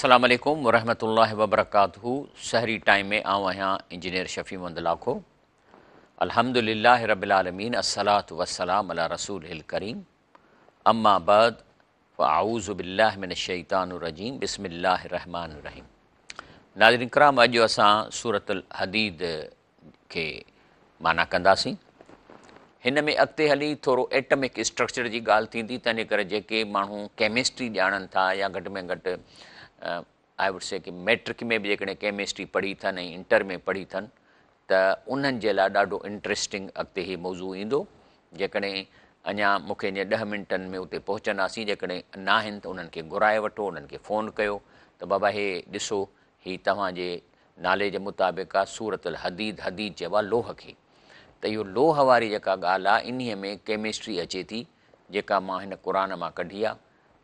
السلام عليڪم ورحمة الله وبرڪاته سحري ٽائيم ۾ آئون آهيان انجنيئر شفيع محمد لاکو الحمد لله رب العالمين الصلاة والسلام علي رسوله الڪريم اما بعد فاعوذ بالله من الشيطان الرجيم بسم الله الرحمن الرحيم ناظرين ڪرام اڄ اسان سورة الحديد کي معنيٰ ڪنداسين. هن ۾ اڳتي هلي ٿورو ايٽمڪ اسٽرڪچر جي ڳالهه ٿيندي، تنهنجي ڪري جيڪي ماڻهو ڪيمسٽري ڄاڻن ٿا يا گهٽ ۾ گهٽ I would C K matric ۾ به جيڪڏهن ڪيمسٽري پڙهي اٿن ۽ انٽر ۾ پڙهي اٿن ته انهن جي لاء ڏاڍو انٽريسٽنگ اڳتي هي موضوع ايندو. جيڪڏهن اڃا مون کي ائين ڏهه منٽن ۾ اتي پهچنداسين جيڪڏهن ناهن ته انهن کي گهرائي وٺو انهن کي فون ڪيو ته بابا هي ڏسو هي توهان جي نالي جي مطابق آ سورة الحديد، حديد چئبو آ لوهه کي ته اهو لوهه واري جيڪا ڳالهه آ انهيء ۾ ڪيمسٽري اچي ٿي جيڪا مان هن قرآن مان ڪڍي آ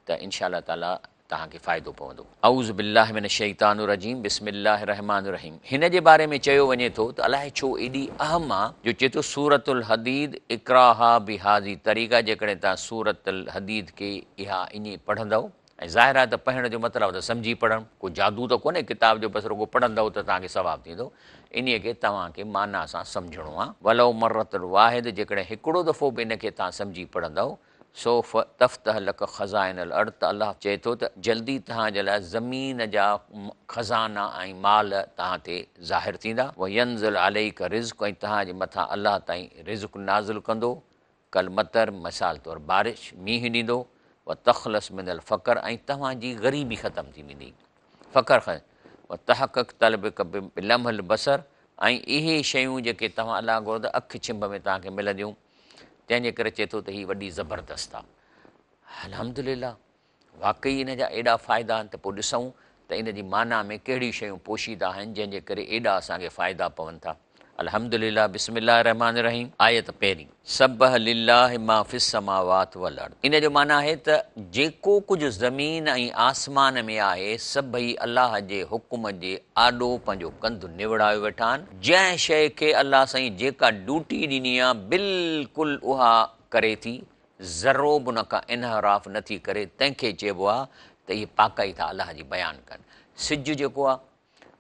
ته انشاء الله تعاليٰ توهان کي فائدو پوندو. اعوذ بالله من الشيطان الرجيم بسم الله الرحمٰن الرحيم هن جي باري ۾ چيو وڃي ٿو ته الائي ڇو ايڏي اهم آ جو چئي ٿو سورة الحديد اقراها بهذه الطريقه جيڪڏهن توهان سورة الحديد کي اها ائين پڙهندؤ ۽ ظاهر آهي ته پڙهڻ جو مطلب ته سمجهي پڙهڻ، ڪو جادو ته ڪونهي ڪتاب جو بس رڳو پڙهندؤ ته توهان کي ثواب ٿيندو، انهيء کي توهان کي معنيٰ سان سمجهڻو آهي. ولو مرة واحد جيڪڏهن هڪڙو دفعو به ان کي توهان سمجهي پڙهندؤ، سوف تفتح لک خزائن الارض ته الله چئي ٿو ته جلدي توهان جي لاء زمين جا خزانا ۽ مال توهان تي ظاهر ٿيندا، وينزل عليک رزق ۽ توهان جي مٿان الله تائين رزق نازل ڪندو، ڪالمطر، مثال طور بارش، مينهن ڏيندو، وتخلص من الفقر ۽ توهان جي غريبي ختم ٿي ويندي، فقر ختم، وتحقق طلبک بلمح البصر ۽ اهي شيون جيڪي توهان الله گهرو ته اک ڇنڀ ۾ توهان کي ملنديون، تنهن جي ڪري چئي ٿو ته هي وڏي زبردست آ. الحمدلله. واقعي ان جا ايڏا فائدا آهن ته پوء ڏسون ته ان جي معنيٰ ۾ ڪهڙيون شيون پوشيده آهن جنهن جي ڪري ايڏا اسان کي فائدا پون ٿا. الحمد لله بسم الله الرحمٰن الرحيم آيت پهرين. سبح لله ما في السماوات والارض ان جو معنيٰ آهي ته جيڪو ڪجهه زمين ۽ آسمان ۾ آهي سڀئي الله جي حڪم جي آڏو پنهنجو ڪنڌ نوڙايو ويٺا آهن جنهن شيء کي الله سائين جيڪا ڊيوٽي ڏني آهي بلڪل اها ڪري ٿي ذرو به ان کان انحراف نه ٿي ڪري، تنهن کي چئبو آهي ته اهي پاڪائي ٿا الله جي بيان ڪن. سج جيڪو آهي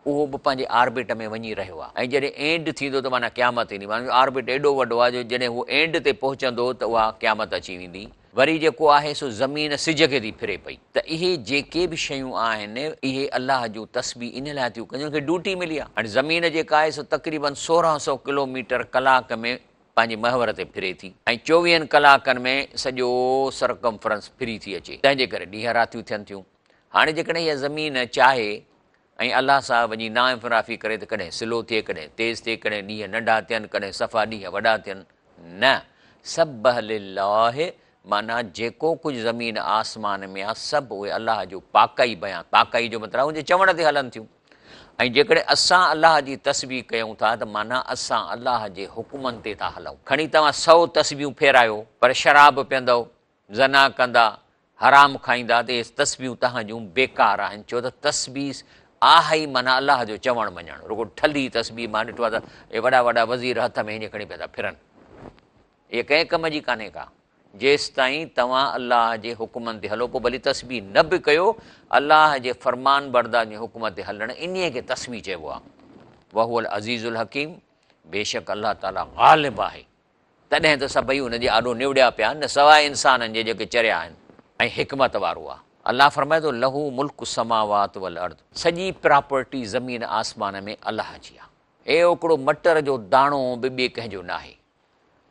اهو به پنهنجي آربٽ ۾ وڃي رهيو آهي ۽ جڏهن اينڊ ٿيندو ته معنيٰ قيامت ايندي، معنيٰ آربٽ ايڏو وڏو آهي جو جڏهن هو اينڊ تي پهچندو ته اها قيامت اچي ويندي. وري جيڪو آهي سو زمين سج کي ٿي ڦري پئي ته اهي جيڪي به شيون آهن اهي الله جون تسبيح ان لاء ٿيون ڪن جو ان کي ڊيوٽي ملي آهي. هاڻي زمين جيڪا آهي سو تقريبن 1600 ڪلوميٽر ڪلاڪ ۾ پنهنجي محور تي ڦري ٿي ۽ چوويهن ڪلاڪن ۾ سڄو سرڪمفرنس ڦري ٿي اچي، تنهن جي ڪري ڏينهن راتيون ٿين ٿيون. هاڻي جيڪڏهن اها زمين چاهي ۽ الله صاحب وڃي ناانفرافي ڪري ته ڪڏهن سلو ٿئي، ڪڏهن تيز ٿئي، ڪڏهن ڏينهن ننڍا ٿين، ڪڏهن صفا ڏينهن وڏا ٿين. نه! سبح لله معنيٰ جيڪو ڪجهه زمين آسمان ۾ آ سڀ اهي الله جو پاڪائي بيان، پاڪائي جو مطلب ان جي چوڻ تي هلن ٿيون ۽ جيڪڏهن اسان الله جي تسبيح ڪيون ٿا ته معنيٰ اسان الله جي حڪمن تي ٿا هلون. کڻي توهان سئو تسبيحون ڦيرايو پر شراب پيئندؤ، زنا ڪندا، حرام کائيندا ته اهي تسبيحون توهان جون بيڪار آهن ڇو ته تسبيح آهي ئي معنيٰ الله جو چوڻ مڃڻ. رڳو ٺلهي تسبيح مان ڏٺو آهي ته اهي وڏا وڏا وزير هٿ ۾ هيئن کڻي پيا ٿا ڦرن. اها ڪنهن ڪم جي ڪانهي ڪا. جيستائين توهان الله جي حڪمن تي هلو پوء ڀلي تسبيح نه به ڪيو، الله جي فرمانبردار جي حڪم تي هلڻ انهيء کي تسبيح چئبو آهي. وهو العزيز الحڪيم بيشڪ الله تعاليٰ غالب آهي. تڏهن ته سڀئي ان جي آڏو نوڙيا پيا آهن نه سواء انسانن جي جيڪي چريا آهن ۽ حڪمت وارو آهي. الله فرمائي ٿو له ملڪ السماوات والارض سڄي پراپرٽي زمين آسمان ۾ الله جي آهي. هي هڪڙو مٽر جو داڻو به ٻئي ڪنهن جو ناهي.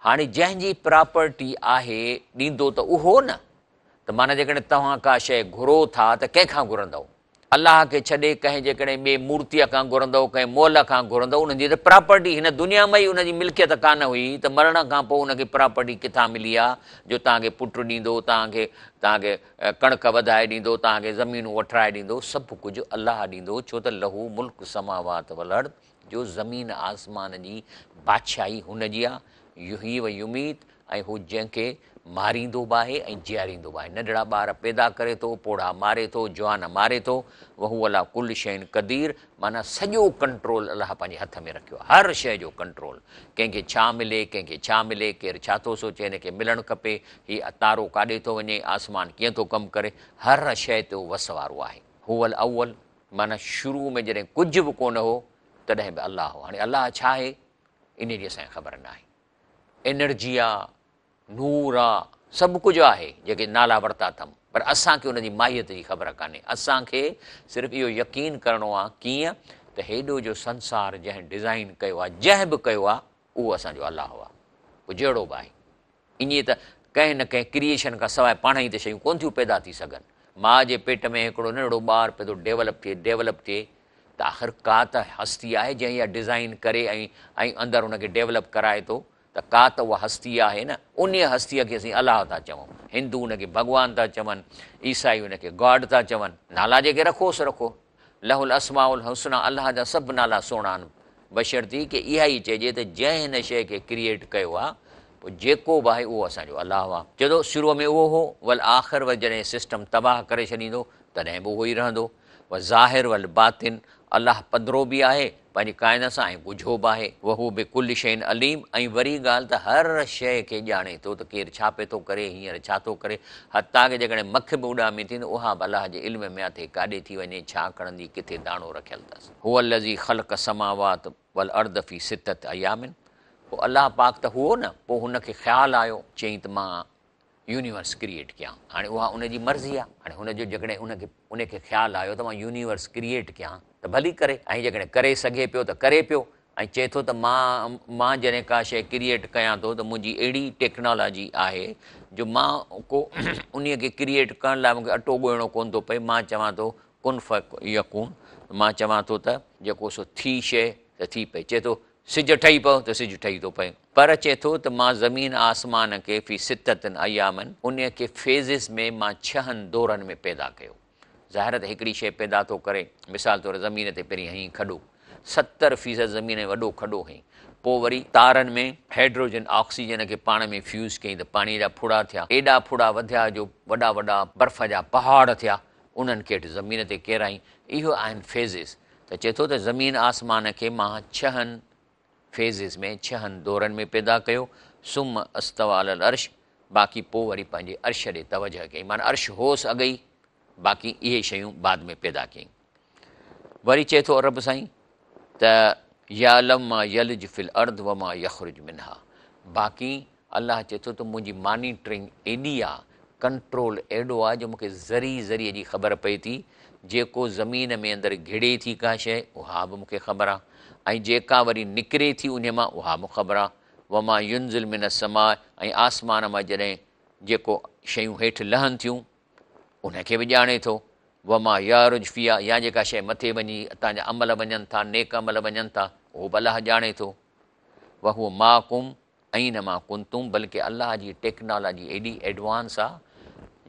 هاڻي جنهن جي پراپرٽي آهي ڏيندو ته اهو نه ته معنيٰ جيڪڏهن توهان ڪا شيء گهرو ٿا ته ڪنهن کان گهرندؤ؟ الله کي ڇڏي ڪنهن جيڪڏهن ٻئي مورتيء کان گهرندؤ، ڪنهن مئل کان گهرندؤ، انهن جي ته پراپرٽي هن دنيا ۾ ئي ان جي ملڪيت ڪانه هئي ته مرڻ کان پوء ان کي پراپرٽي ڪٿان ملي آ جو توهان کي پٽ ڏيندو، توهان کي توهان کي ڪڻڪ وڌائي ڏيندو، توهان کي زمينون وٺرائي ڏيندو، سڀ ڪجهه الله ڏيندو ڇو ته له ملڪ السماوات والارض جو زمين آسمان جي بادشاهي هن جي آ، يحيي و يميت ۽ هو جنهن کي ماريندو به آهي ۽ جياريندو به آهي، ننڍڙا ٻار پيدا ڪري ٿو، پوڙها ماري ٿو، جوان ماري ٿو، وهو علي ڪل شيء قدير معنيٰ سڄو ڪنٽرول الله پنهنجي هٿ ۾ رکيو آهي، هر شيء جو ڪنٽرول، ڪنهن کي ڇا ملي، ڪنهن کي ڇا ملي، ڪير ڇا ٿو سوچي، هن کي ملڻ کپي، هي تارو ڪاڏي ٿو وڃي، آسمان ڪيئن ٿو ڪم ڪري، هر شيء تي هو وس وارو آهي. هو الاول معنيٰ شروع ۾ جڏهن ڪجهه به ڪونه هو تڏهن به الله هو. هاڻي الله ڇا آهي انهي جي اسان کي خبر ناهي. انرجي آ، نور آ، سڀ ڪجهه آهي جيڪي نالا ورتا اٿم پر اسان کي ان جي ماهيت جي خبر ڪانهي. اسان کي صرف اهو يقين ڪرڻو آ ڪيئن ته هيڏو جو سنسار جنهن ڊزائين ڪيو آ، جنهن به ڪيو آ اهو اسان جو الله آ، پوء جهڙو به آهي. ائين ته ڪنهن نه ڪنهن ڪريئيشن کان سواء پاڻ ئي ته شيون ڪونه ٿيون پيدا ٿي سگهن. ماء جي پيٽ ۾ هڪڙو ننڍڙو ٻار پيو ٿو ڊيولپ ٿئي، ڊيولپ ٿئي ته آخر ڪا ته هستي آهي جنهن اها ڊزائين ڪري ۽ ۽ اندر ان کي ڊيولپ ڪرائي ٿو ته ڪا ته اها هستي آهي نه. انهيء هستيء کي اسين الله ٿا چئون. هندو ان کي ڀڳوان ٿا چون، عيسائي ان کي گاڊ ٿا چون. نالا جيڪي رکو سو رکو. له الاسماء الحسنيٰ الله جا سڀ نالا سهڻا آهن بشرطيڪ اها ئي چئجي ته جنهن هن شيء کي ڪريئيٽ ڪيو آهي پوء جيڪو به آهي اهو اسان جو الله آهي. چئي ٿو شروع ۾ اهو هو والآخر وري جڏهن سسٽم تباهه ڪري ڇڏيندو تڏهن به اهو ئي رهندو والظاهر والباطن الله پڌرو به آهي پنهنجي ڪائنات سان ۽ ڳجهو به آهي. وهو بڪل شيء عليم ۽ وري ڳالهه ته هر شيء کي ڄاڻي ٿو ته ڪير ڇا پئي ٿو ڪري، هينئر ڇا ٿو ڪري، حتيٰ ڪه جيڪڏهن مک به اڏامي ٿي ته اها به الله جي علم ۾ آ ته هي ڪاڏي ٿي وڃي، ڇا کڻندي، ڪٿي داڻو رکيل اٿس. هو الذي خلق السماوات والارض في سته ايام پوء الله پاڪ ته هئو نه، پوء هن کي خيال آيو، چيائين ته مان يونيورس ڪريئيٽ ڪيان هاڻي اها ان جي مرضي آهي هاڻي هن جو جيڪڏهن ان کي ان کي خيال آيو ته مان يونيورس ڪريئيٽ ڪيان ته ڀلي ڪري ۽ جيڪڏهن ڪري سگهي پيو ته ڪري پيو ۽ چئي ٿو ته مان مان جڏهن ڪا شيء ڪريئيٽ ڪيان ٿو ته منهنجي اهڙي ٽيڪنالاجي آهي جو مان ڪو انهي کي ڪريئيٽ ڪرڻ لاء مون کي اٽو ڳوهڻو ڪونه ٿو پئي مان چوان ٿو ڪن فيڪون مان چوان ٿو ته جيڪو سو ٿي شيء ته ٿي پئي چئي ٿو سج ٺهي پئو ته سج ٺهي ٿو پئي. پر چئي ٿو ته مان زمين آسمان کي في ستة ايام انهيء کي فيزز ۾ مان ڇهن دورن ۾ پيدا ڪيو. ظاهر ته هڪڙي شيء پيدا ٿو ڪري، مثال طور زمين تي پهرين هنئين کڏو، 70% زمين ۾ وڏو کڏو هنئين، پوء وري تارن ۾ هيڊروجن آڪسيجن کي پاڻ ۾ فيوز ڪيائين ته پاڻيء جا ڦڙا ٿيا، ايڏا ڦڙا وڌيا جو وڏا وڏا برف جا پهاڙ ٿيا، انهن کي هيٺ زمين تي ڪيرائين، اهو آهن فيزز. ته چئي ٿو ته زمين آسمان کي مان ڇهن فيزز ۾ ڇهن دورن ۾ پيدا ڪيو، ثم استوي علي العرش باقي پوء وري پنهنجي عرش ڏي توجه ڪيائين معنيٰ عرش هوس اڳ ئي باقي اهي شيون بعد ۾ پيدا ڪيائين. وري چئي ٿو رب سائين ته يعلم ما يلج في الارض وما يخرج منها باقي الله چئي ٿو ته منهنجي مانيٽرنگ ايڏي آ، ڪنٽرول ايڏو آ جو مون کي ذري ذري جي خبر پئي ٿي، جيڪو زمين ۾ اندر گهڙي ٿي ڪا شيء اها به مون کي خبر آ ۽ جيڪا وري نڪري ٿي انهي مان اها به خبر آ، وما ينزل من السماء ۽ آسمان مان جڏهن جيڪو شيون هيٺ لهن ٿيون ان کي به ڄاڻي ٿو، وما يعرج فيها يا جيڪا شيء مٿي وڃي توهان جا عمل وڃن ٿا، نيڪ عمل وڃن ٿا اهو به الله ڄاڻي ٿو، وهو معڪم اينما ڪنتم بلڪه الله جي ٽيڪنالاجي ايڏي ايڊوانس آ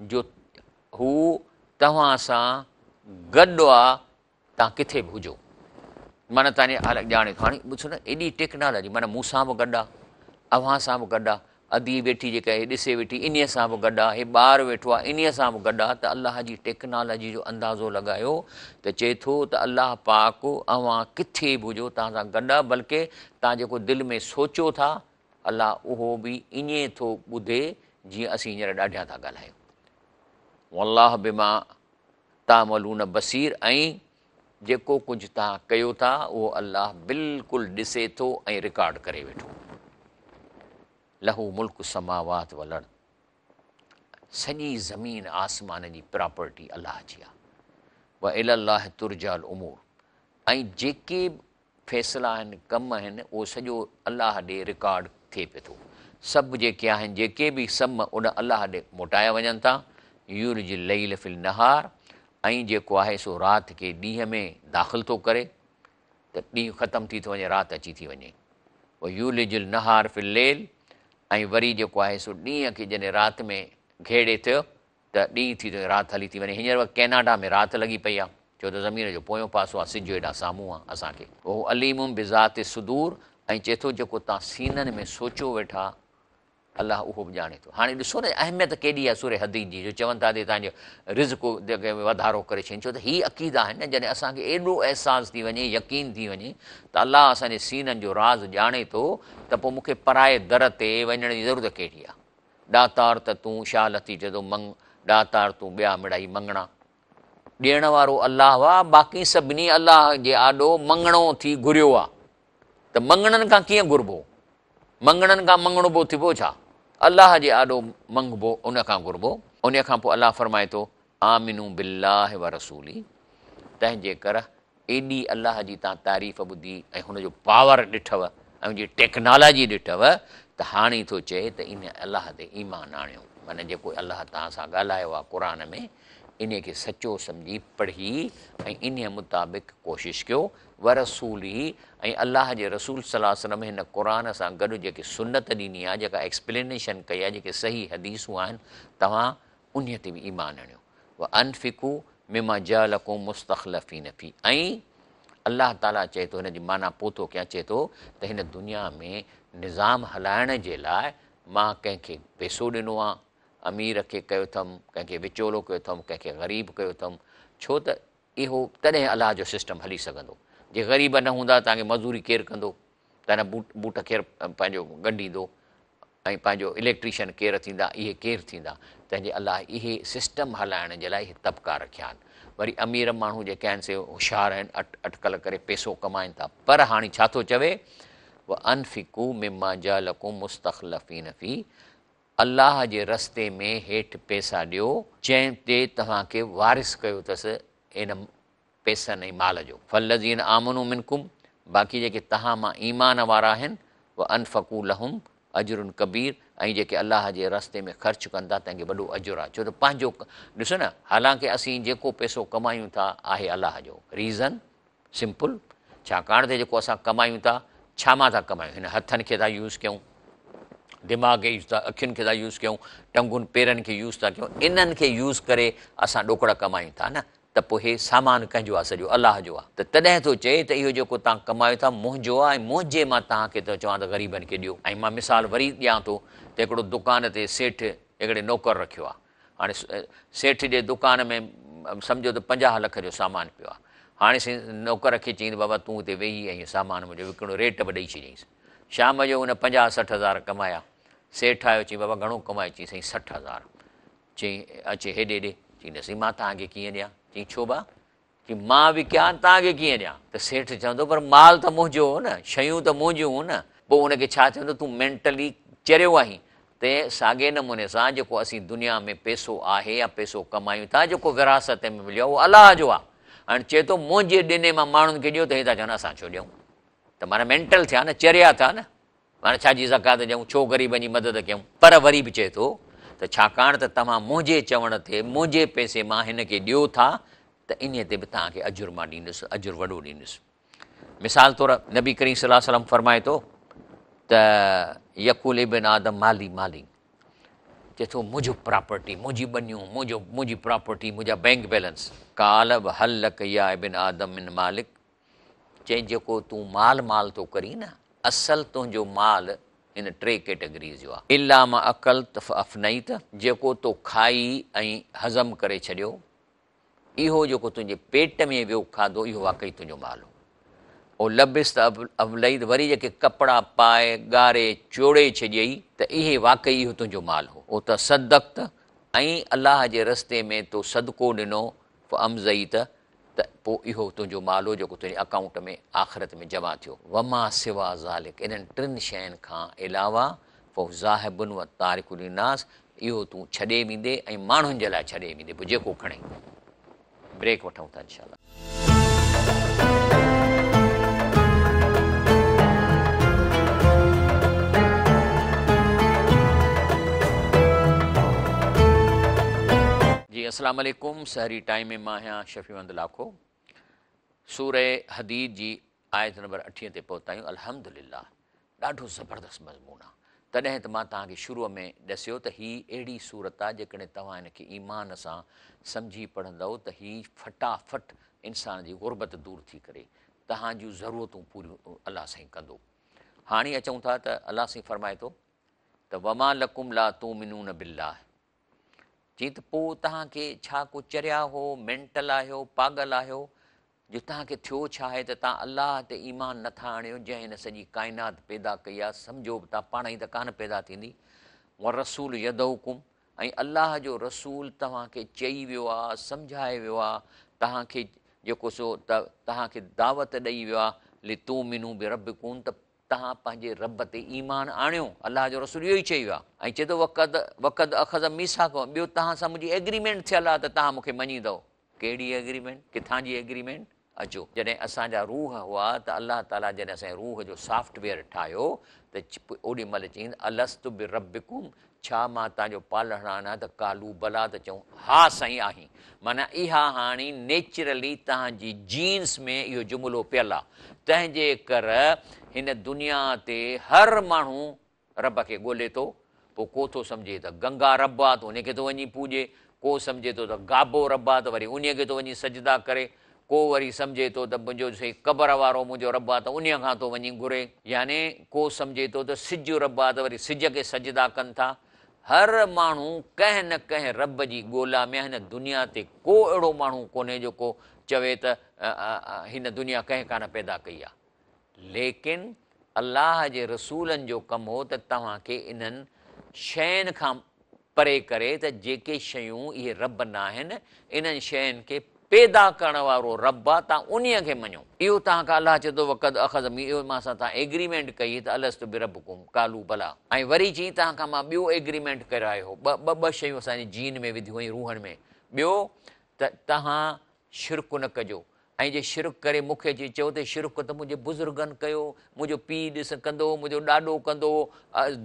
جو هو توهان سان گڏ آ توهان ڪٿي به هجو معنيٰ توهان جي حالت ڄاڻي ٿو هاڻي ڏسو نه ايڏي ٽيڪنالاجي معنيٰ مون سان به گڏ آ اوهان سان به گڏ آ ادي ويٺي جيڪا هي ڏسي ويٺي انهيء سان به گڏ آ هي ٻار ويٺو آ انهيء سان به گڏ آ ته الله جي ٽيڪنالاجي جو اندازو لڳايو ته چئي ٿو ته الله پاڪ اوهان ڪٿي به هجو توهان سان گڏ آ بلڪه توهان جيڪو دل ۾ سوچو ٿا الله اهو به ائين ٿو ٻڌي جيئن اسين هينئر ڏاڍيان ٿا ڳالهايون. والله بما تعملون بصير ۽ جيڪو ڪجهه توهان ڪيو ٿا اهو الله بلڪل ڏسي ٿو ۽ رڪارڊ ڪري ويٺو. له ملڪ السماوات والارض سڄي زمين آسمان جي پراپرٽي الله جي آهي. والي الله ترجع الامور ۽ جيڪي به فيصلا آهن، ڪم آهن، اهو سڄو الله ڏي رڪارڊ ٿئي پئي ٿو. سڀ جيڪي آهن، جيڪي به سم ان الله ڏي موٽايا وڃن ٿا. يولج الليل في النهار ۽ جيڪو آهي سو رات کي ڏينهن ۾ داخل ٿو ڪري ته ڏينهن ختم ٿي ٿو وڃي رات اچي ٿي وڃي. ويولج النهار في الليل ۽ وري جيڪو آهي سو ڏينهن کي جڏهن رات ۾ گهيڙي ٿو ته ڏينهن ٿي ٿو وڃي رات هلي ٿي وڃي. هينئر وقت ڪئناڊا ۾ رات لڳي پئي آهي ڇو ته زمين جو پويون پاسو آهي سج هيڏانهن سامهون آهي اسان کي. وهو عليم بذات الصدور ۽ چئي ٿو جيڪو توهان سينن ۾ سوچيو ويٺا الله اهو به ڄاڻي ٿو. هاڻي ڏسو نه اهميت ڪيڏي آهي سوره حديد جي جو چون ٿا ته توهان جو رزق ۾ واڌارو ڪري ڇڏين ڇو ته هي عقيدا آهن نه جڏهن اسان کي ايڏو احساس ٿي وڃي يقين ٿي وڃي ته الله اسان جي سينن جو راز ڄاڻي ٿو ته پوء مون کي پرائي در تي وڃڻ جي ضرورت ڪهڙي آهي. ڏاتار ته تون، شاهه لطيف چئي ٿو، مڱ، ڏاتار تون ٻيا مڙائي مڱڻا. ڏيڻ وارو الله آ، باقي سڀني الله جي آڏو مڱڻو ٿي گهريو آ ته مڱڻن کان ڪيئن گهربو؟ مڱڻن کان مڱڻبو ٿبو ڇا؟ الله جي آڏو مڱبو ان کان گهربو. انهيء کان پوء الله فرمائي ٿو، آمنوا بالله ورسوله تنهن جي ڪر ايڏي الله جي تان تعريف ٻڌي ۽ هن جو پاور ڏٺو ۽ ان جي ٽيڪنالاجي ڏٺو ته هاڻي ٿو چئي ته ان الله تي ايمان آڻيو معنيٰ جيڪو الله توهان سان ڳالهايو آهي قرآن ۾ انهي کي سچو سمجهي پڙهي ۽ انهي مطابق ڪوشش ڪيو ورسوله ۽ الله جي رسول صلي الله عليه وسلم هن قرآن سان گڏ جيڪي سنت ڏني آهي جيڪا ايڪسپلينيشن ڪئي آهي جيڪي صحيح حديثون آهن توهان انهي تي به ايمان آڻيو وانفقوا مما جعلڪم مستخلفين فيه ۽ الله تعالي چئي ٿو هن جي معنيٰ پوء ٿو ڪيان چئي ٿو ته هن دنيا ۾ نظام هلائڻ جي لاء مان ڪنهن کي پئسو ڏنو آ امير کي ڪيو اٿم ڪنهن کي وچولو ڪيو اٿم ڪنهن کي غريب ڪيو اٿم ڇو ته اهو تڏهن الله جو سسٽم هلي سگهندو جي غريب نه هوندا توهان کي مزوري ڪير ڪندو تنهن بوٽ بوٽ ڪير پنهنجو ڳنڍيندو ۽ پنهنجو اليڪٽريشن ڪير ٿيندا اهي ڪير ٿيندا تنهن جي الله اهي سسٽم هلائڻ جي لاء اهي طبقا رکيا آهن وري امير ماڻهو جيڪي آهن سي هوشيار آهن اٽڪل ڪري پيسو ڪمائن ٿا پر هاڻي ڇا ٿو چوي وانفقوا مما جعلڪم مستخلفين فيه الله جي رستي ۾ هيٺ پيسا ڏيو جنهن تي توهان کي وارث ڪيو اٿس ان پئسن ۽ مال جو، فالذين آمنوا منڪم باقي جيڪي توهان مان ايمان وارا آهن، وانفقوا لهم اجر ڪبير ۽ جيڪي الله جي رستي ۾ خرچ ڪن ٿا تنهن کي وڏو اجر آهي، ڇو ته پنهنجو ڏسو نه حالانڪه اسين جيڪو پئسو ڪمايون ٿا آهي الله جو، ريزن سمپل ڇاڪاڻ ته جيڪو اسان ڪمايون ٿا ڇا مان ٿا ڪمايون هن هٿن کي ٿا يوز ڪيون، دماغ کي يوز ٿا اکين کي ٿا يوز ڪيون، ٽنگن پيرن کي يوز ٿا ڪيون، انهن کي يوز ڪري اسان ڏوڪڙ ڪمايون ٿا نه ته پوء هي سامان ڪنهن جو آهي؟ سڄو الله جو آهي. ته تڏهن ٿو چئي ته اهو جيڪو توهان ڪمايو ٿا منهنجو آهي ۽ منهنجي مان توهان کي ٿو چوان ته غريبن کي ڏيو. ۽ مان مثال وري ڏيان ٿو ته هڪڙو دڪان تي سيٺ هڪڙي نوڪر رکيو آهي. هاڻي سيٺ جي دڪان ۾ سمجهو ته 50 لک جو سامان پيو آهي. هاڻي سين نوڪر کي چئين ته بابا تون هتي ويهي ۽ اهو سامان منهنجو وڪڻو ريٽ به ڏئي ڇڏيائينس. شام جو هن 50 60 هزار ڪمايا. سيٺ آيو چئين بابا گهڻو ڪمايو؟ چئين سائين 60 هزار. چيائين، اچي هيڏي ڏي. چيائين، نه سائين مان توهان کي ڪيئن ڏيان؟ چيائين، ڇو ڀاء؟ چيائين، مان وڪيا آهن توهان کي ڪيئن ڏيان؟ ته سيٺ چوندو، پر مال ته منهنجو هو نه، شيون ته منهنجون هيون نه. پوء ان کي ڇا چوندو، تون مينٽلي چريو آهين. ته ساڳئي نموني سان جيڪو اسين دنيا ۾ پئسو آهي يا پئسو ڪمايون ٿا، جيڪو وراثت ۾ مليو آهي، اهو الله جو آهي. هاڻي چئي ٿو، منهنجي ڏني مان ماڻهن کي ڏيو ته هي ٿا چون اسان ڇو ڏيون؟ ته معنيٰ مينٽل ٿيا نه، چريا ٿيا نه. هاڻي ڇا جي زڪوات ڏيون، ڇو غريبن جي مدد ڪيون؟ پر وري به چئي ٿو ته ڇاڪاڻ ته توهان منهنجي چوڻ تي منهنجي پئسي مان هن کي ڏيو ٿا ته انهيء تي به توهان کي اجر مان ڏيندس، اجر وڏو ڏيندس. مثال طور نبي ڪريم صلي الله عليه وسلم فرمائي ٿو ته يقول ابن آدم مالي مالي، چئي ٿو منهنجو پراپرٽي، منهنجي ٻنيون، منهنجو منهنجي پراپرٽي، منهنجا بئنڪ بيلنس. قال وهل لڪ يا ابن آدم من مالڪ، چئين جيڪو تون مال مال ٿو ڪرين نه اصل تنهنجو مال هن ٽي ڪيٽيگريز جو آهي. الا ما اڪلت فافنيت جيڪو تو کائي ۽ هضم ڪري ڇڏيو اهو جيڪو تنهنجي پيٽ ۾ ويو کاڌو اهو واقعي تنهنجو مال هو. او لبست ابليت وري جيڪي ڪپڙا پائي ڳاري چوڙي ڇڏيئي ته اهي واقعي اهو تنهنجو مال هو. او تصدقت ۽ الله جي رستي ۾ تو صدقو ڏنو فامضيت ته پوء اهو تنهنجو مال هو جيڪو تنهنجي اڪائونٽ ۾ آخرت ۾ جمع ٿيو. وما سوا ذلڪ انهن ٽن شين کان علاوه فهو ذاهب و تارڪ للناس اهو تون ڇڏي ويندي ۽ ماڻهن جي لاء ڇڏي ويندي پوء جيڪو کڻي. بريڪ وٺون ٿا انشاء الله. جي السلام عليڪم سحري ٽائيم ۾ مان آهيان شفيع محمد لاکو سوره حديد جي آيت نمبر 28 تي پهتا آهيون الحمدلله ڏاڍو زبردست مضمون آهي تڏهن ته مان توهان کي شروع ۾ ڏسيو ته هي اهڙي سورت آهي جيڪڏهن توهان هن کي ايمان سان سمجهي پڙهندؤ ته هي فٽافٽ انسان جي غربت دور ٿي ڪري توهان جون ضرورتون پوريون الله سائين ڪندو هاڻي اچون ٿا ته الله سائين فرمائي ٿو ته وما لڪم لا تؤمنون بالله چي ته پوء توهان کي ڇا ڪو چريا هو، مينٽل آهيو، پاڳل آهيو، جو توهان کي ٿيو ڇا آهي ته توهان الله تي ايمان نه ٿا آڻيو جنهن هن سڄي ڪائنات پيدا ڪئي آهي، سمجهو به ٿا پاڻ ئي ته ڪانه پيدا ٿيندي. والرسول يدعوڪم ۽ الله جو رسول توهان کي چئي ويو آهي، سمجهائي ويو آهي توهان کي جيڪو سو ته توهان کي دعوت ڏئي ويو آهي لتؤمنوا بربڪم ته توهان پنهنجي رب تي ايمان آڻيو، الله جو رسول اهو ئي چئي ويو آهي ۽ چئي ٿو وقد وقد اخذ ميثاقڪم ٻيو توهان سان منهنجي ايگريمينٽ ٿيل آهي ته توهان مون کي مڃيندؤ. ڪهڙي ايگريمينٽ؟ ڪٿان جي ايگريمينٽ؟ اچو جڏهن اسان جا روح هئا ته الله تعاليٰ جڏهن اسان جي روح جو سافٽ ويئر ٺاهيو ته اوڏي مهل چيائين ته الست بربڪم ڇا مان توهان جو پالڻهار ناهيان ته قالوا بليٰ ته چئون ها سائين آهين معنيٰ اها هاڻي نيچرلي توهان جي جينس ۾ اهو جملو پيل آ تنهن جي ڪر هن دنيا تي هر ماڻهو رب کي ڳولي ٿو پوء ڪو ٿو سمجهي ته گنگا رب آ ته انهي کي ٿو وڃي پوڄي ڪو سمجهي ٿو ته گابو رب آ ته وري انهي کي ٿو وڃي سجدا ڪري ڪو وري سمجهي ٿو ته منهنجو سائين قبر وارو منهنجو رب آ ته انهيء کان ٿو وڃي گهري. يعني ڪو سمجهي ٿو ته سج رب آ ته وري سج کي سجدا ڪن ٿا. هر ماڻهو ڪنهن نه ڪنهن رب جي ڳولا ۾ آ. هن دنيا تي ڪو اهڙو ماڻهو ڪونهي جيڪو چوي ته هن دنيا ڪنهن ڪانه پيدا ڪئي آ. ليڪن الله جي رسولن جو ڪم هو ته توهان کي انهن شين کان پري ڪري ته جيڪي شيون اهي رب ناهن، انهن شين کي پيدا ڪرڻ وارو رب آ، توهان انهيء کي مڃو. اهو توهان کان الله چئي ٿو وقد اخذ مي اهو مان سان توهان ايگريمينٽ ڪئي ته الست بربڪم قالوا بليٰ ۽ وري چيائين توهان کان مان ٻيو ايگريمينٽ ڪرايو هو ٻه ٻه ٻه شيون اسان جي جين ۾ وڌيون ويون روحن ۾ ٻيو ته توهان شرڪ نه ڪجو ۽ جي شرڪ ڪري مون کي اچي چئو ته شرڪ ته منهنجي بزرگن ڪيو، منهنجو پيء ڏس ڪندو هو، منهنجو ڏاڏو ڪندو هو،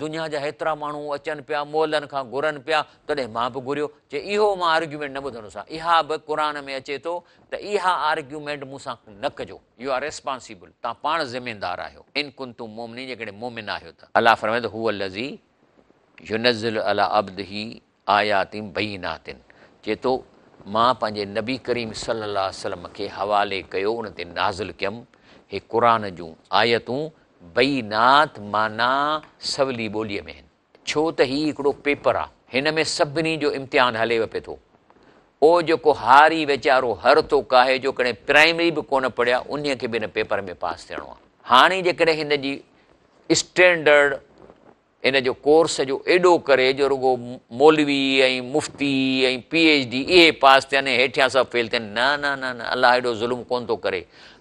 دنيا جا هيترا ماڻهو اچن پيا، مئلن کان گهرن پيا، تڏهن مان به گهريو. چي اهو مان آرگيومينٽ نه ٻڌندوسان. اها به قرآن ۾ اچي ٿو ته اها آرگيومينٽ مون سان نه ڪجو. يو آر ريسپانسيبل، توهان پاڻ ذميدار آهيو. ان ڪنتم مؤمنين جيڪڏهن مؤمن آهيو ته. الله فرمائي ٿو هو الذي ينزل علي عبده آيات بينات، چئي ٿو، مان پنهنجي نبي ڪريم صلّي الله عليه وسلّم کي حوالي ڪيو ان تي نازل ڪيم هي قرآن جون آيتون بينات معنيٰ سولي ٻوليء ۾ آهن. ڇو ته هي هڪڙو پيپر آ هن ۾ سڀني جو امتحان هلي پئي ٿو. او جيڪو هاري ويچارو هر ٿو ڪاهي جو ڪڏهن پرائمري به ڪونه پڙهيا انهيء کي به هن پيپر ۾ پاس ٿيڻو آ. هاڻي جيڪڏهن هن جي اسٽينڊرڊ ان جو ڪورس جو ايڏو ڪري جو رڳو مولوي ۽ مفتي ۽ پي ايڇ ڊي اهي پاس ٿين ۽ هيٺيان سڀ فيل ٿين نه نه نه نه الله ايڏو ظلم ڪونه ٿو ڪري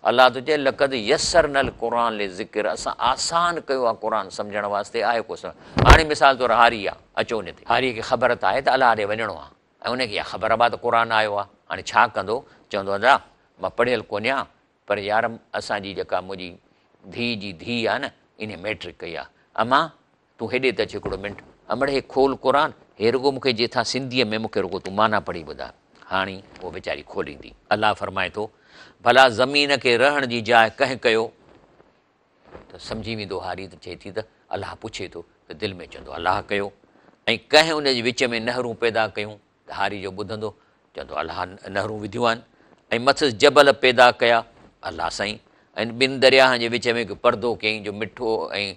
الله ٿو چئي لقد يسرنا القرآن للذڪر اسان آسان ڪيو آهي قرآن سمجهڻ واسطي آهي ڪو سمجهه هاڻي مثال طور هاري آهي اچو ان تي هاري کي خبر ته آهي ته الله ڏي وڃڻو آهي ۽ ان کي اها خبر به آهي ته قرآن آيو آهي هاڻي ڇا ڪندو چوندو ادا مان پڙهيل ڪونهيان پر يار اسان جي جيڪا منهنجي ڌيء جي ڌيء آ نه انهي ميٽرڪ ڪئي آ. امان تون هيڏي ته اچ هڪڙو منٽ. امڙ هي کول قرآن، هي رڳو مون کي جيٿان سنڌيء ۾ مون کي رڳو تون معنيٰ پڙهي ٻڌاء. هاڻي هوء ويچاري کوليندي. الله فرمائي ٿو، ڀلا زمين کي رهڻ جي جاء ڪنهن ڪيو؟ ته سمجهي ويندو هاري ته چئي ٿي ته الله پڇي ٿو ته دل ۾ چوندو الله ڪيو. ۽ ڪنهن ان جي وچ ۾ نهرون پيدا ڪيون؟ ته هاري جو ٻڌندو، چوندو الله نهرون وڌيون آهن ۽ مٿس جبل پيدا ڪيا، الله سائين ۽ ٻن درياهن جي وچ ۾ هڪ پردو ڪيائين جو مٺو ۽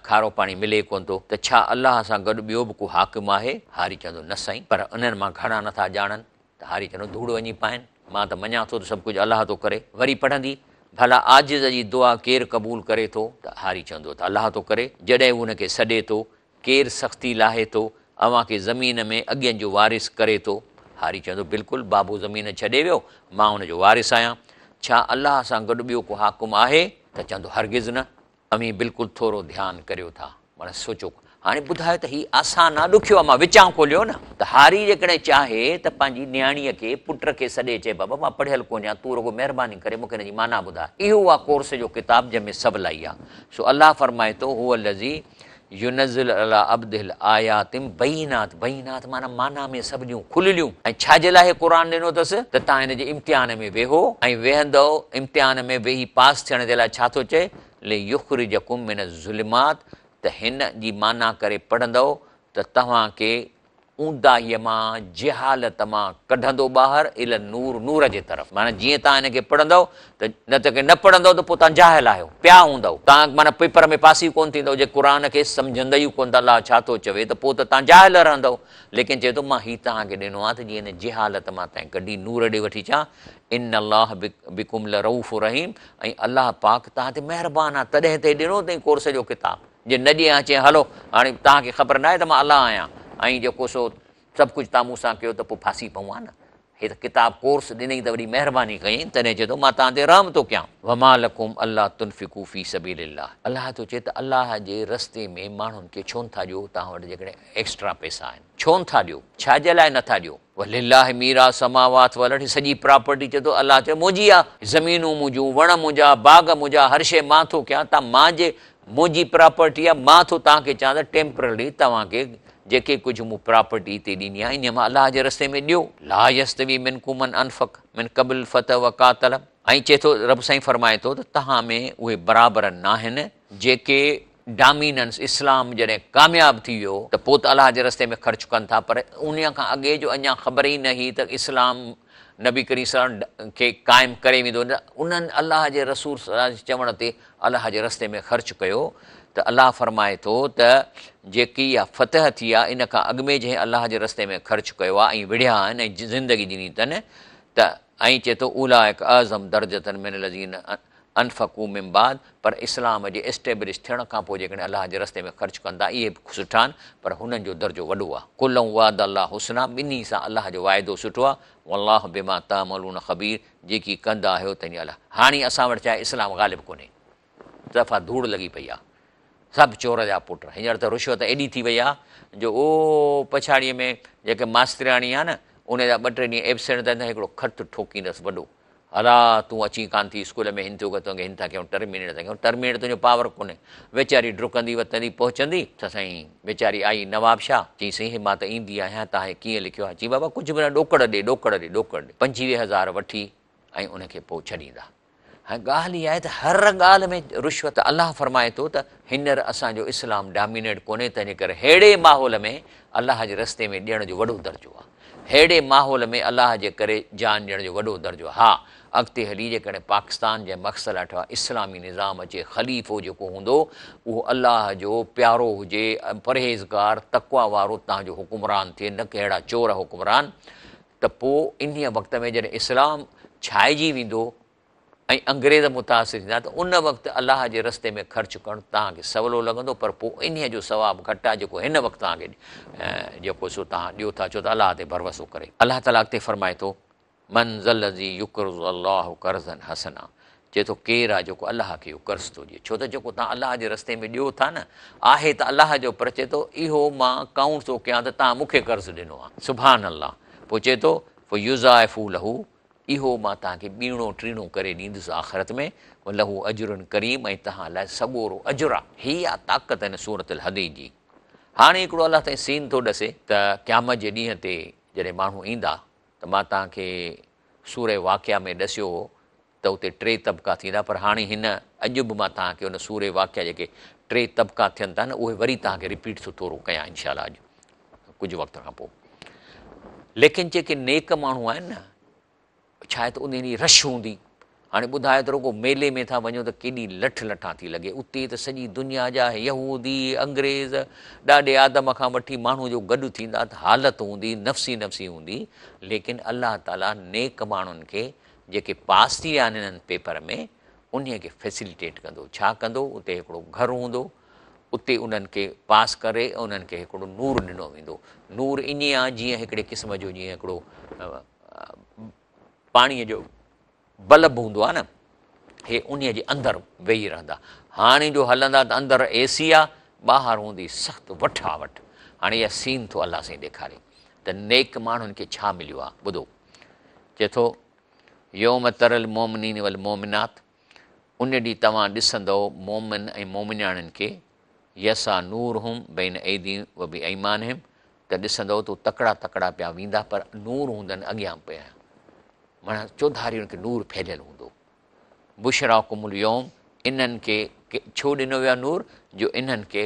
کارو پاڻي ملي ڪونه ٿو ته ڇا الله سان گڏ ٻيو به ڪو حاڪم آهي؟ هاري چوندو نه سائين پر انهن مان گهڻا نٿا ڄاڻن ته هاري چوندو ڌوڙ وڃي پائين مان ته مڃان ٿو ته سڀ ڪجهه الله ٿو ڪري. وري پڙهندي ڀلا عاجز جي دعا ڪير قبول ڪري ٿو؟ ته هاري چوندو ته الله ٿو ڪري جڏهن هو ان کي سڏي ٿو ڪير سختي لاهي ٿو، اوهان کي زمين ۾ اڳين جو وارث ڪري ٿو؟ هاري چوندو، بلڪل، بابو زمين ڇڏي ويو، مان ان جو وارث آهيان. ڇا الله سان گڏ ٻيو ڪو حاڪم آهي؟ ته چوندو، هرگز نه، اوهين بلڪل ٿورو ڌيان ڪريو ٿا، معنيٰ سوچو. هاڻي ٻڌايو ته هي آسان آ ڏکيو آ؟ مان وچان کوليو نه. ته هاري جيڪڏهن چاهي ته پنهنجي نياڻيء کي، پٽ کي سڏي چئي، بابا مان پڙهيل ڪونهيان، تون رڳو مهرباني ڪري مون کي هن جي معنيٰ ٻڌاء. اهو آ ڪورس جو ڪتاب جنهن ۾ سولائي آ. سو الله فرمائي ٿو، هو الذي ينزل علي عبده الآيات بينات، بينات معنيٰ معنيٰ ۾ سوليون، کليليون، ۽ ڇا جي لاء هي قرآن ڏنو اٿس ته توهان هن جي امتحان ۾ ويهو ۽ ويهندؤ امتحان ۾ ويهي پاس ٿيڻ جي لاء ڇا ٿو چئي ليخرجڪم من الظلمات ته هن جي معنيٰ ڪري پڙهندؤ ته توهان کي اونداهيء مان، جهالت مان، ڪڍندو ٻاهر، الي النور، نور جي طرف، معنيٰ جيئن توهان هن کي پڙهندؤ ته نه ته نه پڙهندؤ ته پوء توهان جاهل آهيو، پيا هوندؤ، توهان معنيٰ پيپر ۾ پاس ئي ڪونه ٿيندؤ، جي قرآن کي سمجهندؤ ئي ڪونه ته الله ڇا ٿو چوي ته پوء ته توهان جاهل رهندؤ، ليڪن چئي ٿو مان هي توهان کي ڏنو آهي ته جيئن هن جهالت مان توهان کي ڪڍي نور ڏي وٺي اچان، ان الله بڪم لرؤف رحيم ۽ الله پاڪ توهان تي مهربان آهي تڏهن ته هي ڏنو اٿئي ڪورس جو ڪتاب. جي نه ڏيان چئين هلو هاڻي توهان کي خبر ناهي ته مان الله آهيان ۽ جيڪو سو سڀ ڪجهه توهان مون سان ڪيو ته پوء ڦاسي پئون ها نه. هي ته ڪتاب ڪورس ڏنئي ته وڏي مهرباني ڪيئي، تڏهن چئي ٿو مان توهان تي رحم ٿو ڪيان. وما لڪم الا تنفقوا في سبيل الله الله ٿو چئي ته الله جي رستي ۾ ماڻهن کي ڇو نٿا ڏيو، توهان وٽ جيڪڏهن ايڪسٽرا پئسا آهن ڇو نٿا ڏيو، ڇا جي لاء نٿا ڏيو. ولله ميراث السماوات والارض هي سڄي پراپرٽي چئي ٿو الله چئي منهنجي آ، زمينون منهنجون، وڻ منهنجا، باغ منهنجا، هر شيء مان ٿو ڪيان، تان مان جي منهنجي پراپرٽي آ، مان ٿو توهان کي چوان ته ٽيمپررلي توهان کي جيڪي ڪجهه مون پراپرٽي هتي ڏني آهي انهيء مان الله جي رستي ۾ ڏيو. لا يستوي منڪم من انفق من قبل الفتح وقاتل ۽ چئي ٿو رب سائين فرمائي ٿو ته توهان ۾ اهي برابر ناهن جيڪي ڊاميننس اسلام جڏهن ڪامياب ٿي ويو ته پوء ته الله جي رستي ۾ خرچ ڪن ٿا پر انهيء کان اڳي جو اڃا خبر ئي نه هئي ته اسلام نبي ڪريم صلي الله عليه وسلم کي قائم ڪري ويندو نه انهن الله جي رسول صلي الله عليه وسلم جي چوڻ تي الله جي رستي ۾ خرچ ڪيو ته الله فرمائي ٿو ته جيڪي اها فتح ٿي آهي ان کان اڳ ۾ جنهن الله جي رستي ۾ خرچ ڪيو آهي ۽ وڙهيا آهن ۽ زندگي ڏني اٿن ته ۽ چئي ٿو اولئڪ اعظم درجة من الذين انفقوا من بعد پر اسلام جي اسٽيبلش ٿيڻ کان پوء جيڪڏهن الله جي رستي ۾ خرچ ڪن ٿا اهي به سٺا آهن پر هنن جو درجو وڏو آهي ڪلا وعد الله الحسنيٰ ٻنهي سان الله جو واعدو سٺو آهي والله بما تعملون خبير جيڪي ڪندا آهيو تنهن جي الله هاڻي اسان وٽ ڇا آهي اسلام غالب ڪونهي دفعا ڌوڙ لڳي پئي آهي سڀ چور جا پٽ هينئر ته رشوت ايڏي ٿي وئي آهي جو او پڇاڙيء ۾ جيڪي ماسترياڻي آهي نه ان جا ٻه ٽي ڏينهن ايبسينٽ ٿا ٿين هڪڙو خط ٺوڪيندس وڏو الا تون اچين ڪانه ٿي اسڪول ۾ هن ٿيو ڪه توکي هن ٿا ڪيون ٽرمينيٽ ٿا ڪيون ٽرمينيٽ تنهنجو پاور ڪونهي ويچاري ڊڪندي وتندي پهچندي ته سائين ويچاري آئي نوابشاهه چيائين سائين هي مان ته ايندي آهيان توهان هي ڪيئن لکيو آهي چيائين بابا ڪجهه به نه ڏوڪڙ ڏي ڏوڪڙ ڏي ڏوڪڙ ڏي 25 هزار وٺي ۽ ان کي پوء ڇڏيندا هاڻي ڳالهه اها آهي ته هر ڳالهه ۾ رشوت الله فرمائي ٿو ته هينئر اسان جو اسلام ڊامينيٽ ڪونهي تنهنجي ڪري ههڙي ماحول ۾ الله جي رستي ۾ ڏيڻ جو وڏو درجو آهي ههڙي ماحول ۾ الله جي ڪري جان ڏيڻ جو وڏو درجو آهي ها اڳتي هلي جيڪڏهن پاڪستان جنهن مقصد لاء ٺهيو آهي اسلامي نظام اچي خليفو جيڪو هوندو اهو الله جو پيارو هجي پرهيزگار تقويٰ وارو تان جو حڪمران ٿئي نه ڪي اهڙا چور حڪمران ته پوء انهيء وقت ۾ جڏهن اسلام ڇائجي ويندو ۽ انگريز متاثر ٿيندا ته ان وقت الله جي رستي ۾ خرچ ڪرڻ توهان کي سولو لڳندو پر پوء انهيء جو ثواب گهٽ آهي جيڪو هن وقت توهان کي جيڪو سو توهان ڏيو ٿا ڇو ته الله تي ڀروسو ڪري. الله تعاليٰ اڳتي فرمائي ٿو، من ذا الذي يقرض الله قرضا حسنا چئي ٿو ڪير آهي جيڪو الله کي اهو قرض ٿو ڏئي ڇو ته جيڪو توهان الله جي رستي ۾ ڏيو ٿا نه آهي ته الله جو پر چئي ٿو اهو مان ڪائونٽ ٿو ڪيان ته توهان مون کي قرض ڏنو آهي سبحان الله پوء چئي ٿو فيضاعفه له اهو مان توهان کي ٻيڻو ٽيڻو ڪري ڏيندس آخرت ۾ وله اجر ڪريم ۽ توهان لاء سڳورو اجر آهي. هي آ طاقت هن سورة الحديد جي. هاڻي هڪڙو الله سائين سين ٿو ڏسي ته قيامت جي ڏينهن تي جڏهن ماڻهو ايندا ته مان توهان کي سورة واقعه ۾ ڏسيو هو ته اتي ٽي طبقا ٿيندا پر هاڻي هن اڄ به مان توهان کي ان سورة واقعه جيڪي ٽي طبقا ٿين ٿا نه اهي وري توهان کي رپيٽ ٿو ٿورو ڪيان انشاء الله اڄ ڪجهه وقت کان پوء ليڪن جيڪي نيڪ ماڻهو آهن نه ڇا آهي ته ان ڏينهن رش هوندي هاڻي ٻڌايو ته رڳو ميلي ۾ ٿا وڃو ته ڪيڏي لٺ لٺان ٿي لڳي اتي ته سڄي دنيا جا يهودي انگريز ڏاڏي آدم کان وٺي ماڻهو جو گڏ ٿيندا ته حالت هوندي نفسي نفسي هوندي ليڪن الله تعاليٰ نيڪ ماڻهن کي جيڪي پاس ٿي ويا آهن انهن پيپر ۾ انهي کي فيسليٽيٽ ڪندو ڇا ڪندو اتي هڪڙو گهر هوندو اتي انهن کي پاس ڪري انهن کي هڪڙو نور ڏنو ويندو نور ائين آهي جيئن هڪڙي قسم جو جيئن هڪڙو پاڻيء جو بلب هوندو آهي نه هي انهيء جي اندر ويهي رهندا هاڻي جو هلندا ته اندر اي سي آ ٻاهر هوندي سخت وٺا وٺ هاڻي اها سين ٿو الله سائين ڏيکاري ته نيڪ ماڻهن کي ڇا مليو آ ٻڌو چئي ٿو يوم تري المومنين والمومنات ان ڏينهن توهان ڏسندؤ مومن ۽ مومنياڻين کي يسعي نورهم بين ايديهم وبايمانهم ته ڏسندؤ ته تڪڙا تڪڙا پيا ويندا پر نور هوندن اڳيان پويان معنيٰ چوڌاري ان کي نور ڦهليل هوندو. بشراڪم اليوم انهن کي ڇو ڏنو ويو آهي نور جو انهن کي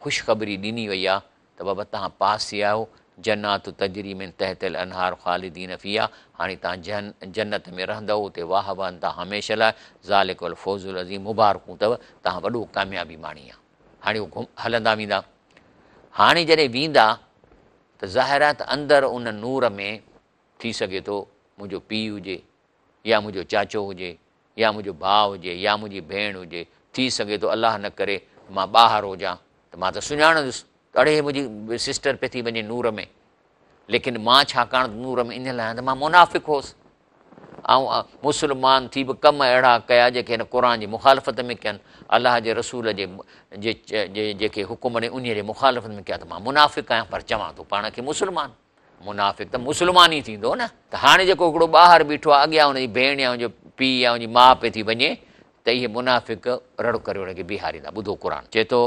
خوشخبري ڏني وئي آهي ته بابا توهان پاس ٿي آيو جنات تجري من تحتها الانهار خالدين فيها هاڻي توهان جنت ۾ رهندؤ اتي واهه وهن ٿا هميشه لاء ذالڪ الفوز العظيم مبارڪون اٿو توهان وڏو ڪاميابي ماڻي آهي هاڻي هو هلندا ويندا هاڻي جڏهن ويندا ته ظاهر آهي ته اندر ان نور ۾ ٿي سگهي ٿو منهنجو پيء هجي يا منهنجو چاچو هجي يا منهنجو ڀاء هجي يا منهنجي ڀيڻ هجي، ٿي سگهي ٿو الله نه ڪري مان ٻاهر هجان ته مان ته سڃاڻندس ته اڙي هي منهنجي سسٽر پئي ٿي وڃي نور ۾. ليڪن مان ڇاڪاڻ ته نور ۾ ان لاء آهيان ته مان منافق هوس. آئون مسلمان ٿي به ڪم اهڙا ڪيا جيڪي هن قرآن جي مخالفت ۾ ڪين، الله جي رسول جي جي جيڪي حڪم ڏني انهيء جي مخالفت ۾ ڪيا ته مان منافق آهيان پر چوان ٿو پاڻ کي مسلمان. منافق ته مسلمان ئي ٿيندو نه. ته هاڻي جيڪو هڪڙو ٻاهر بيٺو آهي اڳيان ان جي ڀيڻ يا ان جو پيء يا ان جي ماء پئي ٿي وڃي ته اهي منافق رڙ ڪري ان کي بيهاريندا. ٻڌو قرآن چئي ٿو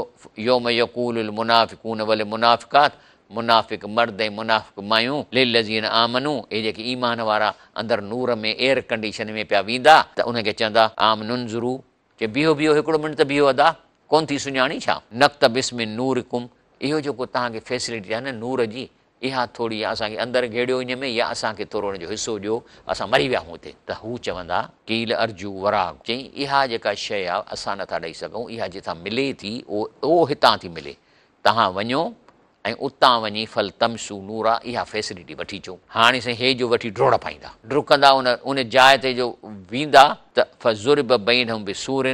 يوم يقول المنافقون والمنافقات منافق مرد ۽ منافق مايون للذين آمنوا اهي جيڪي ايمان وارا اندر نور ۾ ايئر ڪنڊيشن ۾ پيا ويندا ته انهن کي چوندا آمنوا انظروا چي بيهو بيهو هڪڙو منٽ ته بيهو ادا ڪونه ٿي سڃاڻي ڇا؟ نقتبس من نورڪم اهو جيڪو توهان کي فيسلٽي آهي نه نور جي اها ٿوري يا اسان کي اندر گهيڙيو ان ۾ يا اسان کي ٿورو ان جو حصو ڏيو اسان مري ويا هون اتي ته هو چوندا قيل ارجعوا وراءڪم چئين اها جيڪا شيء آهي اسان نٿا ڏئي سگهون اها جتان ملي ٿي اهو هتان ٿي ملي توهان وڃو ۽ اتان وڃي فالتمسوا نورا اها فيسلٽي وٺي اچو. هاڻي سائين هي جو وٺي ڊوڙ پائيندا. ڊڪندا ان ان جاء تي جو ويندا ته فضرب بينهم بسور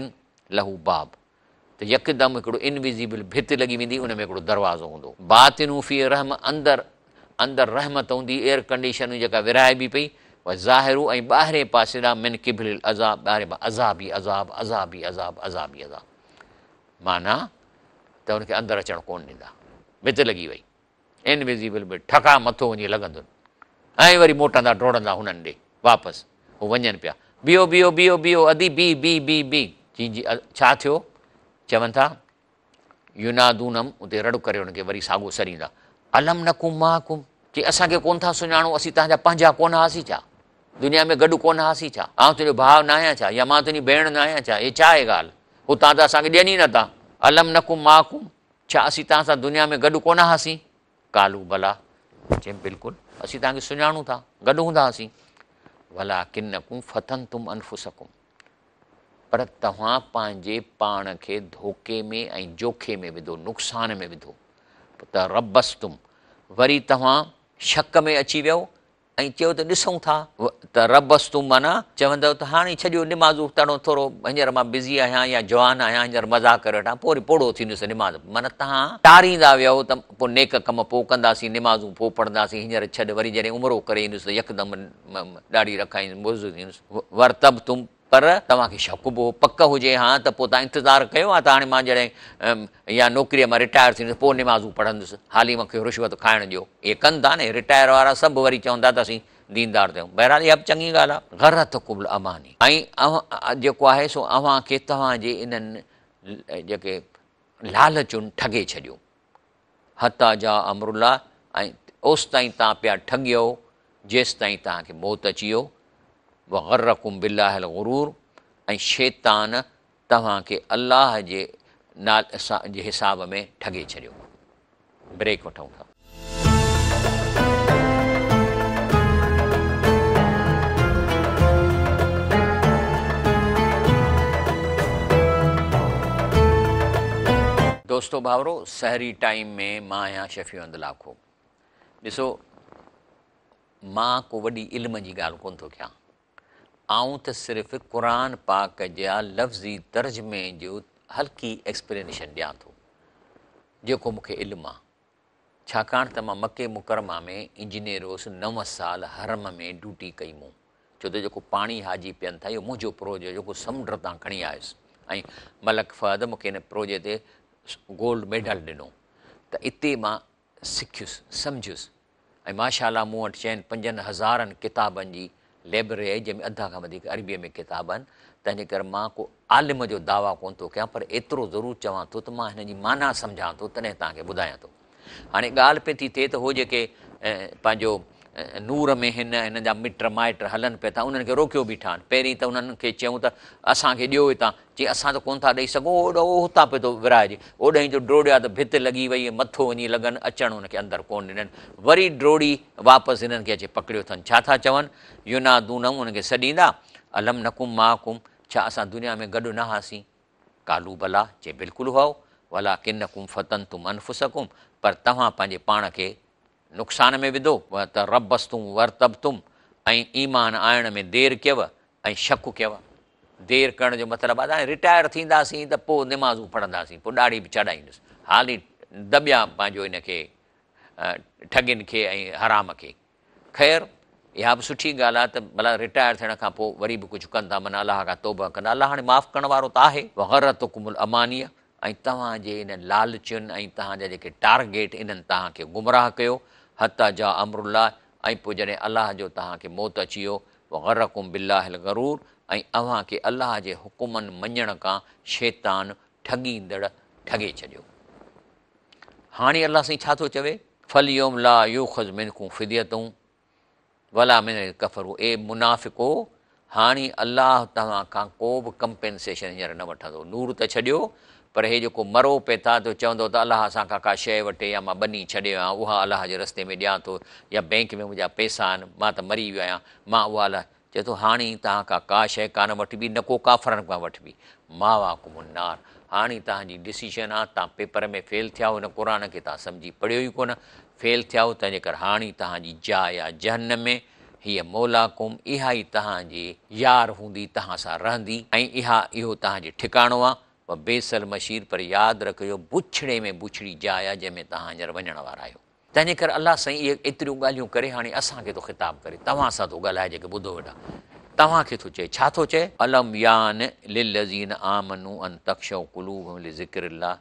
له باب ته يڪدم هڪڙو انويزيبل ڀت لڳي ويندي ان ۾ هڪڙو دروازو هوندو. باطنه فيه رحمة اندر اندر رحمت هوندي ايئر ڪنڊيشن جيڪا ورهائبي پئي وظاهره ۽ ٻاهرين پاسي ڏانهن من قبله العذاب ٻاهرين پاسي عذاب ئي عذاب عذاب ئي عذاب عذاب ئي عذاب. معنيٰ ته ان کي اندر اچڻ ڪونه ڏيندا. ڀت لڳي وئي. انويزيبل به ٺڪا مٿو وڃي لڳندن ۽ وري موٽندا ڊوڙندا هنن ڏي واپس. هو وڃن پيا. بيهو بيهو بيهو بيهو ادي بيهه بيهه بيهه بيهه. چين جي ڇا ٿيو؟ چون ٿا ينادونهم اتي رڙ ڪري انهن کي وري ساڳو سڏيندا. الم نڪن معڪم چي اسان کي ڪونه ٿا سڃاڻو اسين توهان جا پنهنجا ڪونه هئاسين ڇا؟ دنيا ۾ گڏ ڪونه هئاسين ڇا؟ آئون تنهنجو ڀاء نه آهيان ڇا؟ يا مان تنهنجي ڀيڻ نه آهيان ڇا؟ هي ڇا آهي ڳالهه؟ هو توهان ته اسان کي ڏين ئي نه ٿا. الم نڪن معڪم، ڇا اسين توهان سان دنيا ۾ گڏ ڪونه هئاسين؟ قالوا بليٰ، چيم بلڪل، اسين توهان کي سڃاڻون ٿا، گڏ هوندا هئاسين. ولڪنڪم فتنتم انفسڪم، پر توهان پنهنجي پاڻ کي ڌوڪي ۾ ۽ جوکي ۾ وڌو، نقصان ۾ وڌو. تربصتم، وري توهان شڪ ۾ اچي ويؤ ۽ چيو ته ڏسون ٿا. تربصتم معنيٰ چوندؤ ته هاڻي ڇڏيو نمازون تڙو ٿورو هينئر مان بزي آهيان يا جوان آهيان هينئر مزا ڪري وٺان پوء وري پوڙهو ٿيندس نماز معنيٰ توهان ٽاريندا ويؤ ته پوء نيڪ ڪم پوء ڪنداسين نمازون پوء پڙهنداسين هينئر ڇڏ وري جڏهن عمرو ڪري ايندس ته يڪدم ڏاڙهي رکائيندس موزو ٿيندس وارتبتم پر توهان کي شڪ به هو، پڪ هجي ها ته پوء توهان انتظار ڪيو ها ته هاڻي مان جڏهن يا نوڪريء مان رٽائر ٿيندس پوء نمازون پڙهندس، حالي مون کي رشوت کائڻ ڏيو. اهي ڪن ٿا نه، رٽائر وارا سڀ وري چون ٿا ته اسين ديندار ٿيون. بهرحال اها به چڱي ڳالهه آهي. غرتڪم الاماني ۽ جيڪو آهي سو اوهان کي توهان جي انهن جيڪي لالچن ٺڳي ڇڏيو. حتيٰ جاء امر الله ۽ اوستائين توهان پيا ٺڳيو جيستائين توهان کي موت اچي ويو. وغرڪم بالله الغرور ۽ شيطان توهان کي الله جي نالي سان جي حساب ۾ ٺڳي ڇڏيو. بريڪ وٺون ٿا. دوستو ڀائرو سحري ٽائيم ۾ مان آهيان شفيع احمد لاکو. ڏسو مان ڪو وڏي علم جي ڳالهه ڪونه ٿو ڪيان. آئون ته صرف قرآن پاڪ جا لفظي ترجمي جو هلڪي ايڪسپلينيشن ڏيان ٿو جيڪو مون کي علم آ. ڇاڪاڻ ته مان مڪي مڪرمه ۾ انجنيئر هوس نو سال حرم ۾ ڊيوٽي ڪئي مون ڇو ته جيڪو پاڻي حاجي پين ٿا اهو منهنجو پروجي جيڪو سمنڊ تان کڻي آيس ۽ ملڪ فهد مون کي ان پروجي تي گولڊ ميڊل ڏنو ته اتي مان سکيس، سمجهيس ۽ ماشاء الله مون وٽ چئن پنجن هزارن ڪتابن جي لئبرري آهي جنهن ۾ اڌ کان وڌيڪ عربيء ۾ ڪتاب آهن، تنهنجي ڪري مان ڪو عالم جو دعويٰ ڪونه ٿو ڪيان پر ايترو ضرور چوان ٿو ته مان هن جي معنيٰ سمجهان ٿو تڏهن توهان کي ٻڌايان ٿو. هاڻي ڳالهه پئي ٿي ٿئي ته هو جيڪي پنهنجو نور ۾ هن هن جا مٽ مائٽ هلن پيا ٿا انهن کي روڪيو بيٺا آهن. پهرين ته انهن کي چيائون ته اسان کي ڏيو هتان، چي اسان ته ڪونه ٿا ڏئي سگهون، اوڏو هتان پيو ٿو ورهائجي. اوڏانهن جو ڊوڙيا ته ڀت لڳي وئي، مٿو وڃي لڳن، اچڻ ان کي اندر ڪونه ڏنن. وري ڊوڙي واپس هنن کي اچي پڪڙيو اٿن. ڇا ٿا چون؟ ينادونهم انهن کي سڏيندا، الم نڪن معڪم، ڇا اسان دنيا ۾ گڏ نه هئاسين؟ قالوا بليٰ، چي بلڪل هئو، ولڪنڪم فتنتم انفسڪم، پر توهان پنهنجي پاڻ کي نقصان ۾ وڌو، وتربصتم وارتبتم، ۽ ايمان آڻڻ ۾ دير ڪيو ۽ شڪ ڪيو. دير ڪرڻ جو مطلب آهي ته هاڻي رٽائر ٿينداسين ته پوء نمازون پڙهنداسين، پوء ڏاڙهي به ڇڏائيندس. حالي دٻيا پنهنجو ان کي ٺڳين کي ۽ حرام کي. خير اها به سٺي ڳالهه آهي ته ڀلا رٽائر ٿيڻ کان پوء وري به ڪجهه ڪن ٿا معنيٰ الله کان توبهه ڪندا الله هاڻي معاف ڪرڻ وارو ته آهي. وغرتڪم الاماني ۽ توهان جي انهن لالچن ۽ توهان جا جيڪي ٽارگيٽ انهن توهان کي گمراهه ڪيو حتيٰ جاء امر الله ۽ پوء جڏهن الله جو توهان کي موت اچي ويو وغرڪم بالله الغرور ۽ اوهان کي الله جي حڪمن مڃڻ کان شيطان ٺڳيندڙ ٺڳي ڇڏيو. هاڻي الله سائين ڇا ٿو چوي؟ فاليوم لا يوخذ منڪم فدية ولا من الذين ڪفروا اي منافقو! هاڻي الله توهان کان ڪو به ڪمپينسيشن هينئر نه وٺندو. نور ته ڇڏيو پر هي جيڪو مرو پئي ٿا ته چوندو ته الله اسان کان ڪا شيء وٺي يا مان ٻني ڇڏي ويو آهيان اها الله جي رستي ۾ ڏيان ٿو يا بئنڪ ۾ منهنجا پئسا آهن مان ته مري ويو آهيان مان اها الله چئي ٿو، هاڻي توهان کان ڪا شيء ڪانه وٺبي، نه ڪو ڪافرن کان وٺبي. ماواڪم النار، هاڻي توهان جي ڊسيشن آ، توهان پيپر ۾ فيل ٿيا آهيو، هن قرآن کي توهان سمجهي پڙهيو ئي ڪونه، فيل ٿيا آهيو، تنهنجي ڪري هاڻي توهان جي جاء آ جهنم ۾، هيء مولاڪم، اها ئي توهان جي يار هوندي، توهان سان رهندي، ۽ اها اهو توهان جي ٺڪاڻو آ، وبئس المصير، پر ياد رکجو بڇڙي ۾ بڇڙي جاء آ، جنهن ۾ توهان هينئر وڃڻ وارا آهيو. تنهنجي ڪري الله سائين اهي ايتريون ڳالهيون ڪري هاڻي اسان کي ٿو خطاب ڪري، توهان سان ٿو ڳالهائي جيڪي ٻڌو ويٺا، توهان کي ٿو چئي، ڇا ٿو چئي؟ الم يان للذين آمنوا ان تخشع قلوبهم لذڪر الله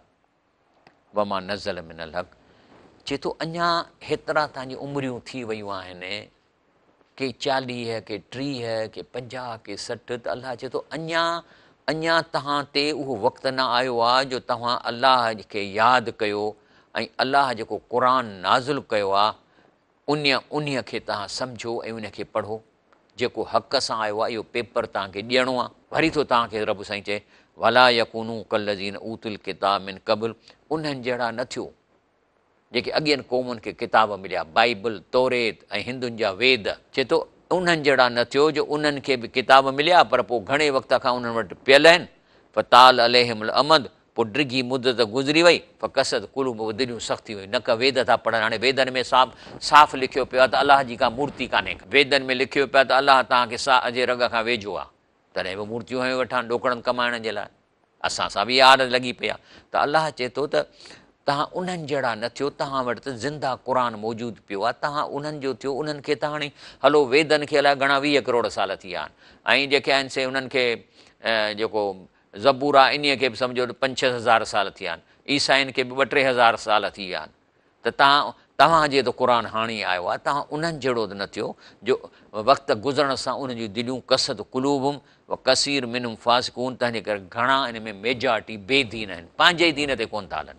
وما نزل من الحق چئي ٿو اڃا هيترا توهان جون عمريون ٿي ويون آهن، ڪي 40، ڪي 30، ڪي 50، ڪي 60 ته الله چئي ٿو اڃا اڃا توهان تي اهو وقت نه آيو آهي جو توهان الله کي ياد ڪيو ۽ الله جيڪو قرآن نازل ڪيو آهي ان انهي کي توهان سمجهو ۽ ان کي پڙهو جيڪو حق سان آيو آهي اهو پيپر توهان کي ڏيڻو آهي. وري ٿو توهان کي رب سائين چئي ولا يڪونوا ڪالذين اوتوا الڪتاب من قبل انهن جهڙا نه ٿيو جيڪي اڳين قومن کي ڪتاب مليا، بائيبل، توريت ۽ هندن جا ويد، چئي ٿو، انهن جهڙا نه ٿيو جو انهن کي به ڪتاب مليا پر پوء گهڻي وقت کان انهن وٽ پيل آهن، فطال عليهم الامد، پوء ڊگهي مدت گذري وئي، فقست قلوبهم، پوء دليون سخت ٿي ويون، نه ڪه ويد ٿا پڙهن، هاڻي ويدن ۾ صاف صاف لکيو پيو آهي ته الله جي ڪا مورتي ڪانهي ڪا. ويدن ۾ لکيو پيو آهي ته الله توهان کي ساهه جي رڳ کان ويجهو آهي، تڏهن به مورتيون هنيو ويٺا آهن ڏوڪڙن ڪمائڻ جي لاء. اسان سان به اها عادت لڳي پئي آهي ته الله چئي ٿو ته توهان انهن جهڙا نه ٿيو، توهان وٽ ته زنده قرآن موجود پيو آهي، توهان انهن جو ٿيو، انهن کي ته هاڻي هلو ويدن کي الائي گهڻا 20 ڪروڙ سال ٿي ويا آهن ۽ جيڪي آهن سي انهن کي جيڪو زبور آهي انهيء کي به سمجهو ته 5-6 هزار سال ٿي ويا آهن، عيسائين کي به 2-3 هزار سال ٿي ويا آهن. ته توهان توهان جي ته قرآن هاڻي آيو آهي، توهان انهن جهڙو ته نه ٿيو جو وقت گذرڻ سان انهن جون دليون قست قلوبهم وڪثير منهم فاسقون تنهن جي ڪري گهڻا ان ۾ ميجارٽي بي دين آهن، پنهنجي ئي دين تي ڪونه ٿا هلن.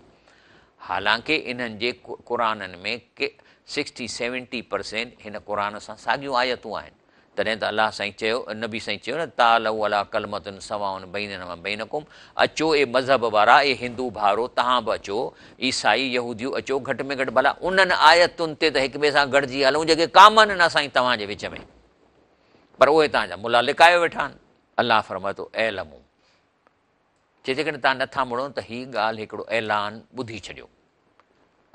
حالانڪه انهن جي قرآنن ۾ ڪي سڪسٽي سيونٽي پرسينٽ هن قرآن سان ساڳيون آيتون آهن. تڏهن ته الله سائين چيو، نبي سائين چيو نه، تعالوا الي ڪلمة سواء بيننا و بينڪم، اچو اي مذهب وارا، اي هندو ڀائرو توهان به اچو، عيسائي، يهوديو اچو، گهٽ ۾ گهٽ ڀلا انهن آيتن تي ته هڪ ٻئي سان گڏجي هلون جيڪي ڪامن آهن اسان ۽ توهان جي وچ ۾، پر اهي توهان جا ملا لڪايو ويٺا آهن. الله فرمائي ٿو، اعلموا، چي جيڪڏهن توهان نٿا مڙو ته هي ڳالهه هڪڙو اعلان ٻڌي ڇڏيو،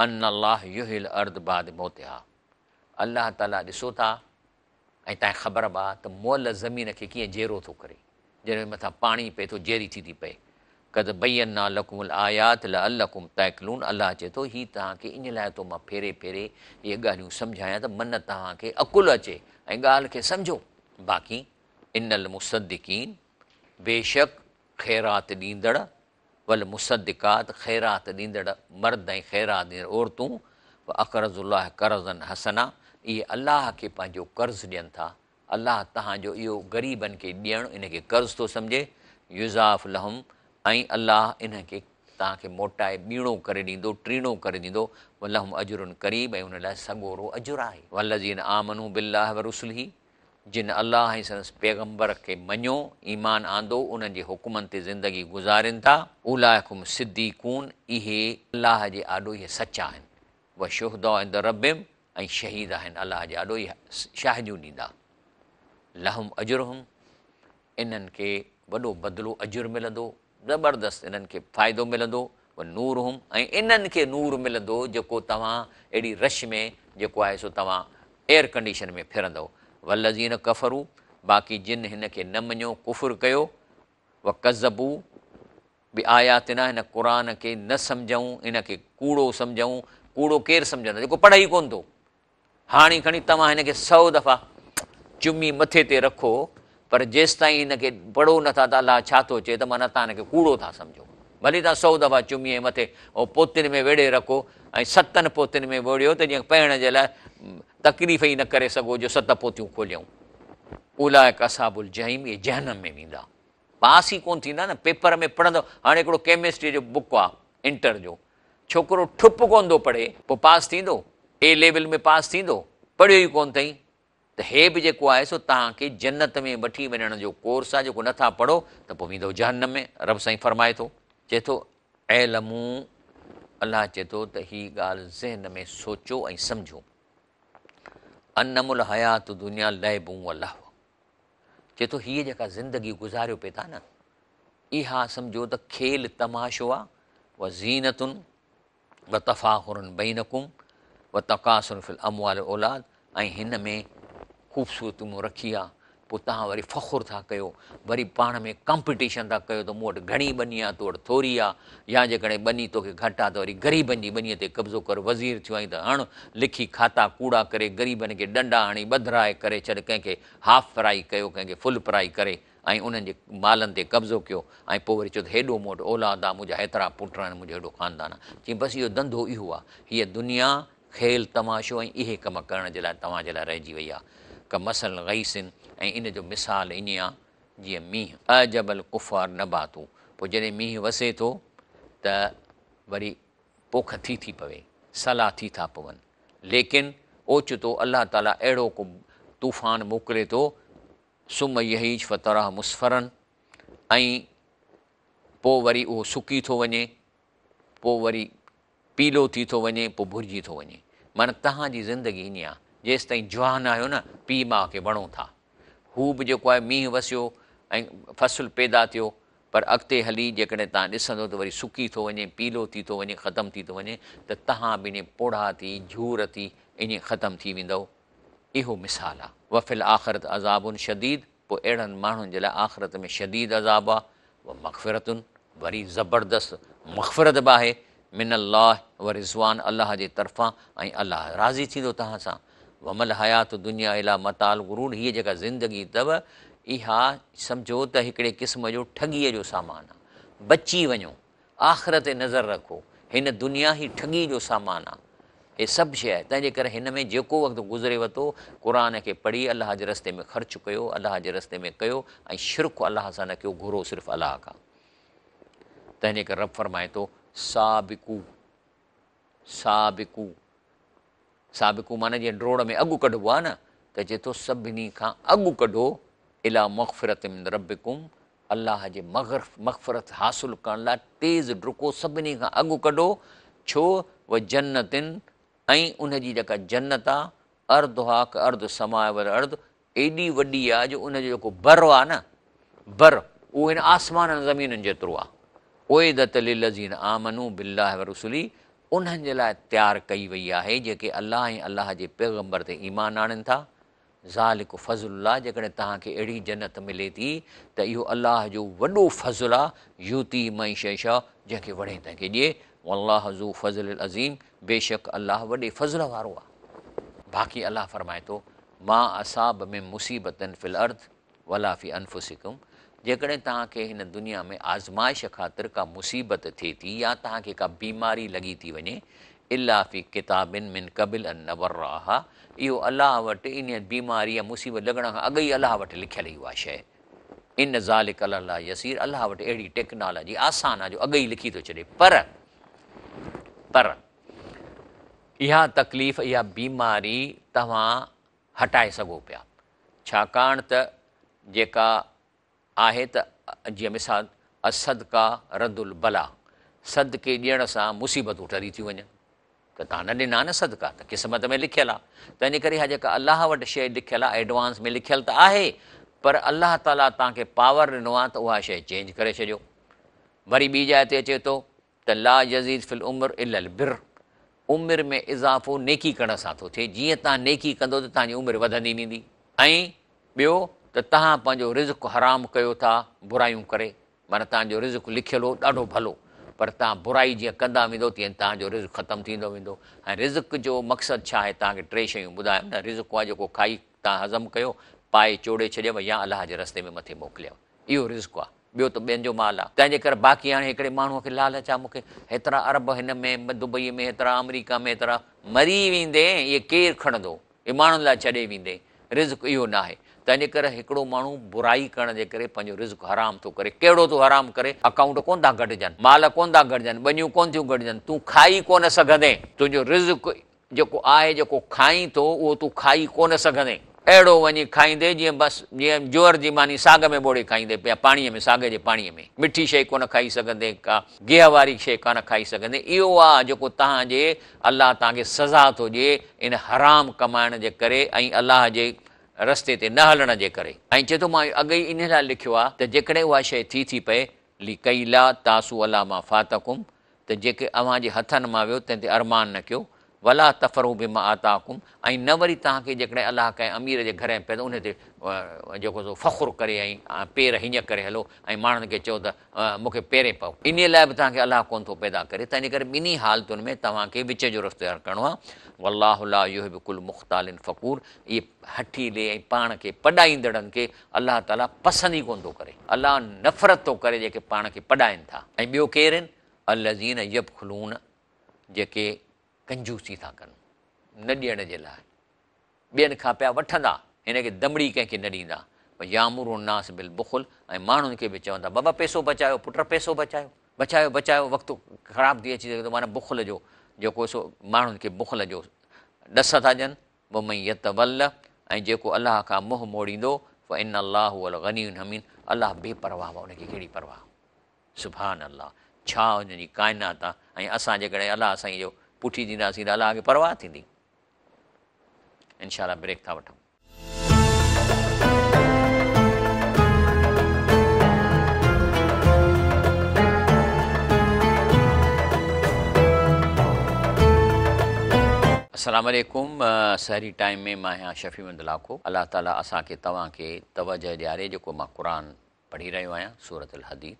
ان الله يحيي الارض بعد موتها، الله تعاليٰ ڏسو ٿا ۽ تانکي خبر به آ ته مئل زمين کي ڪيئن جيئرو ٿو ڪري، جڏهن ان مٿان پاڻي پئي ٿو جيئري ٿي ٿي پئي. قد بينا لڪم الآيات لعلڪم تعقلون الله چئي ٿو هي توهان کي ان لاء ٿو مان ڦيري ڦيري اهي ڳالهيون سمجهايان ته من توهان کي عقل اچي ۽ ڳالهه کي سمجهو. باقي ان المصدقين بيشڪ خيرات ڏيندڙ والمصدقات خيرات ڏيندڙ مرد ۽ خيرات ڏيندڙ عورتون واقرضوا الله قرضا حسنا اهي الله کي پنهنجو قرض ڏين ٿا الله توهان جو اهو غريبن کي ڏيڻ ان کي قرض ٿو سمجهي يضاعف لهم ۽ الله انهن کي توهان کي موٽائي ٻيڻو ڪري ڏيندو ٽيڻو ڪري ڏيندو ولهم اجر ڪريم ۽ ان لاء سڳورو اجر آهي والذين آمنوا بالله ورسله جن الله ۽ سندس پيغمبر کي مڃيو، ايمان آندو، انهن جي حڪمن تي زندگي گذارين ٿا. اولئک هم الصديقون، اهي الله جي آڏو اهي سچا آهن. والشهداء عند ربهم، ۽ شهيد آهن الله جي آڏو اهي شاهديون ڏيندا. لهم اجرهم، انهن کي وڏو بدلو، اجر، ملندو. زبردست انهن کي فائدو ملندو ونورهم ۽ انهن کي نور ملندو جيڪو توهان اهڙي رش ۾ جيڪو آهي سو توهان ايئر ڪنڊيشن ۾ ڦرندؤ والذين ڪفروا باقي جن هن کي نه مڃيو ڪفر ڪيو وڪذبوا بآياتنا هن قرآن کي نه سمجهئون ان کي ڪوڙو سمجهئون ڪوڙو ڪير سمجهندو؟ جيڪو پڙهي ئي ڪونه ٿو. هاڻي کڻي توهان هن کي سو دفعا چمي مٿي تي رکو، پر جيستائين هن کي پڙهو نٿا ته الله ڇا ٿو چئي ته معنيٰ توهان هن کي ڪوڙو ٿا سمجهو. ڀلي توهان سو دفعا چمي ۽ مٿي ۽ پوتين ۾ ويڙهي رکو ۽ ستن پوتين ۾ ويڙهيو ته جيئن پهڻ جي لاء تڪليف ئي نه ڪري سگهو جو ست پوتيون کوليائون. اولئڪ اصحاب الجحيم اهي جهنم ۾ ويندا. پاس ئي ڪونه ٿيندا نه پيپر ۾ پڙهندو. هاڻي هڪڙو ڪيمسٽريء جو بڪ آ انٽر جو، ڇوڪرو ٺپ ڪونه ٿو پڙهي، پوء پاس ٿيندو؟ اي ليول ۾ پاس ٿيندو؟ پڙهيو ئي ڪونه اٿئي. ته هي به جيڪو آهي سو توهان کي جنت ۾ وٺي وڃڻ جو ڪورس آهي، جيڪو نٿا پڙهو ته پوء ويندؤ جهنم ۾. رب سائين فرمائي ٿو، چئي ٿو، اعلموا، الله چئي ٿو ته هي ڳالهه ذهن ۾ سوچو ۽ سمجهو، انما الحيات الدنيا لعب و لهو، چئي ٿو هيء جيڪا زندگي گذاريو پئي ٿا نه، اها سمجهو ته کيل تماشو آ، و زينة و تفاخر بينڪم و تڪاثر في الاموال والاولاد ۽ هن ۾ خوبصورتي مون رکي آ، پوء توهان وري فخر ٿا ڪيو، وري پاڻ ۾ ڪامپيٽيشن ٿا ڪيو ته مون وٽ گهڻي ٻني آ، تو وٽ ٿوري آ، يا جيڪڏهن ٻني توکي گهٽ آ ته وري غريبن جي ٻنيء تي قبضو ڪر، وزير ٿيو آهين ته هڻ لکي کاتا ڪوڙا ڪري غريبن کي ڏنڊا هڻي ٻڌرائي ڪري ڇڏ، ڪنهن کي هاف فرائي ڪيو، ڪنهن کي فل فرائي ڪري ۽ انهن جي مالن تي قبضو ڪيو ۽ پوء وري چيو ته هيڏو مون وٽ اولاد آ، منهنجا هيترا پٽ آهن، منهنجو هيڏو خاندان آ. چيائين بس اهو ڌنڌو اهو آ، هيء دنيا کيل تماشو ۽ اهي ڪم ڪرڻ جي لاء توهان جي لاء رهجي وئي آ. ڪمثل غيث ۽ ان جو مثال ائين آ جيئن مينهن. اعجب الڪفار نباته پوء جڏهن مينهن وسي ٿو ته وري پوک ٿي ٿي پوي، سلا ٿي ٿا پون، ليڪن اوچتو الله تعاليٰ اهڙو ڪو طوفان موڪلي ٿو، ثم يهيج فتراه مصفرا ۽ پوء وري اهو سڪي ٿو وڃي، پوء وري پيلو ٿي ٿو وڃي، پوء ڀرجي ٿو وڃي. معنيٰ توهان جي زندگي ائين آهي، جيستائين جوان آهيو نه، پيء ماء کي وڻو ٿا. هو به جيڪو آهي مينهن وسيو ۽ فصل پيدا ٿيو، پر اڳتي هلي جيڪڏهن توهان ڏسندو ته وري سڪي ٿو وڃي، پيلو ٿي ٿو وڃي، ختم ٿي ٿو وڃي ته توهان به ائين پوڙها ٿي، جهور ٿي، ائين ختم ٿي ويندؤ. اهو مثال آهي. وفي الاخرة عذاب شديد پوء اهڙن ماڻهن جي لاء آخرت ۾ شديد عذاب آهي، ومغفرة وري زبردست مغفرت به آهي، من الله ورضوان الله جي طرفان ۽ الله راضي ٿيندو توهان سان، وما الحياة الدنيا الا متاع الغرور هيء جيڪا زندگي اٿو اها سمجهو ته هڪڙي قسم جو ٺڳيء جو سامان آهي، بچي وڃو آخرت تي نظر رکو، هن دنيا هي ٺڳي جو سامان آ، هي سڀ شيء آهي، تنهنجي ڪري هن ۾ جيڪو وقت گذري وتو، قرآن کي پڙهي الله جي رستي ۾ خرچ ڪيو، الله جي رستي ۾ ڪيو ۽ شرڪ الله سان نه ڪيو، گهرو صرف الله کان. تنهنجي ڪري رب فرمائي ٿو، سابقو، سابقو، سابقو معنيٰ جيئن ڊوڙ ۾ اڳ ڪڍبو آهي نه ته چئي ٿو سڀني کان اڳ ڪڍو اليٰ مغفرة من ربڪم الله جي مغفرت حاصل ڪرڻ لاء تيز ڊڪو سڀني کان اڳ ڪڍو ڇو و جنة ۽ ان جي جيڪا جنت آ عرضها ڪعرض السماء والارض ايڏي وڏي آ جو ان جو جيڪو بر آ نه بر اهو هن آسمانن زمينن جيترو آ اعدت للذين آمنوا بالله ورسله انهن جي لاء تيار ڪئي وئي آهي جيڪي الله ۽ الله جي پيغمبر تي ايمان آڻين ٿا ذلڪ فضل الله جيڪڏهن توهان کي اهڙي جنت ملي ٿي ته اهو الله جو وڏو فضل آ يؤتيه من يشاء جنهن کي وڻي تنهن کي ڏئي والله ذو فضل العظيم بيشڪ الله وڏي فضل وارو آ. باقي الله فرمائي ٿو ما اصاب من مصيبت في الارض ولا في انفسڪم جيڪڏهن توهان کي هن دنيا ۾ آزمائش خاطر ڪا مصيبت ٿئي ٿي يا توهان کي ڪا بيماري لڳي ٿي وڃي الا في ڪتاب من قبل ان نبراها اهو الله وٽ انهيء بيماري يا مصيبت لڳڻ کان اڳ ئي الله وٽ لکيل ئي اها شيء ان ذلڪ علي الله يسير الله وٽ اهڙي ٽيڪنالاجي آسان آهي جو اڳ ئي لکي ٿو ڇڏي پر پر اها تڪليف اها بيماري توهان هٽائي سگهو پيا ڇاڪاڻ ته جيڪا آهي ته جيئن مثال الصدقه رد البلا صدقي ڏيڻ سان مصيبتون ٽري ٿيون وڃن ته توهان نه ڏنا نه صدقا ته قسمت ۾ لکيل آهي تنهنجي ڪري اها جيڪا الله وٽ شيء لکيل آهي ايڊوانس ۾ لکيل ته آهي پر الله تعاليٰ توهان کي پاور ڏنو آهي ته اها شيء چينج ڪري ڇڏيو وري ٻي جاء تي اچي ٿو ته لا يزيد في العمر الا البر عمر ۾ اضافو نيڪي ڪرڻ سان ٿو ٿئي جيئن توهان نيڪي ڪندو ته توهان جي عمر وڌندي ويندي ۽ ٻيو ته توهان پنهنجو رزق حرام ڪيو ٿا برايون ڪري معنيٰ توهان جو رزق لکيل هو ڏاڍو ڀلو پر توهان برائي جيئن ڪندا ويندو تيئن توهان جو رزق ختم ٿيندو ويندو ۽ رزق جو مقصد ڇا آهي؟ توهان کي ٽي شيون ٻڌايم نه، رزق آهي جيڪو کائي توهان هضم ڪيو، پائي چوڙي ڇڏيو يا الله جي رستي ۾ مٿي موڪليو. اهو رزق آهي. ٻيو ته ٻين جو مال آهي. تنهن جي ڪري باقي هاڻي هڪڙي ماڻهوء کي لالچ آهي مون کي هيترا ارب هن ۾ دبئي ۾ هيترا آمريڪا ۾ هيترا مري ويندين اهي ڪير کڻندو؟ اهي ماڻهن لاء ڇڏي ويندين. رزق اهو ناهي. تنهن جي ڪري هڪڙو ماڻهو برائي ڪرڻ جي ڪري پنهنجو رزق حرام ٿو ڪري. ڪهڙو ٿو حرام ڪري؟ اڪائونٽ ڪونه ٿا گهٽجن، مال ڪونه ٿا گهٽجن، ٻنيون ڪونه ٿيون گهٽجن، تون کائي ڪونه سگهندين. تنهنجو رزق جيڪو آهي، جيڪو کائين ٿو، اهو تون کائي ڪونه سگهندين. اهڙو وڃي کائيندين جيئن بس جيئن جوئر جي ماني ساڳ ۾ ٻوڙي کائيندين يا پاڻيء ۾ ساڳ جي پاڻيء ۾. مٺي شيء ڪونه کائي سگهندين، ڪا گيهه واري شيء ڪانه کائي سگهندين. اهو آهي جيڪو توهان جي الله توهان کي سزا ٿو ڏئي ان حرام ڪمائڻ جي ڪري ۽ الله جي رستي تي نه هلڻ جي ڪري. ۽ چئي ٿو مان اهو اڳ ئي انهي لاء لکيو آهي ته جيڪڏهن اها شيء ٿي ٿي پئي لڪي لا تاسوا علي ما فاتڪم ته جيڪي اوهان جي هٿن مان ويو تنهن تي ارمان نه ڪيو ولا تفرحوا بما آتاڪم ۽ نه وري توهان کي جيڪڏهن الله ڪنهن امير جي گهر ۾ پئي ته انهي تي جيڪو سو فخر ڪري ۽ پير هيئن ڪري هلو ۽ ماڻهن کي چئو ته مون کي پيرين پئو. انهيء لاء به توهان کي الله ڪونه ٿو پيدا ڪري، تنهنجي ڪري ٻنهي حالتن ۾ توهان کي وچ جو رستو اختيار ڪرڻو آهي. والله لا يحب ڪل مختال فخور اهي هٺيلي ۽ پاڻ کي پڏائيندڙن کي الله تعاليٰ پسند ئي ڪونه ٿو ڪري. الله نفرت ٿو ڪري جيڪي پاڻ کي پڏائين ٿا. ۽ ٻيو ڪير آهن؟ الذين يبخلون جيڪي ڪنجوسي ٿا ڪن نه ڏيڻ جي لاء. ٻين کان پيا وٺندا، هن کي دمڙي ڪنهن کي نه ڏيندا. ويامرون الناس بالبخل ۽ ماڻهن کي به چوندا، بابا پئسو بچايو، پٽ پئسو بچايو، بچايو بچايو، وقت خراب ٿي اچي سگهي ٿو، معنيٰ بخل جو جيڪو سو ماڻهن کي بخل جو ڏس ٿا ڏين. ومن يتول ۽ جيڪو الله کان منهن موڙيندو، فان الله هو الغني الحميد الله بي پرواهه آهي، ان کي ڪهڙي پرواهه. سبحان الله ڇا ان جي ڪائنات آهي ۽ اسان جيڪڏهن الله سائين جو پٺي ڏينداسين ته الله کي پرواهه ٿيندي. انشاء الله بريڪ ٿا وٺون. السلام عليڪم سحري ٽائيم ۾ مان آهيان شفيع محمد لاکو الله تعالي اسان کي توهان کي توجه ڏياري جيڪو مان قرآن پڙهي رهيو آهيان سورة الحديد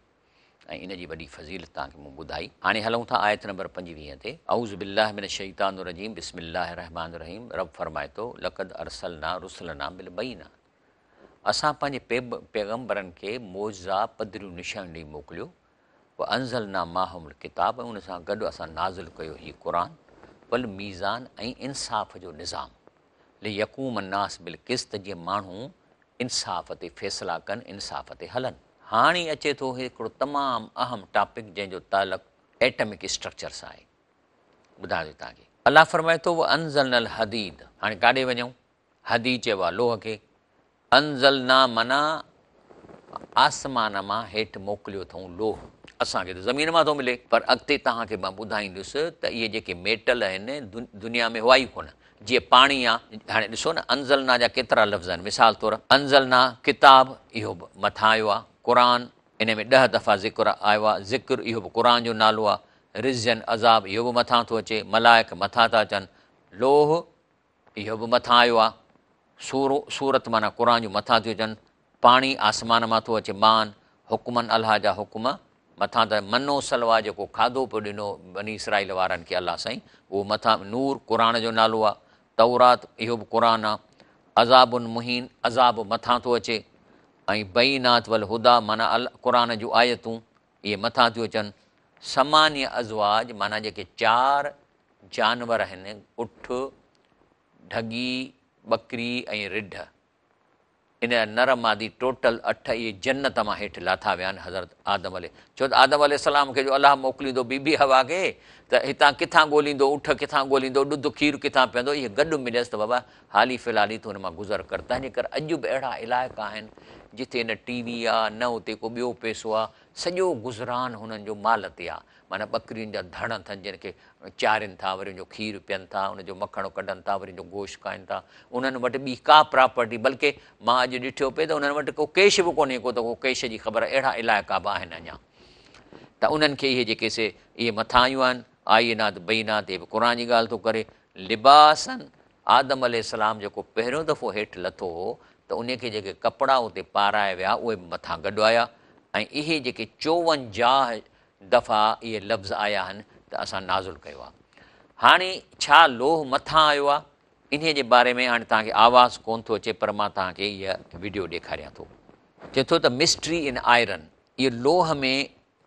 ۽ ان جي وڏي فضيلت توهان کي مون ٻڌائي. هاڻي هلون ٿا آيت نمبر 25 تي. اعوذ بالله من الشيطان الرجيم بسم الله الرحمٰن الرحيم رب فرمائي ٿو لقد ارسلنا رسلنا بالبينات اسان پنهنجي پيغمبرن کي معجزا پڌريون نشانيون ڏئي موڪليو وانزلنا معهم الڪتاب ۽ ان سان گڏ اسان نازل ڪيو هي قرآن والميزان ۽ انصاف جو نظام ليقوم الناس بالقسط جيئن ماڻهو انصاف تي فيصلا ڪن، انصاف تي هلن. هاڻي اچي ٿو هڪڙو تمام اهم ٽاپڪ جنهن جو تعلق ايٽمڪ اسٽرڪچر سان آهي. ٻڌايان ٿو توهان کي. الله فرمائي ٿو وانزلنا الحديد هاڻي ڪاڏي وڃون؟ حديد چئبو آهي لوهه کي. انزلنا معنيٰ آسمان مان هيٺ موڪليو اٿئون لوهه. اسان کي ته زمين مان ٿو ملي. پر اڳتي توهان کي مان ٻڌائيندس ته اهي جيڪي ميٽل آهن دنيا ۾ هئا ئي ڪونه. جيئن پاڻي آ. هاڻي ڏسو نه انزلنا جا ڪيترا لفظ آهن. مثال طور انزلنا ڪتاب اهو به مٿان آيو آ. قرآن ان ۾ ڏهه دفعا ذڪر آيو آ. ذڪر اهو به قرآن جو نالو آ. رجزا عذاب اهو به مٿان ٿو اچي. ملائڪ مٿان ٿا اچن. لوهه اهو به مٿان آيو آ. سور، سورت معنيٰ قرآن جون مٿان ٿيون اچن. پاڻي آسمان مان ٿو اچي. ماءً، حڪماً الله جا حڪم مٿان ته من و سلويٰ جيڪو کاڌو پيو ڏنو بني اسرائيل وارن کي الله سائين اهو مٿان نور قرآن جو نالو آ. تورات اهو به قرآن آ. عذاب مهين عذاب مٿان ٿو اچي ۽ بينات والهديٰ معنيٰ قرآن جون آيتون اهي مٿان ٿيون اچن. ثمانيه ازواج معنيٰ جيڪي چار جانور آهن، اٺ، ڍڳي، ٻڪري ۽ رڍ. ان جا نر مادي ٽوٽل اٺ اهي جنت مان هيٺ لاٿا ويا آهن حضرت آدم عليه ڇو ته آدم عليه السلام کي جو الله موڪليندو بي بي حوا کي ته هتان ڪٿان ڳوليندو اٺ ڪٿان ڳوليندو ڏڌ کير ڪٿان پيئندو اهي گڏ مليس ته بابا حالي في الحالي تون هن مان گذر ڪر تنهن جي ڪري اڄ به اهڙا علائقا آهن جتي نه ٽي وي آ نه اتي ڪو ٻيو پئسو آ سڄو گذران هنن جو مال تي آ معنيٰ ٻڪرين جا ڌڻ اٿن جن کي چارين ٿا وري ان جو کير پين ٿا ان جو مکڻ ڪڍن ٿا وري ان جو گوشت کائن ٿا انهن وٽ ٻي ڪا پراپرٽي بلڪه مان اڄ ڏٺو پئي ته انهن وٽ ڪو ڪيش به ڪونهي ڪو ته ڪو ڪيش جي خبر اهڙا علائقا به آهن اڃا ته انهن کي اهي جيڪي سي اهي مٿان آيون آهن آيات بينات هي به قرآن جي ڳالهه ٿو ڪري لباسا آدم عليه السلام جيڪو پهريون دفعو هيٺ لٿو هو ته ان کي جيڪي ڪپڙا اتي پارايا ويا اهي به مٿان گڏ آيا ۽ اهي جيڪي 54 دفعا اهي لفظ آيا آهن ته اسان نازل ڪيو آهي. هاڻي ڇا لوهه مٿان آيو آهي؟ انهيء جي باري ۾ هاڻي توهان کي آواز ڪونه ٿو اچي پر مان توهان کي هيء وڊيو ڏيکاريان ٿو. چئي ٿو ته مسٽري ان آئرن، اهو لوهه ۾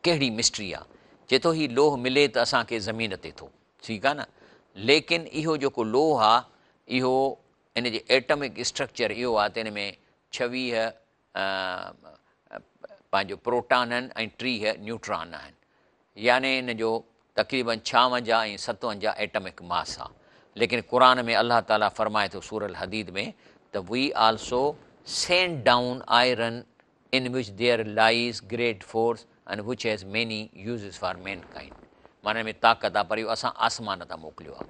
ڪهڙي مسٽري آهي؟ چئي ٿو هي لوهه ملي ته اسان کي زمين تي ٿو، ٺيڪ آهي نه، ليڪن اهو جيڪو لوهه آهي اهو ان جي ايٽمڪ اسٽرڪچر اهو آهي ته ان ۾ 26 پنهنجو پروٽان آهن ۽ 30 نيوٽران آهن يعني ان جو تقريباً 56 ۽ 57 ايٽمڪ ماس آهي ليڪن قرآن ۾ الله تعالي فرمائي ٿو سورة الحديد ۾ ته We also send down iron in which there lies great force and which has many uses for mankind معنيٰ ان ۾ طاقت آهي پر اهو اسان آسمان تان موڪليو آهي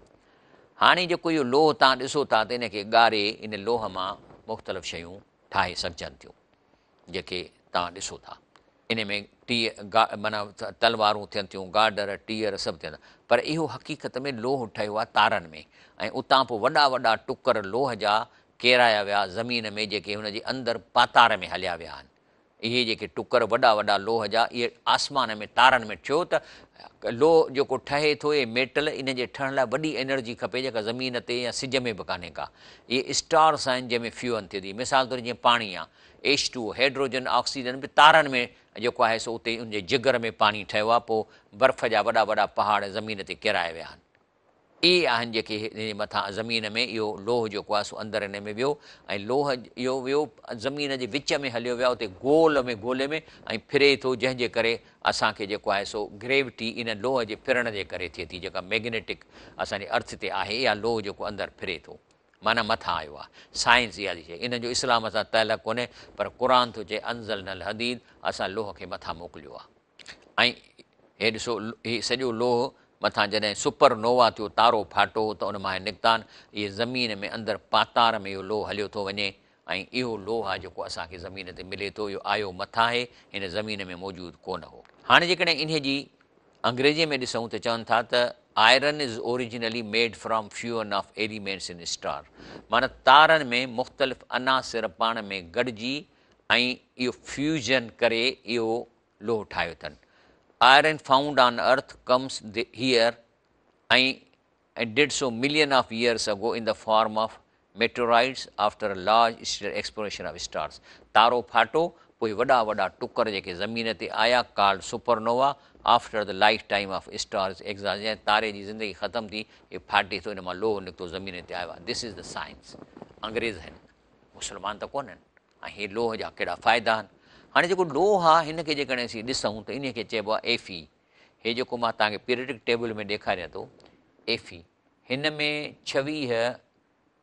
هاڻي جيڪو اهو لوهه توهان ڏسو ٿا ته ان کي ڳاري ان لوهه مان مختلف شيون ٺاهي سگهجن ٿيون جيڪي توهان ڏسو ٿا ان ۾ ٽي معنيٰ تلوارون ٿين ٿيون گارڊر ٽيئر سڀ ٿين ٿا پر اهو حقيقت ۾ لوهه ٺهيو آهي تارن ۾ ۽ اتان پوء وڏا وڏا ٽڪر لوهه جا ڪيرايا ويا زمين ۾ جيڪي هن جي اندر پاتار ۾ هليا ويا آهن اهي جيڪي ٽڪر وڏا وڏا لوهه جا اهي آسمان ۾ تارن ۾ ٺهيو ته لوهه جيڪو ٺهي ٿو اهي ميٽل ان جي ٺهڻ لاء وڏي انرجي کپي جيڪا زمين تي يا سج ۾ به ڪانهي ڪا. اهي اسٽارس آهن جنهن ۾ فيوئن ٿئي ٿي. مثال طور جيئن پاڻي آهي H two O hydrogen oxygen به تارن ۾ جيڪو آهي سو اتي ان جي جگر ۾ پاڻي ٺهيو آهي پوء برف جا وڏا وڏا پهاڙ زمين تي ڪيرايا ويا آهن. اهي آهن جيڪي هن جي مٿان زمين ۾ اهو لوهه جيڪو آهي سو اندر هن ۾ ويو ۽ لوهه اهو ويو زمين جي وچ ۾ هليو ويو اتي گول ۾ گولي ۾ ۽ ڦري ٿو جنهن جي ڪري اسان کي جيڪو آهي سو گريوٽي ان لوهه جي ڦرڻ جي ڪري ٿئي ٿي جيڪا ميگنيٽڪ اسان جي ارٿ تي آهي اها لوهه جيڪو اندر ڦري ٿو معنيٰ مٿان آيو آهي سائنس اها ٿي چئي ان جو اسلام سان تعلق ڪونهي پر قرآن ٿو چئي انزلنا الحديد اسان لوهه کي مٿان موڪليو آهي. ۽ هي ڏسو هي سڄو لوهه مٿان جڏهن سپر نووا ٿيو تارو ڦاٽو ته ان مان هي نڪتا آهن اهي زمين ۾ اندر پاتار ۾ اهو لوهه هليو ٿو وڃي ۽ اهو لوهه آهي جيڪو اسان کي زمين تي ملي ٿو اهو آيو مٿان آهي هن زمين ۾ موجود ڪونه هو. هاڻي جيڪڏهن انهي جي انگريزيء ۾ ڏسون ته چون ٿا ته Iron is originally made from fusion of elements in star معنيٰ تارن ۾ مختلف عناصر پاڻ ۾ گڏجي ۽ اهو فيوزن ڪري اهو لوهه ٺاهيو اٿن. Iron found on earth comes here ۽ did so million of years ago in the form of meteoroids after a large stellar explosion of stars تارو ڦاٽو پوء وڏا وڏا ٽڪر جيڪي زمين تي آيا called supernova after the life time of stars exhaust جڏهن تاري جي زندگي ختم ٿي هي ڦاٽي ٿو ان مان لوهه نڪتو زمين تي آيو آهي this is the science انگريز آهن مسلمان ته ڪونهن ۽ هي لوهه جا ڪهڙا فائدا آهن. هاڻي جيڪو لوهه آهي هن کي جيڪڏهن اسين ڏسون ته انهي کي چئبو آهي ايف اي. هي جيڪو مان توهان کي پيريڊڪ ٽيبل ۾ ڏيکاريان ٿو ايف اي هن ۾ 26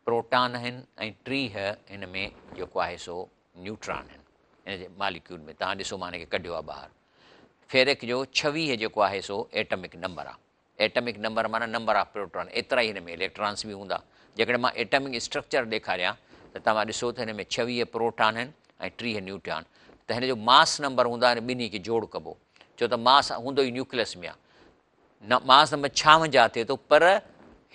پروٽان آهن ۽ 30 هن ۾ جيڪو آهي سو نيوٽران آهن هن جي ماليڪيول ۾ توهان ڏسو مان هن کي ڪڍيو آهي ٻاهر. فيرڪ جو 26 جيڪو آهي سو ايٽمڪ نمبر آهي. ايٽمڪ نمبر معنيٰ نمبر آف پروٽان ايترا ئي هن ۾ اليڪٽرانس به هوندا. جيڪڏهن مان ايٽمڪ اسٽرڪچر ڏيکاريان ته توهان ڏسو ته هن ۾ 26 پروٽان آهن ۽ 30 نيوٽران ته هن جو ماس نمبر هوندو آهي ٻنهي کي جوڙ ڪبو ڇو ته ماس هوندو ئي نيوڪليس ۾ آهي نه ماس نمبر 56 ٿئي ٿو پر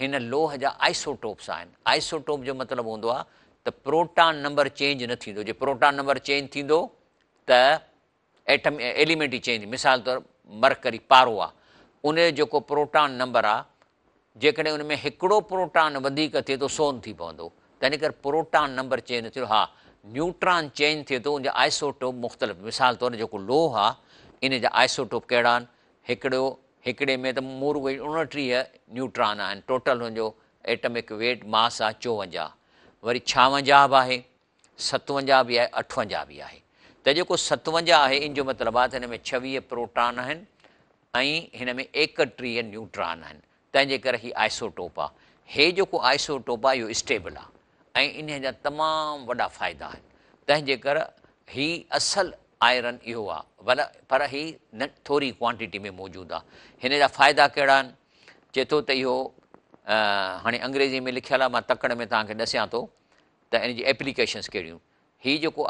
هن لوهه جا آئسوٽوپس آهن آئسوٽوپ جو مطلب هوندو آهي ته پروٽان نمبر چينج نه ٿيندو جي پروٽان نمبر چينج ٿيندو ته ايٽم ايليمينٽ ئي چينج مثال طور مرڪري پارو آ ان جو جيڪو پروٽان نمبر آ جيڪڏهن ان ۾ هڪڙو پروٽان وڌيڪ ٿئي ٿو سون ٿي پوندو تنهن ڪري پروٽان نمبر چينج نه ٿيندو ها نيوٽران چينج ٿئي ٿو ان جا آئسوٽوپ مختلف مثال طور جيڪو لوهه آ ان جا آئسوٽوپ ڪهڙا آهن هڪڙو هڪڙي ۾ ته مون رڳو 29 نيوٽران آهن ٽوٽل هن جو ايٽمڪ ويٽ ماس آ 54 وري 56 به آهي 57 به آهي 58 به آهي ته جيڪو 57 آهي ان جو مطلب آهي ته هن ۾ 26 پروٽان آهن ۽ هن ۾ 31 نيوٽران آهن تنهن جي ڪري هي آئسوٽوپ آهي هي جيڪو آئسوٽوپ آهي اهو اسٽيبل آهي ۽ انهي جا تمام وڏا فائدا آهن تنهن جي ڪري هي اصل آئرن اهو آهي ڀلا پر هي نه ٿوري ڪوانٽيٽي ۾ موجود آهي هن جا فائدا ڪهڙا آهن چئي ٿو ته اهو هاڻي انگريزي ۾ لکيل آهي مان تڪڙ ۾ توهان کي ڏسيان ٿو ته ان جي ايپليڪيشنس ڪهڙيون. هي جيڪو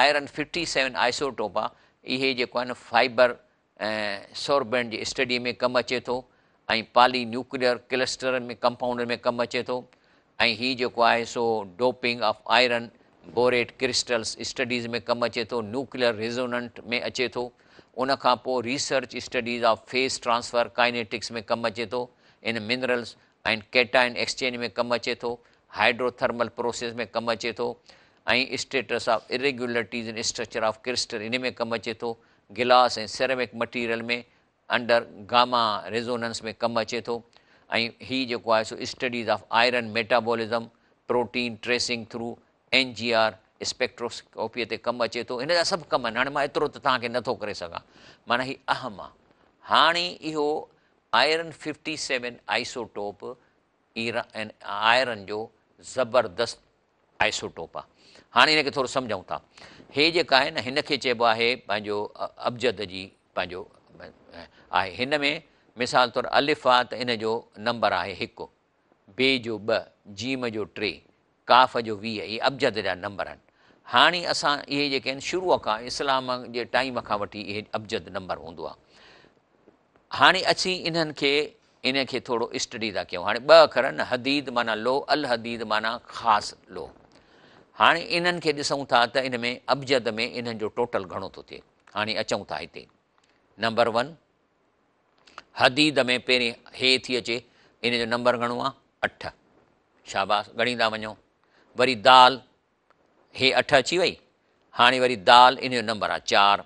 آئرن ففٽي سيون آئسوٽوپ آ اهي جيڪو آهن فائبر سوربينٽ جي اسٽڊي ۾ ڪم اچي ٿو ۽ پالي نيوڪليئر ڪلسٽرن ۾ ڪمپائونڊن ۾ ڪم اچي ٿو ۽ هي جيڪو آهي سو doping of iron borate crystals studies ۾ ڪم اچي ٿو نيوڪليئر ريزوننٽ ۾ اچي ٿو. ان کان پوء research studies of phase transfer kinetics ۾ ڪم اچي ٿو، ان منرلز ۽ ڪيٽائن ايڪسچينج ۾ ڪم اچي ٿو، هائيڊرو ٿرمل پروسيس ۾ ڪم اچي ٿو ۽ status of irregularities in structure of crystal ان ۾ ڪم اچي ٿو، glass ۽ ceramic material ۾ under gamma resonance ۾ ڪم اچي ٿو ۽ هي جيڪو آهي سو studies of iron metabolism, protein tracing through N G R spectroscopy تي ڪم اچي ٿو. هن جا سڀ ڪم آهن. هاڻي مان ايترو ته توهان کي نٿو ڪري سگهان. معنيٰ هي اهم آهي. هاڻي اهو iron fifty seven isotope iron جو زبردست آئسوٽوپ آهي. هاڻي هن کي ٿورو سمجهون ٿا. هي جيڪا آهي نه هن کي چئبو آهي پنهنجو ابجد جي پنهنجو آهي. هن ۾ مثال طور الف آهي ته ان جو نمبر آهي هڪ، بي جو ٻه، جيم جو ٽي، ڪاف جو 20، اهي ابجد جا نمبر آهن. هاڻي اسان اهي جيڪي آهن شروع کان اسلام جي ٽائيم کان وٺي اهي ابجد نمبر هوندو آهي. هاڻي اسين انهن کي ان کي ٿورو اسٽڊي ٿا ڪيون. هاڻي ٻه اکر آهن نه، حديد معنيٰ لوهه، الحديد معنيٰ خاص لوهه. هاڻي انهن کي ڏسون ٿا ته ان ۾ ابجد ۾ انهن جو ٽوٽل گهڻو ٿو ٿئي. هاڻي اچون ٿا هتي نمبر ون حديد ۾ پهرين هي ٿي اچي، ان جو نمبر گهڻو آهي؟ اٺ. شاباس ڳڻيندا وڃو. وري دال هي اٺ اچي وئي. هاڻي وري دال ان جو نمبر آهي چار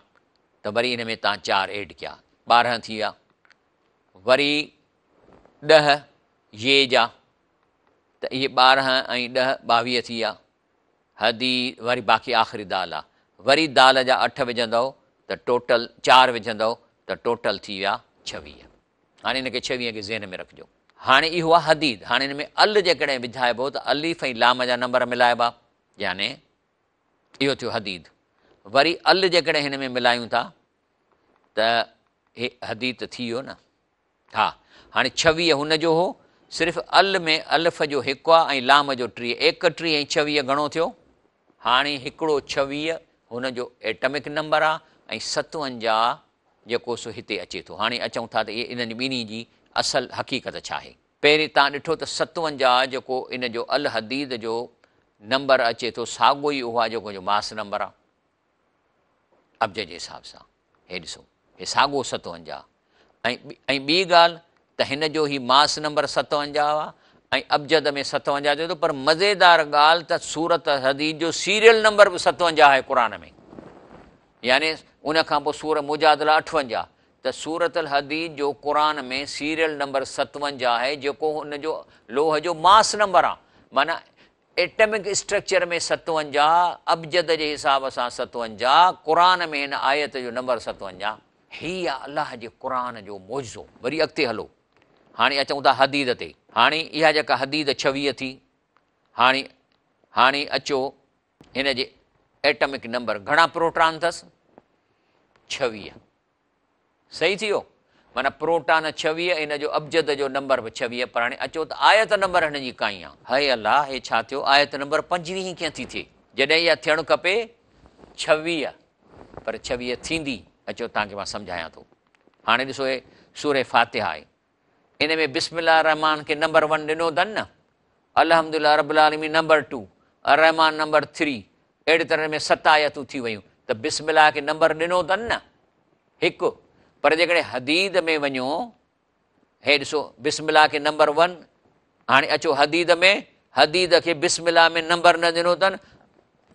ته وري ان ۾ تان چار ايڊ ڪيا 12 ٿي ويا. وري 10 يي جا ته اهي 12 ۽ 10 22 ٿي ويا. حدي وري باقي آخري دال آ. وري دال جا اٺ وجهندؤ ته ٽوٽل چار وجهندؤ ته ٽوٽل ٿي ويا 26. هاڻي ان کي 26 کي ذهن ۾ رکجو. هاڻي اهو آ حديد. هاڻي ان ۾ ال جيڪڏهن وجهائبو ته الف ۽ لام جا نمبر ملائبا يعني اهو ٿيو حديد. وري ال جيڪڏهن هن ۾ ملايون ٿا ته هي حديد ته ٿي ويو نه. ها هاڻي 26 هن جو هو، صرف ال ۾ الف جو هڪ آ ۽ لام جو 30، 31 ۽ 26 گهڻو ٿيو؟ هاڻي هڪڙو 26 هن جو ايٽمڪ نمبر آ ۽ 57 جيڪو سو هتي اچي ٿو. هاڻي اچون ٿا ته اهي انهن ٻنهي جي اصل حقيقت ڇا آهي. پهرين تان ڏٺو ته 57 جيڪو ان جو الحديد جو نمبر اچي ٿو ساڳو ئي اهو آ جيڪو ان جو ماس نمبر آ ابجد جي حساب سان. هي ڏسو هي ساڳو 57 ۽ ۽ ٻي ڳالهه ته هن جو هي ماس نمبر 57 آ ۽ ابجد ۾ 57 اچي ٿو پر مزيدار ڳالهه ته سورت حديد جو سيريل نمبر به 57 آهي قرآن ۾، يعني ان کان پوء سورة مجادله 58 ته سورة الحديد جو قرآن ۾ سيريل نمبر 57 آهي جيڪو هن جو لوهه جو ماس نمبر آ، معنيٰ ايٽمڪ اسٽرڪچر ۾ 57، ابجد جي حساب سان 57، قرآن ۾ هن آيت جو نمبر 57. هي آ الله جي قرآن جو معجزو. وري اڳتي هلو، هاڻي اچون ٿا حديد تي. هاڻي اها جيڪا حديد 26 ٿي، هاڻي هاڻي اچو هن جي ايٽمڪ نمبر گهڻا پروٽان اٿس؟ 26. صحيح ٿي ويو؟ معنيٰ پروٽان 26 هن جو ابجد جو نمبر به 26. پر هاڻي اچو ته آيت نمبر هن جي ڪائين آ. هاء الله هي ڇا ٿيو؟ آيت نمبر 25 ڪيئن ٿي ٿئي؟ جڏهن اها ٿيڻ کپي 26، پر 26 ٿيندي. اچو توهان کي مان سمجهايان ٿو. هاڻي ڏسو هي سوره فاتحه آهي، ان ۾ بسم الله الرحمٰن کي نمبر 1 ڏنو اٿن نه، الحمدلله رب العالمين نمبر 2، الرحمٰن نمبر 3، اهڙي طرح ان ۾ 7 آيتون ٿي ويون ته بسم الله کي نمبر ڏنو اٿن نه 1. پر جيڪڏهن حديد ۾ وڃو، هي ڏسو بسم الله کي نمبر 1، هاڻي اچو حديد ۾، حديد کي بسم الله ۾ نمبر نه ڏنو اٿن،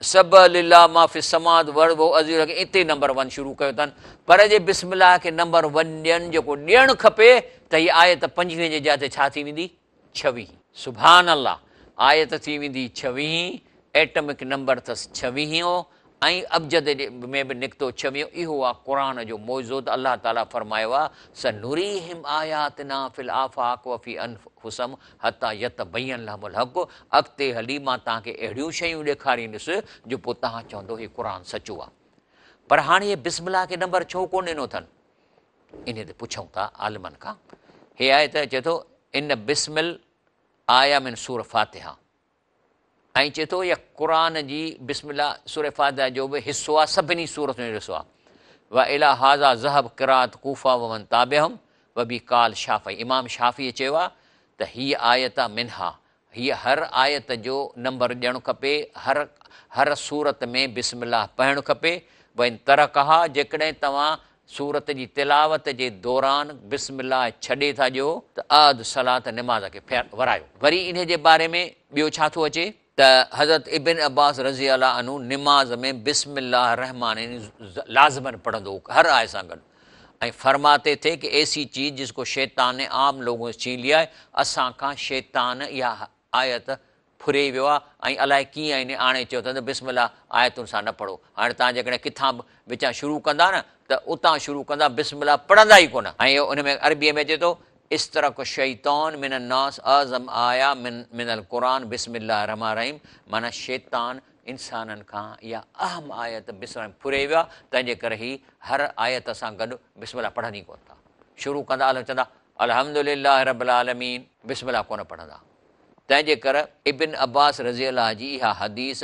سبح لله ما في السماوات والارض وهو العزيز الحڪيم، اتي نمبر 1 شروع ڪيو اٿن. پر جي بسم الله کي نمبر 1 ڏين جيڪو ڏيڻ کپي ته هي آيت 25 جي جاء تي ڇا ٿي ويندي؟ 26. سبحان الله آيت ٿي ويندي 26، ايٽمڪ نمبر اٿس 26 ۽ ابجد ۾ به نڪتو 26. اهو آ قرآن جو معجزو ته الله تعاليٰ فرمايو آ سنريهم آياتنا في الآفاق وفي انفسهم حتيٰ يتبين لهم الحق، اڳتي هلي مان توهان کي اهڙيون شيون ڏيکاريندس جو پوء توهان چوندو هي قرآن سچو آ. پر هاڻي هي بسم الله کي نمبر ڇو ڪونه ڏنو اٿن؟ انهي تي پڇون ٿا عالمن کان. هي آيت چئي ٿو ان بسم الايه من سورة فاتحه ۽ چئي ٿو يا قرآن جي بسم الله سورة فاتحه جو به حصو آ، سڀني سورتن جو حصو آ. والى هذا ذهب قراءة ڪوفه ومن تابعهم وبه قال شافعي، امام شافعي چيو آ ته هيء آيت منها، هيء هر آيت جو نمبر ڏيڻ کپي، هر هر سورت ۾ بسم الله پڙهڻ کپي، وان ترڪها جيڪڏهن توهان سورت جي تلاوت جي دوران بسم الله ڇڏي ٿا ڏيو ته اعدوا الصلاة نماز کي ورايو. وري انهي جي باري ۾ ٻيو ڇا ٿو اچي ته حضرت ابن عباس رضي الله عنه نماز ۾ بسم الله الرحمٰن الرحيم لازماً پڙهندو هو هر آيت سان گڏ ۽ فرماتي ٿي ڪه ايسي چيز جس ڪو شيطان ني عام لوگون سي ڇين ليا هي اسان کان شيطان اها آيت ڦري ويو آ ۽ الائي ڪيئن انهي آڻي چيو اٿن ته بسم الله آيتن سان نه پڙهو. هاڻي توهان جيڪڏهن ڪٿان به وچان شروع ڪندا نه ته اتان شروع ڪندا بسم الله پڙهندا ئي ڪونه. ۽ اهو ان ۾ عربيء ۾ اچي ٿو استرق الشيطان من الناس اعظم آية من من القرآن بسم الله الرحمٰن الرحيم معنيٰ شيطان انسانن کان اها اهم آيت بسم الله ڦري ويو آ تنهن جي ڪري هي هر آيت سان گڏ بسم الله پڙهن ئي ڪونه ٿا. شروع ڪندا الحمد چوندا الحمد لله رب العالمين بسم الله ڪونه پڙهندا. تنهن جي ڪر ابن عباس رضي الله جي اها حديث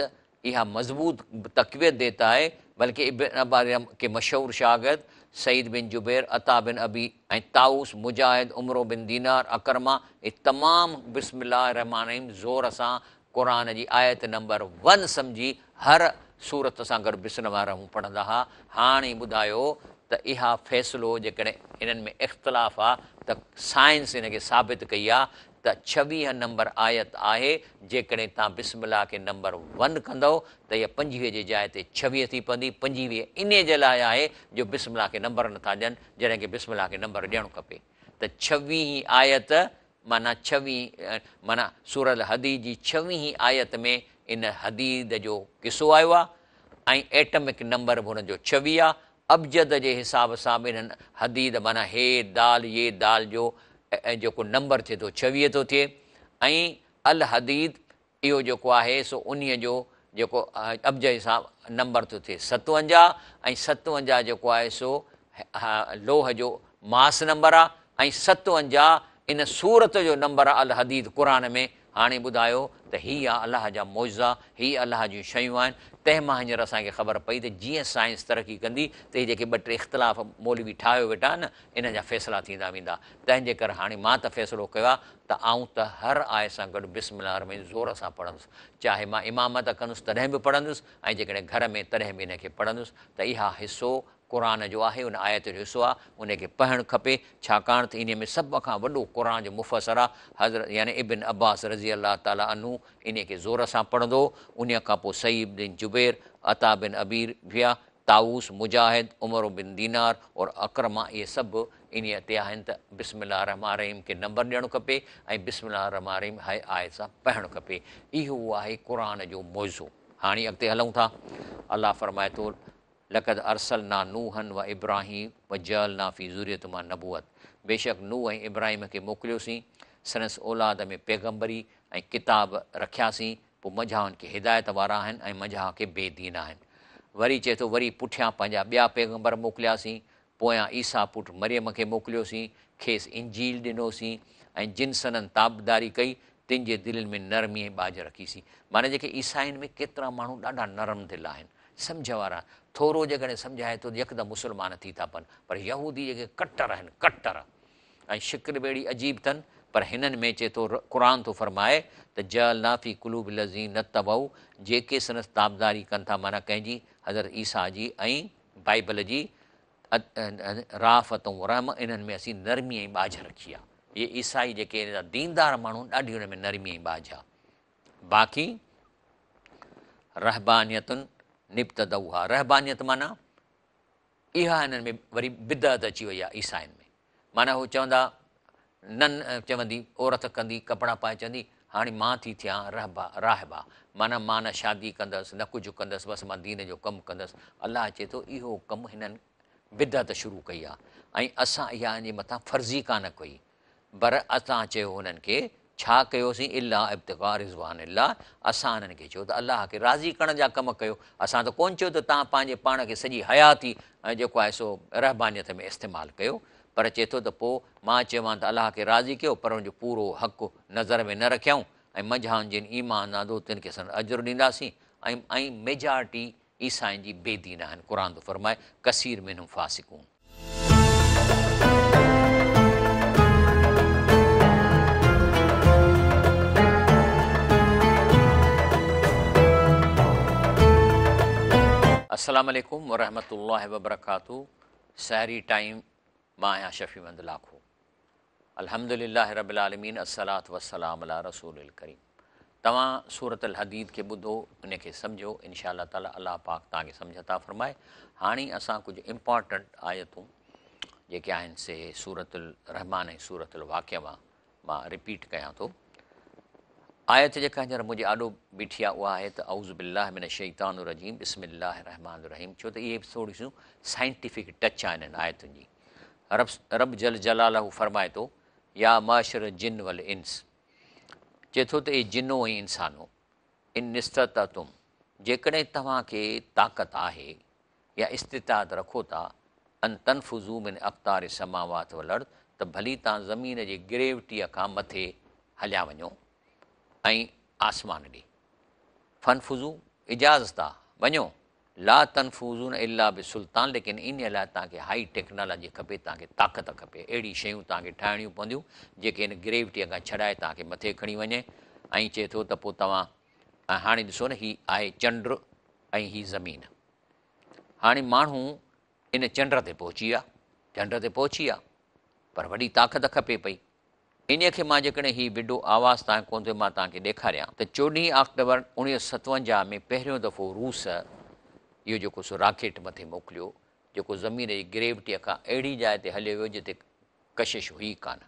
اها مضبوط تقويت ديتا هي بلڪه ابن عباس ڪي مشهور شاگرد سعيد بن جبير، عطا بن ابي ۽ طاووس، مجاهد، عمرو بن دينار، عڪرمه اهي تمام بسم الله الرحمٰن الرحيم زور سان قرآن جي آيت نمبر ون سمجهي هر سورت سان گڏ بسم الله الرحمٰن پڙهندا ها. هاڻي ٻڌايو ته اها فيصلو جيڪڏهن انهن ۾ اختلاف آ ته سائنس ان کي ثابت ڪئي آ ته 26 نمبر آيت آهي، جيڪڏهن توهان بسم الله کي نمبر ون ڪندؤ ته اها 25 جي جاء تي 26 ٿي پوندي، 25 انهيء جي لاء آهي جو بسم الله کي نمبر نٿا ڏين، جڏهن ڪه بسم الله کي نمبر ڏيڻ کپي ته ڇويهين آيت معنيٰ ڇويهين معنيٰ سورة الحديد جي ڇويهين آيت ۾ ان حديد جو قصو آيو آهي ۽ ايٽمڪ نمبر به هن جو 26 آهي، ابجد جي حساب سان به انهن حديد معنيٰ هي دال يي دال جو جيڪو نمبر ٿئي ٿو 26 ٿو ٿئي ۽ الحديد اهو جيڪو آهي سو انهيء جو جيڪو ابجد حساب نمبر ٿو ٿئي 57 ۽ 57 جيڪو آهي سو لوهه جو ماس نمبر آهي ۽ 57 ان سورت جو نمبر آهي الحديد قرآن ۾ هاڻي ٻڌايو ته هي آ الله جا معجزا، هي الله جون شيون آهن، تنهن مان هينئر اسان کي خبر پئي ته جيئن سائنس ترقي ڪندي ته هي جيڪي ٻه ٽي اختلاف مولوي ٺاهيو ويٺا آهن نه انهن جا فيصلا ٿيندا ويندا، تنهن جي ڪري هاڻي مان ته فيصلو ڪيو آ ته آئون ته هر آيت سان گڏ بسم الله الرحمن الرحيم زور سان پڙهندس، چاهي مان امامت ڪندس تڏهن به پڙهندس ۽ جيڪڏهن گهر ۾ تڏهن به ان کي پڙهندس ته اها حصو قرآن جو آهي، ان آيت جو حصو آهي، ان کي پڙهڻ کپي، ڇاڪاڻ ته انهيء ۾ سڀ کان وڏو قرآن جو مفسر آهي، حضرت يعني ابن عباس رضي الله تعالٰي عنه انهيء کي زور سان پڙهندو هو، انهيء کان پوء سعيد بن جبير، عطا بن ابي رباح، طاووس، مجاهد، عمرو بن دينار اور عڪرمه اهي سڀ انهيء تي آهن ته بسم الله الرحمٰن الرحيم کي نمبر ڏيڻ کپي ۽ بسم الله الرحمٰن الرحيم هر آيت سان پڙهڻ کپي. اهو آهي قرآن جو معجزو. هاڻي اڳتي هلون ٿا. الله فرمائي ٿو. لقد ارسلنا نوحا و ابراهيم و جعلنا في ذريتهما النبوت بيشڪ نوح ۽ ابراهيم کي موڪليوسين، سندس اولاد ۾ پيغمبري ۽ ڪتاب رکياسين، پوء منجهائن ڪي هدايت وارا آهن ۽ منجهان ڪي بي دين آهن. وري چئي ٿو وري پٺيان پنهنجا ٻيا پيغمبر موڪلياسين، پويان عيسيٰ پٽ مريم کي موڪليوسين، کيس انجيل ڏنوسين ۽ جن سندن تابعداري ڪئي، تن جي دلين ۾ نرمي ۽ ٻاجهه رکيسين. معنيٰ جيڪي عيسائين ۾ ڪيترا ماڻهو ڏاڍا نرم دل آهن، سمجهه وارا، ٿورو جيڪڏهن سمجهائي ٿو ته يڪدم مسلمان ٿي ٿا پون، پر يهودي جيڪي ڪٽر آهن، ڪٽر ۽ شڪل به اهڙي عجيب اٿن، پر هنن ۾ چئي ٿو قرآن ٿو فرمائي ته جعلنا في قلوب الذين اتبعوا جيڪي سندس تابعداري ڪن ٿا معنيٰ ڪنهن جي حضرت عيسيٰ جي ۽ بائيبل جي رافت و رحمة انهن ۾ اسين نرمي ۽ ٻاجهه رکي آهي. اهي عيسائي جيڪي ان جا ديندار ماڻهو ڏاڍي انهن ۾ نرمي ۽ ٻاجهه آهي. باقي رهبانيت ابتدعوها رهبانيت معنيٰ اها انهن ۾ وري بدعت اچي وئي آهي عيسائين ۾. معنيٰ هو چوندا نن چوندي عورت ڪندي ڪپڙا پائي چوندي هاڻي مان ٿي ٿيان رهبا راهبا معنيٰ مان نه شادي ڪندس نه ڪجهه ڪندس بس مان دين جو ڪم ڪندس الله چئي ٿو اهو ڪم هنن بدعت شروع ڪئي آهي ۽ اسان اها ان جي مٿان فرضي ڪانه ڪئي پر اسان چيو هنن کي ڇا ڪيوسين الا ابتغاء رضوان الله اسان انهن کي چيو ته الله کي راضي ڪرڻ جا ڪم ڪيو اسان ته ڪونه چيو ته توهان پنهنجي پاڻ کي سڄي حياتي جيڪو آهي سو رهبانيت ۾ استعمال ڪيو پر چئي ٿو ته پوء مان چيومان ته الله کي راضي ڪيو پر ان جو پورو حق نظر ۾ نه رکيائون ۽ منجهائن جن ايمان آندو تن کي سندن اجر ڏينداسين ۽ ۽ ميجارٽي عيسائين جي بي دين آهن قرآن ٿو فرمائي ڪثير منهم فاسقون. السلام عليڪم ورحمة الله وبرڪاته. سحري ٽائيم، مان آهيان شفيع محمد لاکو. الحمد لله رب العالمين الصلوة والسلام علي رسوله الڪريم توهان سورة الحديد کي ٻڌو ان کي سمجهو ان شاء الله تعالي الله پاڪ توهان کي سمجهه عطا فرمائي هاڻي اسان ڪجهه امپارٽنٽ آيتون جيڪي آهن سي سورة الرحمان ۽ سورة الواقعه مان مان رپيٽ ڪيان ٿو. آيت جيڪا هينئر منهنجي آڏو بيٺي آهي اها آهي ته اعوذ بالله من الشيطان الرجيم بسم الله الرحمٰن الرحيم ڇو ته اهي به ٿوريون سيون سائنٽيفڪ ٽچ آهن انهن آيتن جي. رب رب جل جلاله فرمائي ٿو يا معشر الجن والانس چئي ٿو ته اي جنو ۽ انسانو ان استطعتم جيڪڏهن توهان کي طاقت آهي يا استطاعت رکو ٿا، ان تنفذوا من اقطار السماوات والارض ته ڀلي توهان زمين جي گريوٽيء کان مٿي هليا وڃو ۽ آسمان ڏي. فانفذوا، اجازت آ، وڃو، لا تنفذون الا بسلطان ليڪن انهيء لاء توهان کي هائي ٽيڪنالاجي کپي، توهان کي طاقت کپي، اهڙي شيون توهان کي ٺاهڻيون پونديون جيڪي هن گريوٽيء کان ڇڏائي توهان کي مٿي کڻي وڃي ۽ چئي ٿو ته پوء توهان ۽ هاڻي ڏسو نه هي آهي چنڊ ۽ هي زمين. هاڻي ماڻهو ان چنڊ تي پهچي ويا، چنڊ تي پهچي ويا، پر وڏي طاقت کپي پئي. انهيء کي مان جيڪڏهن هي وڊو آواز تان ڪونه ٿو مان توهان کي ڏيکاريان ته چوڏهين آڪٽوبر 1957 ۾ پهريون دفعو روس اهو جيڪو سو راڪيٽ مٿي موڪليو جيڪو زمين جي گريوٽيء کان اهڙي جاء تي هليو ويو جتي ڪشش هئي ڪانه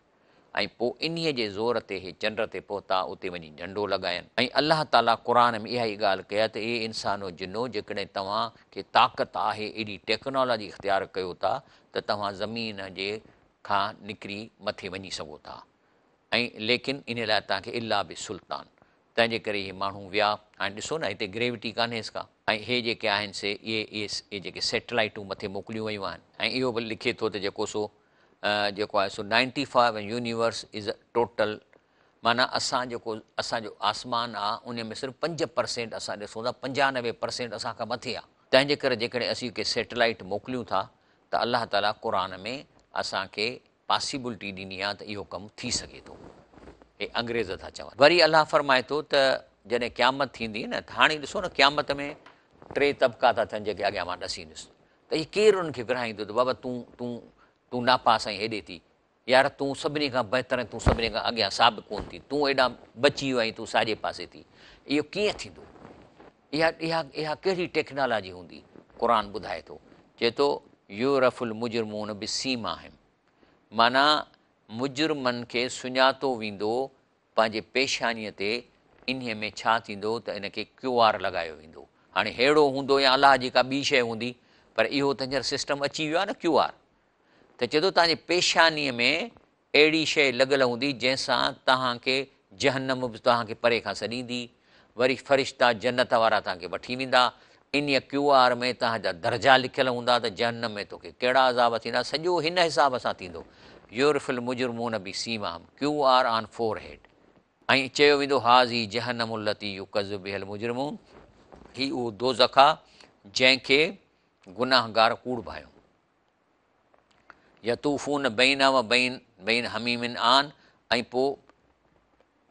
۽ پوء انهيء جي زور تي هي چنڊ تي پهتا، اتي وڃي جهنڊو لڳاين. ۽ الله تعاليٰ قرآن ۾ اها ئي ڳالهه ڪئي آهي ته اي انسانو جنو! جيڪڏهن توهان کي طاقت آهي، ايڏي ٽيڪنالاجي اختيار ڪيو ٿا ته توهان زمين جي کان نڪري مٿي وڃي سگهو ٿا ۽ ليڪن انهيء لاء توهان کي الا بسلطان تنهن جي ڪري اهي ماڻهو ويا. هاڻي ڏسو نه هتي گريوٽي ڪانهيس ڪا ۽ هي جيڪي آهن سي اهي اهي جيڪي سيٽلائيٽون مٿي موڪليون ويون آهن ۽ اهو به لکي ٿو ته جيڪو سو جيڪو آهي سو ninety five universe is total معنيٰ اسان جيڪو اسان جو آسمان آ ان ۾ صرف 5% اسان ڏسون ٿا 95% اسان کان مٿي آ تنهن جي ڪري جيڪڏهن اسين ڪي سيٽلائيٽ موڪليون ٿا ته الله تعاليٰ قرآن ۾ اسان کي پاسيبلٽي ڏني آ ته اهو ڪم ٿي سگهي ٿو هي انگريز ٿا چون وري الله فرمائي ٿو ته جڏهن قيامت ٿيندي نه ته هاڻي ڏسو نه قيامت ۾ ٽي طبقا ٿا ٿين جيڪي اڳيان مان ڏسيندس ته هي ڪير انهن کي ورهائيندو ته بابا تون تون تون ناپاس آهين هيڏي ٿي، يار تون سڀني کان بهتر آهين تون سڀني کان اڳيان سابقون ٿي، تون هيڏانهن بچي ويو آهين تون ساڄي پاسي ٿي. اهو ڪيئن ٿيندو؟ اها اها اها ڪهڙي ٽيڪنالاجي هوندي؟ قرآن ٻڌائي ٿو، چئي ٿو يعرف المجرمون بسيماهم معنيٰ مجرمن کي سڃاتو ويندو پنهنجي پيشانيء تي انهيء ۾ ڇا ٿيندو ته ان کي ڪيو آر لڳايو ويندو. هاڻي ههڙو هوندو يا الله جي ڪا ٻي شيء هوندي پر اهو ته هينئر سسٽم اچي ويو آهي نه ڪيو آر ته چئي ٿو توهان جي پيشانيء ۾ اهڙي شيء لڳل هوندي جنهن سان توهان کي جهنم به توهان کي پري کان سڏيندي، وري فرشتا جنت وارا توهان کي وٺي ويندا، انهيء ڪيو آر ۾ توهان جا درجا لکيل هوندا ته جهنم ۾ توکي ڪهڙا عذاب ٿيندا، سڄو هن حساب سان ٿيندو، يعرف المجرمون بسيماهم، Q R on forehead. ۽ چيو ويندو هٰذه جهنم التي يڪذب بها المجرمون، هي اهو دوزخ آ جنهن کي گناهگار ڪوڙ ڀانيو. يطوفون بينها وبين بين حميم آن ۽ پوء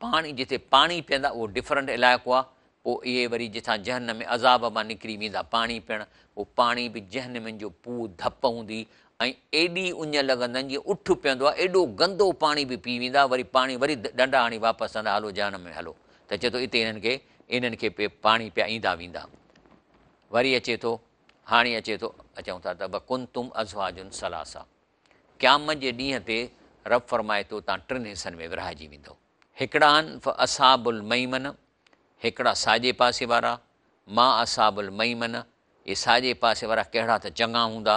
پاڻي جتي پاڻي پيئندا اهو ڊفرنٽ علائقو آهي پوء اهي وري جتان جهنم ۾ عذاب مان نڪري ويندا پاڻي پيئڻ اهو پاڻي به جهنمين جو پوء ڌپ هوندي ۽ ايڏي اڃ لڳندن جيئن اٺ پيئندو آهي ايڏو گندو پاڻي به پي ويندا وري پاڻي وري ڏنڊا هڻي واپس چوندا هلو جهنم ۾ هلو ته چئي ٿو اتي انهن کي انهن کي پي پاڻي پيا ايندا ويندا وري اچي ٿو هاڻي اچي ٿو اچون ٿا ته وڪنتم ازواجا ثلاثه قيامت جي ڏينهن تي رب فرمائي ٿو توهان ٽن حصن ۾ ورهائجي ويندؤ. هڪڙا آهن فاصحاب الميمنه هڪڙا ساڄي پاسي وارا، ما اصحاب الميمنه اهي ساڄي پاسي وارا ڪهڙا ته چڱا هوندا،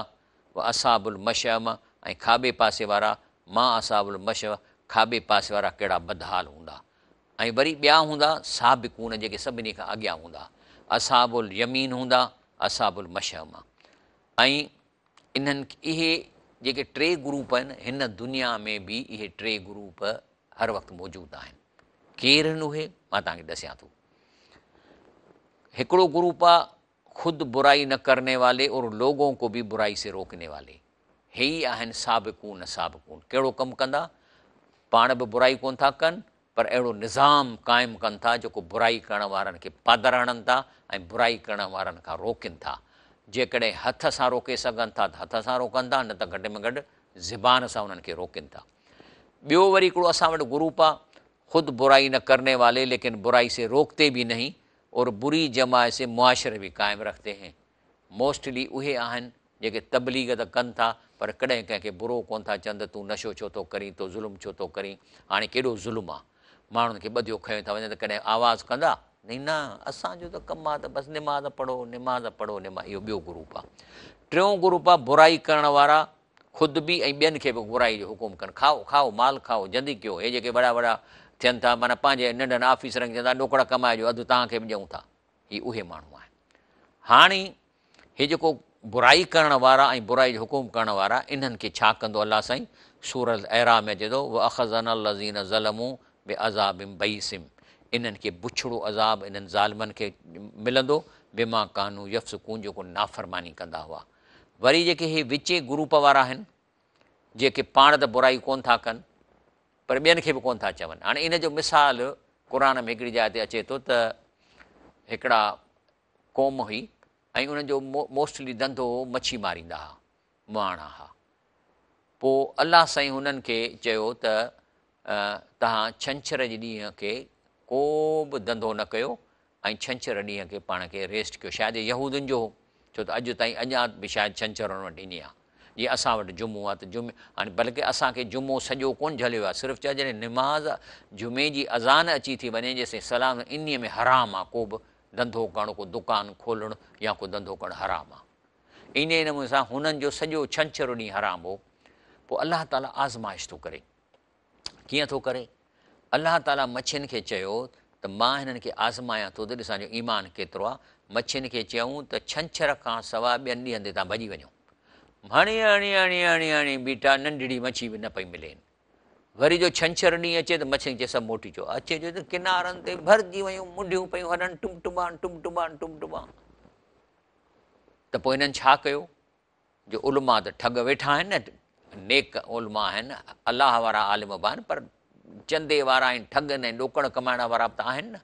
واصحاب المشئمه ۽ کاٻي پاسي وارا، ما اصحاب المشئمه کاٻي پاسي وارا ڪهڙا بدحال هوندا. ۽ وري ٻيا هوندا سابقون جيڪي سڀني کان اڳيان هوندا، اصحاب اليمين هوندا، اصحاب المشئمه ۽ انهن اهي جيڪي ٽي گروپ آهن هن دنيا ۾ به اهي ٽي گروپ هر وقت موجود آهن. ڪير آهن اهي؟ مان توهان کي ڏسيان ٿو. هڪڙو گروپ آ خود برائي نه ڪرني والي اور لوگون ڪو به برائي سي روڪني والي. هي ئي آهن سابقون سابقون. ڪهڙو ڪم ڪندا؟ پاڻ به برائي ڪونه ٿا ڪن پر اهڙو نظام قائم ڪن ٿا جيڪو برائي ڪرڻ وارن کي پادر هڻن ٿا ۽ برائي ڪرڻ وارن کان روڪين ٿا. جيڪڏهن هٿ سان روڪي سگهن ٿا ته هٿ سان روڪن ٿا نه ته گهٽ ۾ گهٽ زبان سان انهن کي روڪين ٿا. ٻيو وري هڪڙو اسان وٽ گروپ آ خود برائي نه ڪرني والي ليڪن برائي سي روڪتي ڀي نهين اور بري جماعت سي معاشري ڀي قائم رکتي هين. موسٽلي اهي آهن جيڪي تبليغ ته ڪن ٿا پر ڪڏهن ڪنهن کي برو ڪونه ٿا چون ته تون نشو ڇو ٿو ڪرين تو ظلم ڇو ٿو ڪرين هاڻي ڪيڏو ظلم آ ماڻهن کي ٻڌيو کنيو ٿا وڃن ته ڪڏهن آواز ڪندا نهين نه اسان جو ته ڪم آ ته بس نماز پڙهو نماز پڙهو نماز اهو ٻيو گروپ آ ٽيون گروپ آ برائي ڪرڻ وارا خود به ۽ ٻين کي به برائي جو حڪم ڪن کائو کائو مال کائو جلدي ڪيو هي جيڪي وڏا وڏا ٿين ٿا معنيٰ پنهنجي ننڍن آفيسرن کي چون ٿا ڏوڪڙ ڪمائي جو اڌ توهان کي به ڏيون ٿا هي اهي ماڻهو آهن هاڻي هي جيڪو برائي ڪرڻ وارا ۽ برائي جو حڪم ڪرڻ وارا انهن کي ڇا ڪندو الله سائين سورة الاعراف ۾ اچي ٿو واخذنا الذين ظلموا بعذاب بئيس انهن کي بڇڙو عذاب انهن ظالمن کي ملندو بما ڪانوا يفسقون جيڪو نافرماني ڪندا هئا وري جيڪي هي وچين گروپ وارا آهن جيڪي پاڻ ته برائي ڪون ٿا ڪن پر ٻين کي به ڪون ٿا چون هاڻي ان جو مثال قرآن ۾ هڪڙي جاء تي اچي ٿو ته هڪڙا قوم هئي ۽ انهن جو موسٽلي ڌنڌو هو مڇي ماريندا ها مهاڻا ها پوء الله سائين هنن کي چيو ته توهان ڇنڇر جي ڏينهن کي ڪو به ڌنڌو نه ڪيو ۽ ڇنڇر ڏينهن کي پاڻ کي ريسٽ ڪيو شايد يهودين جو هو ڇو ته اڄ تائين اڃا به شايد ڇنڇر انهن وٽ ائين آهي جيئن اسان وٽ جمعو آهي ته جمعي هاڻي بلڪه اسان کي جمعو سڄو ڪونه جهليو آهي صرف چئجي جڏهن نماز جمعي جي اذان اچي ٿي وڃي جيسين سلام انهي ۾ حرام آهي ڪو به ڌنڌو ڪرڻ ڪو دڪان کولڻ يا ڪو ڌنڌو ڪرڻ حرام آهي انهي نموني سان هنن جو سڄو ڇنڇر ڏينهن حرام هو پوء الله تعالي آزمائش ٿو ڪري ڪيئن ٿو ڪري؟ الله تعاليٰ مڇين کي چيو ته مان هنن کي آزمايان ٿو ته ڏسان جو ايمان ڪيترو آهي. مڇين کي چيائون ته ڇنڇر کان سواء ٻين ڏينهن تي توهان ڀڄي وڃو. هڻي هڻي هڻي هڻي هڻي بيٺا ننڍڙي مڇي به نه پئي ملين. وري جو ڇنڇر ڏينهن اچي ته مڇين کي سڀ موٽي اچو. اچي جو ته ڪنارن تي ڀرجي ويون منڍيون پيون هلن ٽم ٽمان ٽم ٽمان ٽم ٽمان. ته پوء هنن ڇا ڪيو؟ جو علماء ته ٺڳ ويٺا آهن نه، نيڪ علماء آهن، الله وارا عالم به آهن، پر چندي وارا ۽ ٺڳن ۽ ڏوڪڙ ڪمائڻ وارا به ته آهن نه.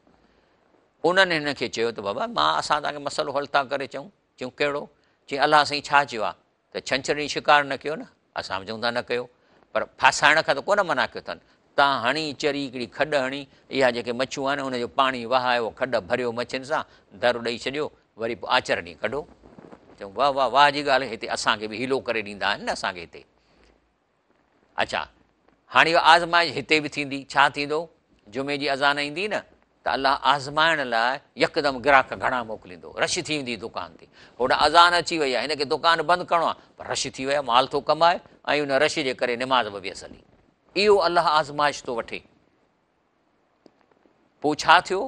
انهن هن کي چيو ته بابا مان اسان توهان کي مسئلو حل ٿا ڪري چئون. چيون ڪهڙو؟ چيائين الله سائين ڇا چيو آهي ته ڇنڇر ڏينهن شڪار نه ڪيو نه؟ اسان به چئون ٿا نه ڪيو، پر ڦاسائڻ کان ته ڪونه منع ڪيو اٿن. تان هڻي چري هڪڙي کڏ هڻي، اها جيڪي مڇيون آهن ان جو پاڻي وهايو، کڏ ڀريو مڇين سان، در ڏئي ڇڏيو، وري پوء آچر ڏينهن ڪڍو. چئون واه واه واه جي ڳالهه، هتي اسان کي به حيلو ڪري ڏيندا آهن نه اسان کي هتي. اڇا هاڻي اها آزمائش هتي به ٿيندي، ڇا ٿيندو؟ جمعي جي اذان ايندي نه ته الله آزمائڻ لاء يڪدم گراهڪ گهڻا موڪليندو، رش ٿي ويندي دڪان تي. هوڏانهن اذان اچي وئي آهي، هن کي دڪان بند ڪرڻو آهي، پر رش ٿي وئي آهي، مال ٿو ڪمائي ۽ ان رش جي ڪري نماز به ويس هلي. اهو الله آزمائش ٿو وٺي. پوء ڇا ٿيو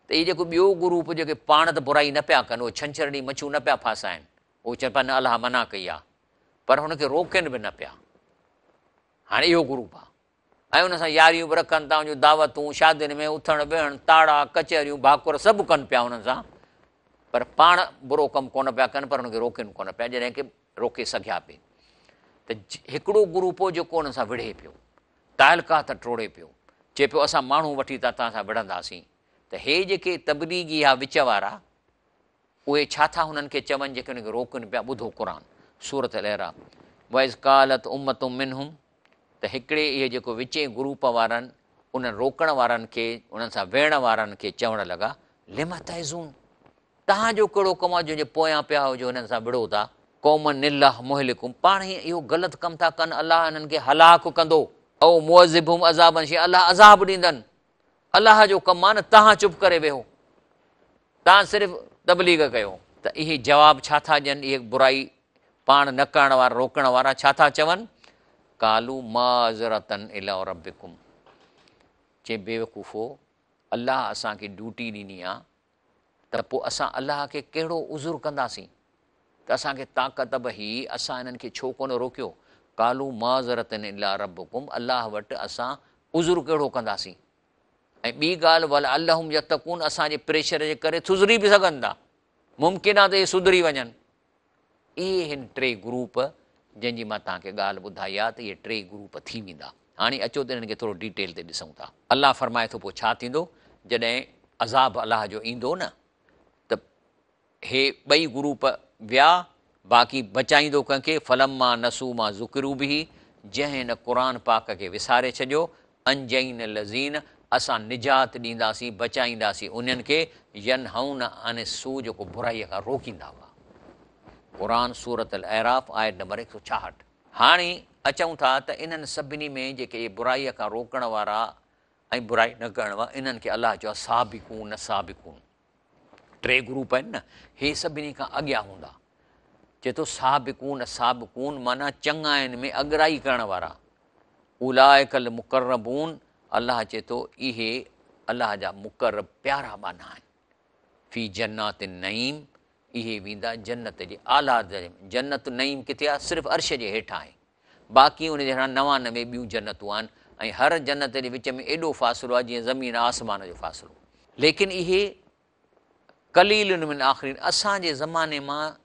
ته هي جيڪو ٻيو گروپ جيڪي پاڻ ته برائي نه پيا ڪن، اهي ڇنڇر ڏينهن مڇيون نه پيا ڦاسائن، اهي چون پيا نه الله منع ڪئي آهي، پر هن کي روڪين به نه پيا. هاڻي اهو گروپ آهي ۽ ان سان ياريون به رکن ٿا، ان جون دعوتون، شادين ۾ اٿڻ ويهڻ، تاڙا، ڪچهريون، ڀاڪر سڀ ڪن پيا انهن سان، پر پاڻ برو ڪم ڪونه پيا ڪن، پر هن کي روڪين ڪونه پيا، جڏهن ڪي روڪي سگهيا پي ته هڪڙو گروپ هو جيڪو انهن سان وڙهي پيو، تعلقات ٽوڙي پيو، چئي پيو اسان ماڻهو وٺي ته توهان سان وڙهنداسين ته هي جيڪي تبليغي ها وچ وارا اهي ڇا ٿا هنن کي چون جيڪي هنن کي روڪن پيا ٻڌو قرآن سورة الاعراف واذ قالت امة منهم ته هڪڙي اهي جيڪو وچين گروپ وارن انهن روڪڻ وارن کي انهن سان ويهڻ وارن کي چوڻ لڳا لم تعظون توهان جو ڪهڙو ڪم آهي جنهن جي پويان پيا آهيو جو هنن سان وڙهو ٿا؟ قوما الله مهلڪهم پاڻ ئي اهو غلط ڪم ٿا ڪن الله هنن کي هلاڪ ڪندو. او معذبهم عذابا شديدا الله عذاب ڏيندن. الله جو ڪم آهي نه توهان چپ ڪري ويهو توهان صرف تبليغ ڪيو. ته اهي جواب ڇا ٿا ڏين اهي برائي پاڻ نه ڪرڻ وارا روڪڻ وارا ڇا ٿا چون؟ قالوا معذرة الي ربڪم چي بيوقوفو الله اسان کي ڊيوٽي ڏني آ ته پوء اسان الله کي ڪهڙو عذر ڪنداسين ته اسان کي طاقت به هئي اسان انهن کي ڇو ڪونه روڪيو؟ قالوا معذرة الي ربڪم الله وٽ اسان عذر ڪهڙو ڪنداسين؟ ۽ ٻي ڳالهه ولعلهم يتقون اسان جي پريشر جي ڪري سڌري به سگهن ٿا ممڪن آهي ته اهي سڌري وڃن. اهي هن ٽي گروپ جنهن جي مان توهان کي ڳالهه ٻڌائي آهي ته اهي ٽي گروپ ٿي ويندا. هاڻي اچو ته انهن کي ٿورو ڊيٽيل تي ڏسون ٿا. الله فرمائي ٿو پوء ڇا ٿيندو جڏهن عذاب الله جو ايندو نه ته هي ٻئي گروپ ويا، باقي بچائيندو ڪنهن کي؟ فلما نسوا ما ذڪروا به، جنهن هن قرآن پاڪ کي وساري ڇڏيو، انجينا الذين، اسان نجات ڏينداسين، بچائينداسين انهن کي، ينهون عن السوء جيڪو برائيء کان روڪيندا هئا. قرآن سورة الاعراف آيت نمبر 166. هاڻي اچون ٿا ته انهن سڀني ۾ جيڪي اهي برائيء کان روڪڻ وارا ۽ برائي نه ڪرڻ وارا انهن کي الله چيو آهي سابقون سابقون. ٽي گروپ آهن نه هي سڀني کان اڳيان هوندا. چئي ٿو سابقون سابقون معنيٰ چڱاين ۾ اڳرائي ڪرڻ وارا. اولئڪ المقربون الله چئي ٿو اهي الله جا مقرب پيارا ٻانها آهن. في جنات النعيم اهي ويندا جنت جي اعليٰ درجي ۾. جنت النعيم ڪٿي آهي؟ صرف عرش جي هيٺان آهي. باقي ان جي هيٺان 99 ٻيون جنتون آهن ۽ هر جنت جي وچ ۾ ايڏو فاصلو آهي جيئن زمين آسمان جو فاصلو. ليڪن اهي قليل من آخرين اسان جي زماني مان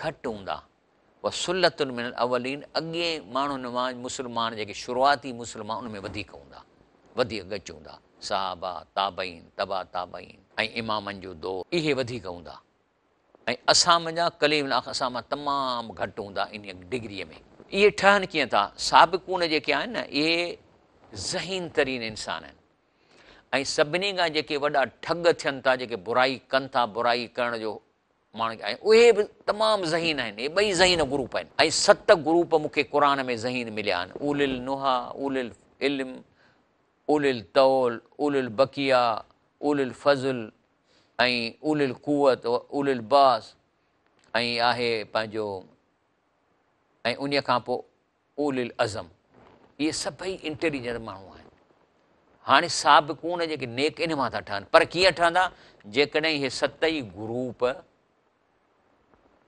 گهٽ هوندا. وثلة من الاولين اڳين ماڻهن مان مسلمان جيڪي شروعاتي مسلمان ان ۾ وڌيڪ هوندا، وڌيڪ ڳچ هوندا، صحابه، تابعين، تبع تابعين ۽ امامن جو دور اهي وڌيڪ هوندا ۽ اسان منجهان قليل من آخرين اسان مان تمام گهٽ هوندا انهيء ڊگريء ۾. اهي ٺهن ڪيئن ٿا؟ سابقون جيڪي آهن نه اهي ذهين ترين انسان آهن ۽ سڀني کان جيڪي وڏا ٺڳ ٿين ٿا جيڪي برائي ڪن ٿا برائي ڪرڻ جو ماڻهن کي ۽ اهي به تمام ذهين آهن اهي ٻئي ذهين گروپ آهن ۽ ست گروپ مون کي قرآن ۾ ذهين مليا آهن اولي النهي اولي العلم اولي الطول اولي البقيه اولي الفضل ۽ اولي القوت اولي الباس ۽ آهي پنهنجو ۽ انهي کان پوء اولي العزم اهي سڀئي انٽيليجنٽ ماڻهو آهن. هاڻي سابقون جيڪي نيڪ ان مان ٿا ٺهن پر ڪيئن ٺهندا جيڪڏهن اهي ست ئي گروپ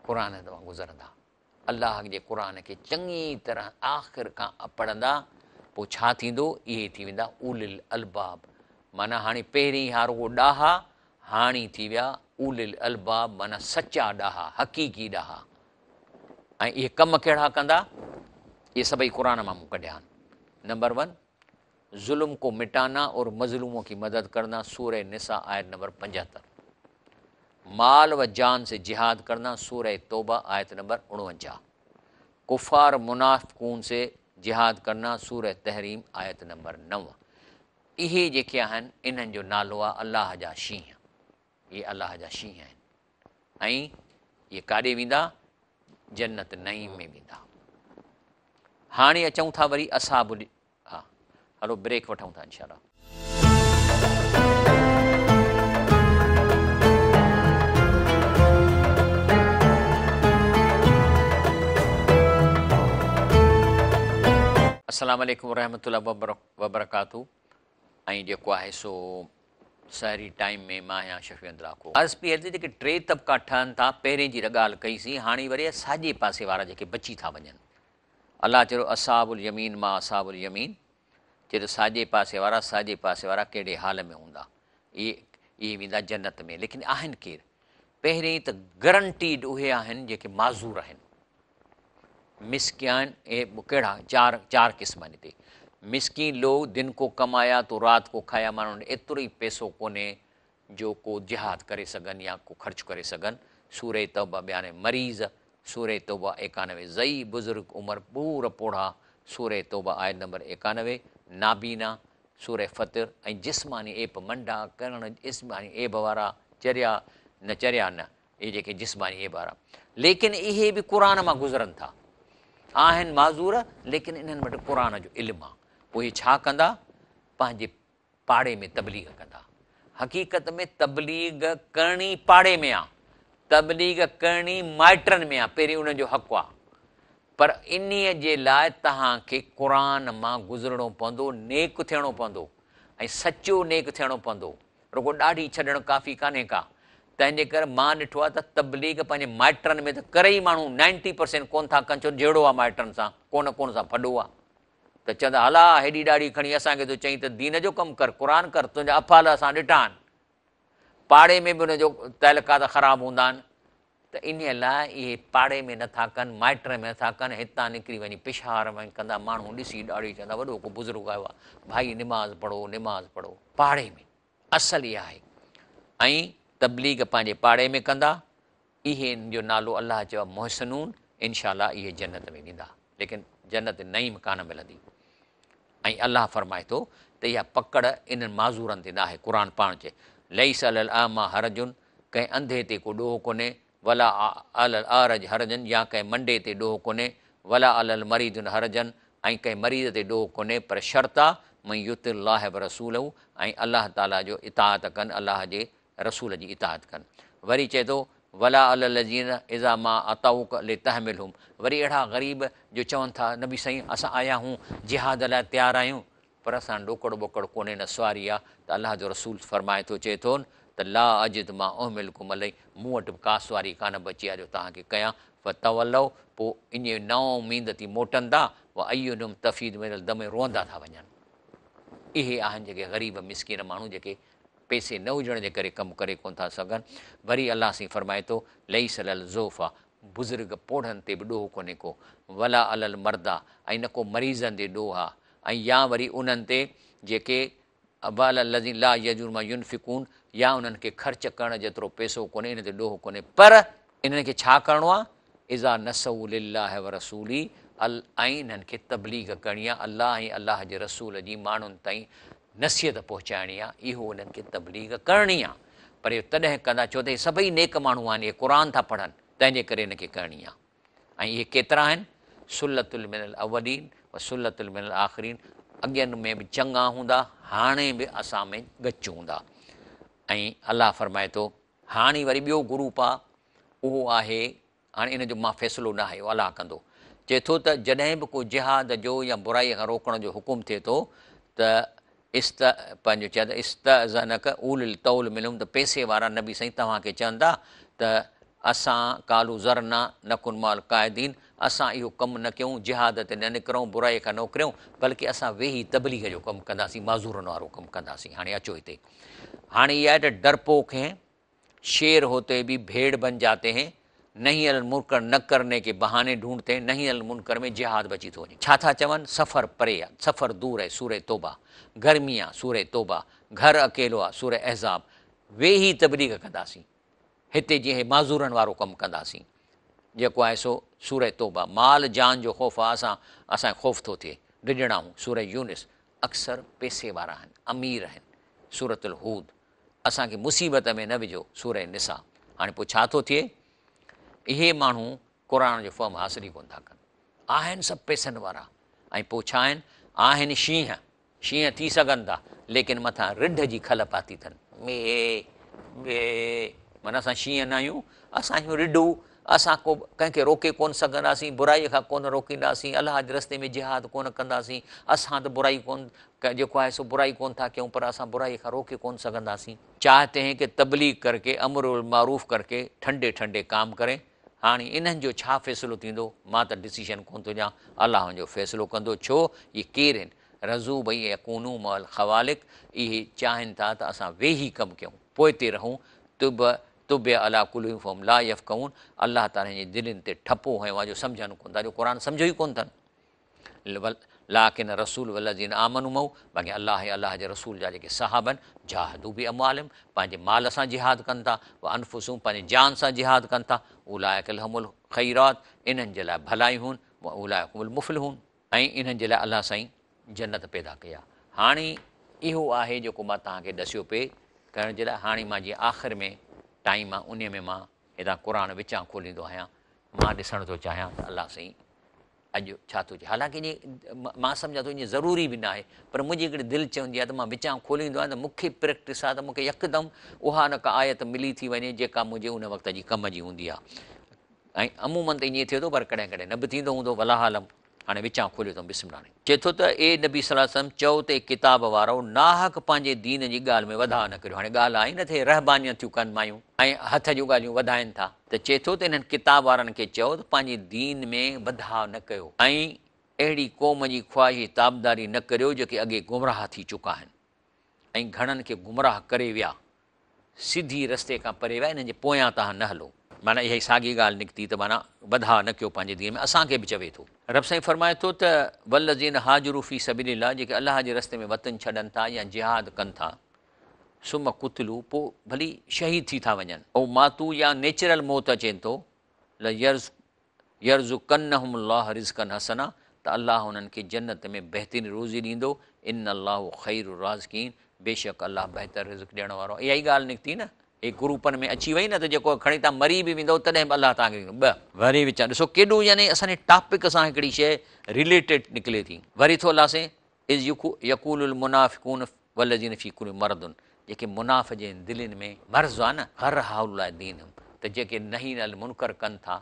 قرآن مان گذرندا الله جي قرآن کي چڱي طرح آخر کان پڙهندا پوء ڇا ٿيندو اهي ٿي ويندا اولي الالباب معنيٰ هاڻي پهرين ها رڳو ڏاها هاڻي ٿي ويا اولي الالباب معنيٰ سچا ڏاها حقيقي ڏاها ۽ اهي ڪم ڪهڙا ڪندا؟ اهي سڀئي قرآن مان مون ڪڍيا آهن. نمبر ون، ظلم ڪو مٽانا اور مظلومون ڪي مدد ڪرنا، سورة نساء آيت نمبر 75. مال و جان سي جهاد ڪرنا، سورة توبه آيت نمبر 49. ڪفار منافقون سي جهاد ڪرنا، سورة تحريم آيت نمبر 9. اهي جيڪي آهن انهن جو نالو آهي الله جا شينهن. اهي الله جا شينهن آهن ۽ اهي ڪاڏي ويندا؟ جنت نعيم ۾ ويندا. هاڻي اچون ٿا وري اصحاب ها هلو بريڪ وٺون ٿا انشاء الله. السلام عليڪم ورحمة الله وبرڪاته ۽ جيڪو آهي سو سحري ٽائيم ۾ مان آهيان شفيع احمد لاکو. عرض پئي هلي ته جيڪي ٽي طبقا ٺهن ٿا پهرين جي ڳالهه ڪئي سين هاڻي وري ساڄي پاسي وارا جيڪي بچي ٿا وڃن الله چيو اصحاب اليمين ما اصحاب اليمين چي ته ساڄي پاسي وارا ساڄي پاسي وارا ڪهڙي حال ۾ هوندا اهي اهي ويندا جنت ۾ ليڪن آهن ڪير پهرين ته گرنٽيڊ اهي آهن جيڪي معذور آهن مسڪين اهي ڪهڙا چار چار قسم آهن هتي مسڪين لوگ دن ڪو ڪمايا تو رات ڪو کايا معنيٰ انهن وٽ ايترو ئي پئسو ڪونهي جو ڪو جهاد ڪري سگهن يا ڪو خرچ ڪري سگهن سورة توبه 92 مريض سورة توبه 91 ضعيف بزرگ عمر پور پوڙها سورة توبه آيت نمبر 91 نابينا سورة فطر ۽ جسماني عيب منڊا ڪرڻ جسماني عيب وارا چريا نه چريا نه اهي جيڪي جسماني عيب وارا ليڪن اهي به قرآن مان گذرن ٿا آهن معذور ليڪن انهن وٽ قرآن جو علم آهي پوء اهي ڇا ڪندا پنهنجي پاڙي ۾ تبليغ ڪندا حقيقت ۾ تبليغ ڪرڻي پاڙي ۾ آ تبليغ ڪرڻي مائٽن ۾ آ پهرين انهن جو حق آ پر انهي جي لاء توهان کي قرآن مان گذرڻو پوندو نيڪ ٿيڻو پوندو ۽ سچو نيڪ ٿيڻو پوندو رڳو ڏاڙهي ڇڏڻ ڪافي ڪانهي ڪا. تنهن جي ڪري مان ڏٺو آهي ته تبليغ پنهنجي مائٽن ۾ ته ڪري ئي ماڻهو نائنٽي پرسينٽ ڪونه ٿا ڪن ڇو جهيڙو آهي مائٽن سان ڪو نه ڪو سان ڦڏو آهي ته چوندا هلا هيڏي ڏاڙهي کڻي اسان کي ٿو چئين ته دين جو ڪم ڪر قرآن ڪر تنهنجا افعال اسان ڏٺا آهن پاڙي ۾ به ان جو تعلقات خراب هوندا آهن ته انهيء لاء اهي پاڙي ۾ نٿا ڪن، مائٽن ۾ نٿا ڪن، هتان نڪري وڃي پشاور ۾ ڪندا، ماڻهو ڏسي ڏاڙهي چوندا وڏو ڪو بزرگ آيو آهي، ڀائي نماز پڙهو، نماز پڙهو. پاڙي ۾ اصل اها آهي ۽ تبليغ پنهنجي پاڙي ۾ ڪندا، اهي ان جو نالو الله چيو آهي محسنون انشاء الله اهي جنت ۾ ويندا ليڪن جنت نعيم ڪانه ملندي ۽ الله فرمائي ٿو ته اها پڪڙ انهن معذورن تي ناهي قرآن پاڻ چئي ليس علي الاعميٰ حرج ڪنهن انڌي تي ڪو ڏوهه ڪونهي ولا علي الاعرج حرج يا ڪنهن منڊي تي ڏوهه ڪونهي ولا علي المريض حرج ۽ ڪنهن مريض تي ڏوهه ڪونهي پر شرط آ من يطع الله ورسوله ۽ الله تعالي جو اطاعت ڪن الله جي رسول جي اطاعت ڪن. وري چئي ٿو، ولا علي الذين اذا ما اتوک لتحملهم وري اهڙا غريب جو چون ٿا، نبي سائين اسان آيا آهيون جهاد لاء تيار آهيون پر اسان ڏوڪڙ ٻوڪڙ ڪونهي نه سواري آ ته الله جو رسول فرمائي ٿو چئي ٿو ته لا اجد ما احملڪم عليه مون وٽ به ڪا سواري ڪانه بچي آ جو توهان کي ڪيان فتولوا پوء ائين نااميد ٿي موٽن ٿا واعينهم تفيض من الدمع روئندا ٿا وڃن اهي آهن جيڪي غريب مسڪين ماڻهو جيڪي پئسي نه هجڻ جي ڪري ڪم ڪري ڪونه ٿا سگهن. وري الله سائين فرمائي ٿو، ليس علي الضعفاء، بزرگ پوڙهن تي به ڏوهه ڪونهي ڪو، ولا علي المرضيٰ ۽ نه ڪو مريضن تي ڏوهه آ ۽ يا وري انهن تي جيڪي وعلي الذين لا يجدون ما ينفقون يا انهن کي خرچ ڪرڻ جيترو پئسو ڪونهي انهن تي ڏوهه ڪونهي پر انهن کي ڇا ڪرڻو آ اذا نصحوا لله ورسوله ال ۽ انهن کي تبليغ ڪرڻي آ الله ۽ الله جي رسول جي ماڻهن تائين نصيحت پهچائڻي آ اهو انهن کي تبليغ ڪرڻي آ پر اهو تڏهن ڪندا ڇو ته اهي سڀئي نيڪ ماڻهو آهن اهي قرآن ٿا پڙهن تنهن جي ڪري انهن کي ڪرڻي آ ۽ اهي ڪيترا آهن ثلة من الاولين و ثلة من الاخرين اڳين ۾ به چڱا هوندا هاڻي به اسان ۾ ڳچ هوندا ۽ الله فرمائي ٿو هاڻي وري ٻيو گروپ آ اهو آهي هاڻي ان جو مان فيصلو نه آهي اهو الله ڪندو چئي ٿو ته جڏهن به ڪو جهاد جو يا برائي کان روڪڻ جو حڪم ٿئي ٿو ته است پنهنجو چئي ته استاذنک اولو الطول منهم ته پئسي وارا نبي سائين توهان کي چون ٿا ته اسان قالوا ذرنا نڪن مع القاعدين اسان اهو ڪم نه ڪيون جهاد تي نه نڪرون برائي کان نه اڪريون بلڪه اسان ويهي تبليغ جو ڪم ڪنداسين معذورن وارو ڪم ڪنداسين هاڻي اچو هتي هاڻي اها آهي ته ڊرپوڪ هين شير هوتي ڀي ڀيڙ بن جاتي هين، نهي عن المنڪر نه ڪرني ڪي بهاني ڍونڍتي هين، نهي عن المنڪر ۾ جهاد به اچي ٿو وڃي. ڇا ٿا چون؟ سفر پري آ، سفر دور آهي، سوره توبه، گرمي آ، سوره توبه، گهر اڪيلو آ، سوره احزاب، ويهي تبليغ ڪنداسين، هتي جيئن هي معذورن وارو ڪم ڪنداسين، جيڪو آهي سو سوره توبه، مال جان جو خوف آ، اسان اسان کي خوف ٿو ٿئي، ڊڄڻا آهون، سوره يونس، اڪثر پئسي وارا آهن، امير آهن، سورة الهود، اسان کي مصيبت ۾ نه وجهو، سوره نساء. هاڻي پوء ڇا ٿو ٿئي؟ اهي ماڻهو قرآن جو فهم حاصل ئي ڪونه ٿا ڪن. آهن سڀ پئسن وارا ۽ پوء ڇا آهن؟ آهن شينهن. شينهن ٿي سگهن ٿا، ليڪن مٿان رڍ جي کل پاتي اٿن. مي، مي، معنيٰ اسان شينهن نه آهيون، اسان آهيون رڍون. اسان ڪو ڪنهن کي روڪي ڪونه سگهنداسين، برائيء کان ڪونه روڪينداسين، الله جي رستي ۾ جهاد ڪونه ڪنداسين، اسان ته برائي ڪونه جيڪو آهي سو برائي ڪونه ٿا ڪيون پر اسان برائي کان روڪي ڪونه سگهنداسين. چاهتي هين ڪه تبليغ ڪرڪي امر بالمعروف ڪرڪي ٺنڊي ٺنڊي ڪام ڪرين، هاڻي انهن جو ڇا فيصلو ٿيندو مان ته ڊسيشن ڪونه ٿو ڏيان، الله ان جو فيصلو ڪندو، ڇو اهي ڪير هن، رضو بان يڪونو مع الخوالف اهي چاهين ٿا ته اسان ويهي ڪم ڪيون پوئتي رهون طب طبع علي قلوبهم فهم لا يفقهون الله تعالي هن جي دلين تي ٺپو هنيو آهي جو سمجهن ڪونه ٿا جو قرآن سمجهيو ئي ڪونه اٿن لاڪن الرسول والذين آمنوا معه باقي الله ۽ الله جي رسول جا جيڪي صحابه آهن جاهدوا باموالهم پنهنجي مال سان جهاد ڪن ٿا وانفسهم پنهنجي جان سان جهاد ڪن ٿا اولئڪ لهم الخيرات انهن جي لاء ڀلايون واولئڪ هم المفلحون ۽ انهن جي لاء الله سائين جنت پيدا ڪئي آهي. هاڻي اهو آهي جيڪو مان توهان کي ڏسيو پئي ڪرڻ جي لاء هاڻي مان جيئن آخر ۾ ٽائيم آهي انهي ۾ مان هتان قرآن وچان کوليندو آهيان مان ڏسڻ ٿو چاهيان ته الله سائين اڄ ڇا ٿو چئي حالانڪه ائين مان سمجهان ٿو ائين ضروري به ناهي پر منهنجي هڪڙي دل چوندي آهي ته مان وچان کوليندو آهيان ته مون کي پريڪٽس آهي ته مون کي يڪدم اها نه ڪا آيت ملي ٿي وڃي جيڪا منهنجي ان وقت جي ڪم جي هوندي آهي ۽ عموماً ته ائين ٿئي ٿو پر ڪڏهن ڪڏهن نه به ٿيندو هوندو والله اعلم هاڻي وچان کوليو اٿم بسم الله. چئي ٿو ته اي نبي صلي الله عليه وسلم چئو ته اي ڪتاب وارؤ ناحق پنهنجي دين جي ڳالهه ۾ وڌاء نه ڪريو هاڻي ڳالهه آئي نه ٿئي رهبانيت ٿيون ڪن مايون ۽ هٿ جون ڳالهيون وڌائين ٿا ته چئي ٿو ته انهن ڪتاب وارن کي چئو ته پنهنجي دين ۾ وڌاء نه ڪيو ۽ اهڙي قوم جي خواهش جي تابعداري نه ڪريو جيڪي اڳي گمراهه ٿي چڪا آهن ۽ گهڻن کي گمراهه ڪري ويا سڌي رستي کان پري ويا انهن جي پويان توهان نه هلو. معنيٰ اها ئي ساڳي ڳالهه نڪتي ته معنيٰ وڌاء نه ڪيو پنهنجي دين ۾ اسان کي به چوي ٿو. رب سائين فرمائي ٿو ته والذين هاجروا في سبيل الله جيڪي الله جي رستي ۾ وطن ڇڏن ٿا يا جهاد ڪن ٿا. ثم قتلوا پوء ڀلي شهيد ٿي ٿا وڃن، او ماتوا يا نيچرل موت اچين ٿو، ليرزقنهم الله رزقا حسنا ته الله انهن کي جنت ۾ بهترين روزي ڏيندو، ان الله خير الرازقين بيشڪ الله بهتر رزق ڏيڻ وارو آهي. اها ئي ڳالهه نڪتي نه، هي گروپن ۾ اچي وئي نه ته جيڪو کڻي توهان مري به ويندؤ تڏهن به الله توهان کي ڏيندو. ٻه. وري وچان ڏسو ڪيڏو يعني اسان جي ٽاپڪ سان هڪڙي شيء رليٽيڊ نڪلي ٿي. وري ٿو الله سائين اذ يقول المنافقون والذين في قلوبهم مرض جيڪي منافق جي دلين ۾ مرض آ نه غر هؤلاء دينهم ته جيڪي نهي عن المنڪر ڪن ٿا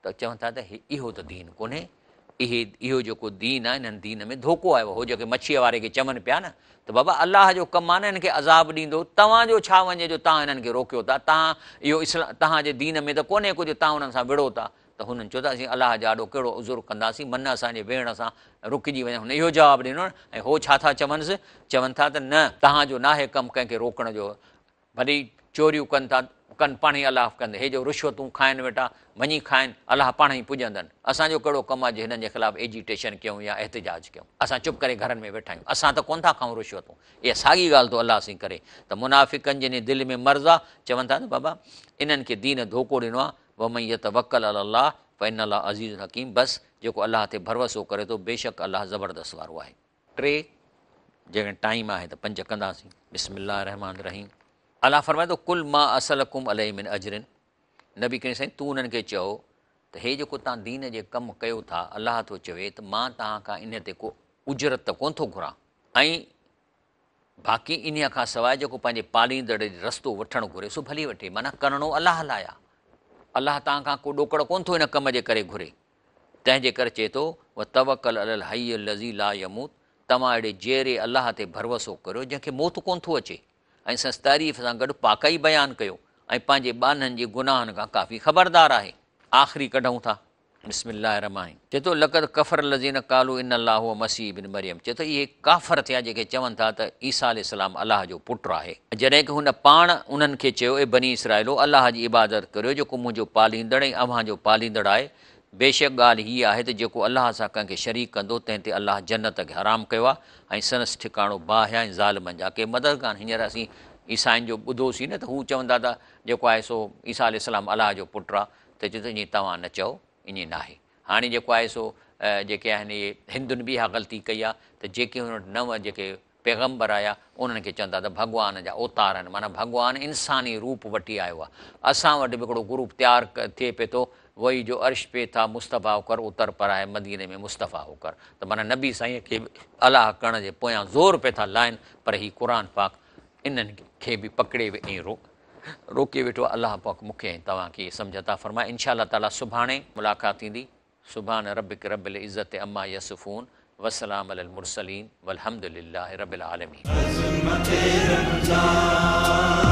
ته چون ٿا ته هي اهو ته دين ڪونهي اهي اهو جيڪو دين آ انهن دين ۾ ڌوڪو آيو آ هو جيڪي مڇيء واري کي چون پيا نه ته بابا الله جو ڪم آ نه انهن کي عذاب ڏيندو توهان جو ڇا وڃي جو توهان انهن کي روڪيو ٿا توهان اهو اسلام توهان جي دين ۾ ته ڪونهي ڪجهه توهان انهن سان وڙهو ٿا ته هنن چيو ته اسين الله جي آڏو ڪهڙو عذر ڪنداسين، من اسان جي ويهڻ سان رڪجي وڃن. هن اهو جواب ڏنو ۽ هو ڇا ٿا چونس؟ چون ٿا ته نه، توهان جو ناهي ڪم ڪنهن کي روڪڻ جو، ڀلي چوريون ڪن ٿا ڪن پاڻهي الله ڪندي، هي جو رشوتون کائن ويٺا، وڃي کائن، الله پاڻهي پڄندن، اسان جو ڪهڙو ڪم آهي جو هنن جي خلاف ايجيٽيشن ڪيون يا احتجاج ڪيون، اسان چپ ڪري گهرن ۾ ويٺا آهيون، اسان ته ڪونه ٿا کائون رشوتون. اها ساڳي ڳالهه ٿو الله سائين ڪري ته منافقن جن جي دل ۾ مرض آهي، چون ٿا ته بابا انهن کي دين ڌوڪو ڏنو آهي، ومن يتوڪل علي الله فان الله عزيز حڪيم بس جيڪو الله تي ڀروسو ڪري ٿو بيشڪ الله زبردست وارو آهي. ٽي، جيڪڏهن ٽائيم آهي ته پنج ڪنداسين. بسم الله الرحمٰن الرحيم الله فرمائي ٿو قل ما اسئلڪم عليه من اجر نبي ڪريم سائين تون انهن کي چئو ته هي جيڪو توهان دين جي ڪم ڪيو ٿا الله ٿو چوي ته مان توهان کان انهي تي ڪو اجرت ته ڪونه ٿو گهران ۽ باقي انهيء کان سواء جيڪو پنهنجي پاليندڙ ڏي رستو وٺڻ گهري سو ڀلي وٺي، معنيٰ ڪرڻو الله لاء آهي. الله توهان کان ڪو ڏوڪڙ ڪونه ٿو ان ڪم جي ڪري گهري. تنهن جي ڪري چئي ٿو، وتوڪل علي الحي الذي لا يموت توهان اهڙي جيئري الله تي ڀروسو ڪريو جنهن کي موت ڪونه ٿو اچي ۽ سندس تعريف سان گڏ پاڪائي بيان ڪيو ۽ پنهنجي ٻانهن جي گناهن کان ڪافي خبردار آهي. آخري ڪڍون ٿا. بسم الله الرحمٰن الرحيم چئي ٿو لقد ڪفر الذين قالوا ان الله هو مسيح ابن مريم چئي ٿو اهي ڪافر ٿيا جيڪي چون ٿا ته عيسيٰ عليه السلام الله جو پٽ آهي جڏهن ڪه هن پاڻ انهن کي چيو اي بني اسرائيلو الله جي عبادت ڪريو جيڪو منهنجو پاليندڙ ۽ اوهان جو پاليندڙ آهي بيشڪ ڳالهه هيء آهي ته جيڪو الله سان ڪنهن کي شريڪ ڪندو تنهن تي الله جنت کي حرام ڪيو آهي ۽ سندس ٺڪاڻو باهه آهي ۽ ظالمن جا ڪي مددگار هينئر اسين عيسائين جو ٻڌوسين نه ته هو چون ٿا ته جيڪو آهي سو عيسيٰ عليه السلام الله جو پٽ آهي ته چئي ٿو ائين توهان نه چئو، ائين ناهي. هاڻي جيڪو آهي سو جيڪي آهن اهي هندن به اها غلطي ڪئي آهي ته جيڪي هن وٽ نون جيڪي پيغمبر آيا انهن کي چون ٿا ته ڀڳوان جا اوتار آهن معنيٰ ڀڳوان انساني روپ وٺي آيو آهي. اسان وٽ به هڪڙو گروپ تيار ٿئي پئي ٿو وهي جو عرش پي ٿا مصطفيٰ هوڪر اتر پر آهي مديني ۾ مصطفيٰ هوڪر ته معنيٰ نبي سائين کي به الله ڪرڻ جي پويان زور پئي ٿا لائن پر هي قرآن پاڪ انهن کي به پڪڙي ۽ روڪي ويٺو آهي الله پاڪ مون کي ۽ توهان کي سمجهه عطا فرمائي انشاء الله تعالي سڀاڻي ملاقات ٿيندي سبحان ربک رب العزت عما يصفون وسلام علي المرسلين والحمد لله رب العالمين. عظمت رب جا.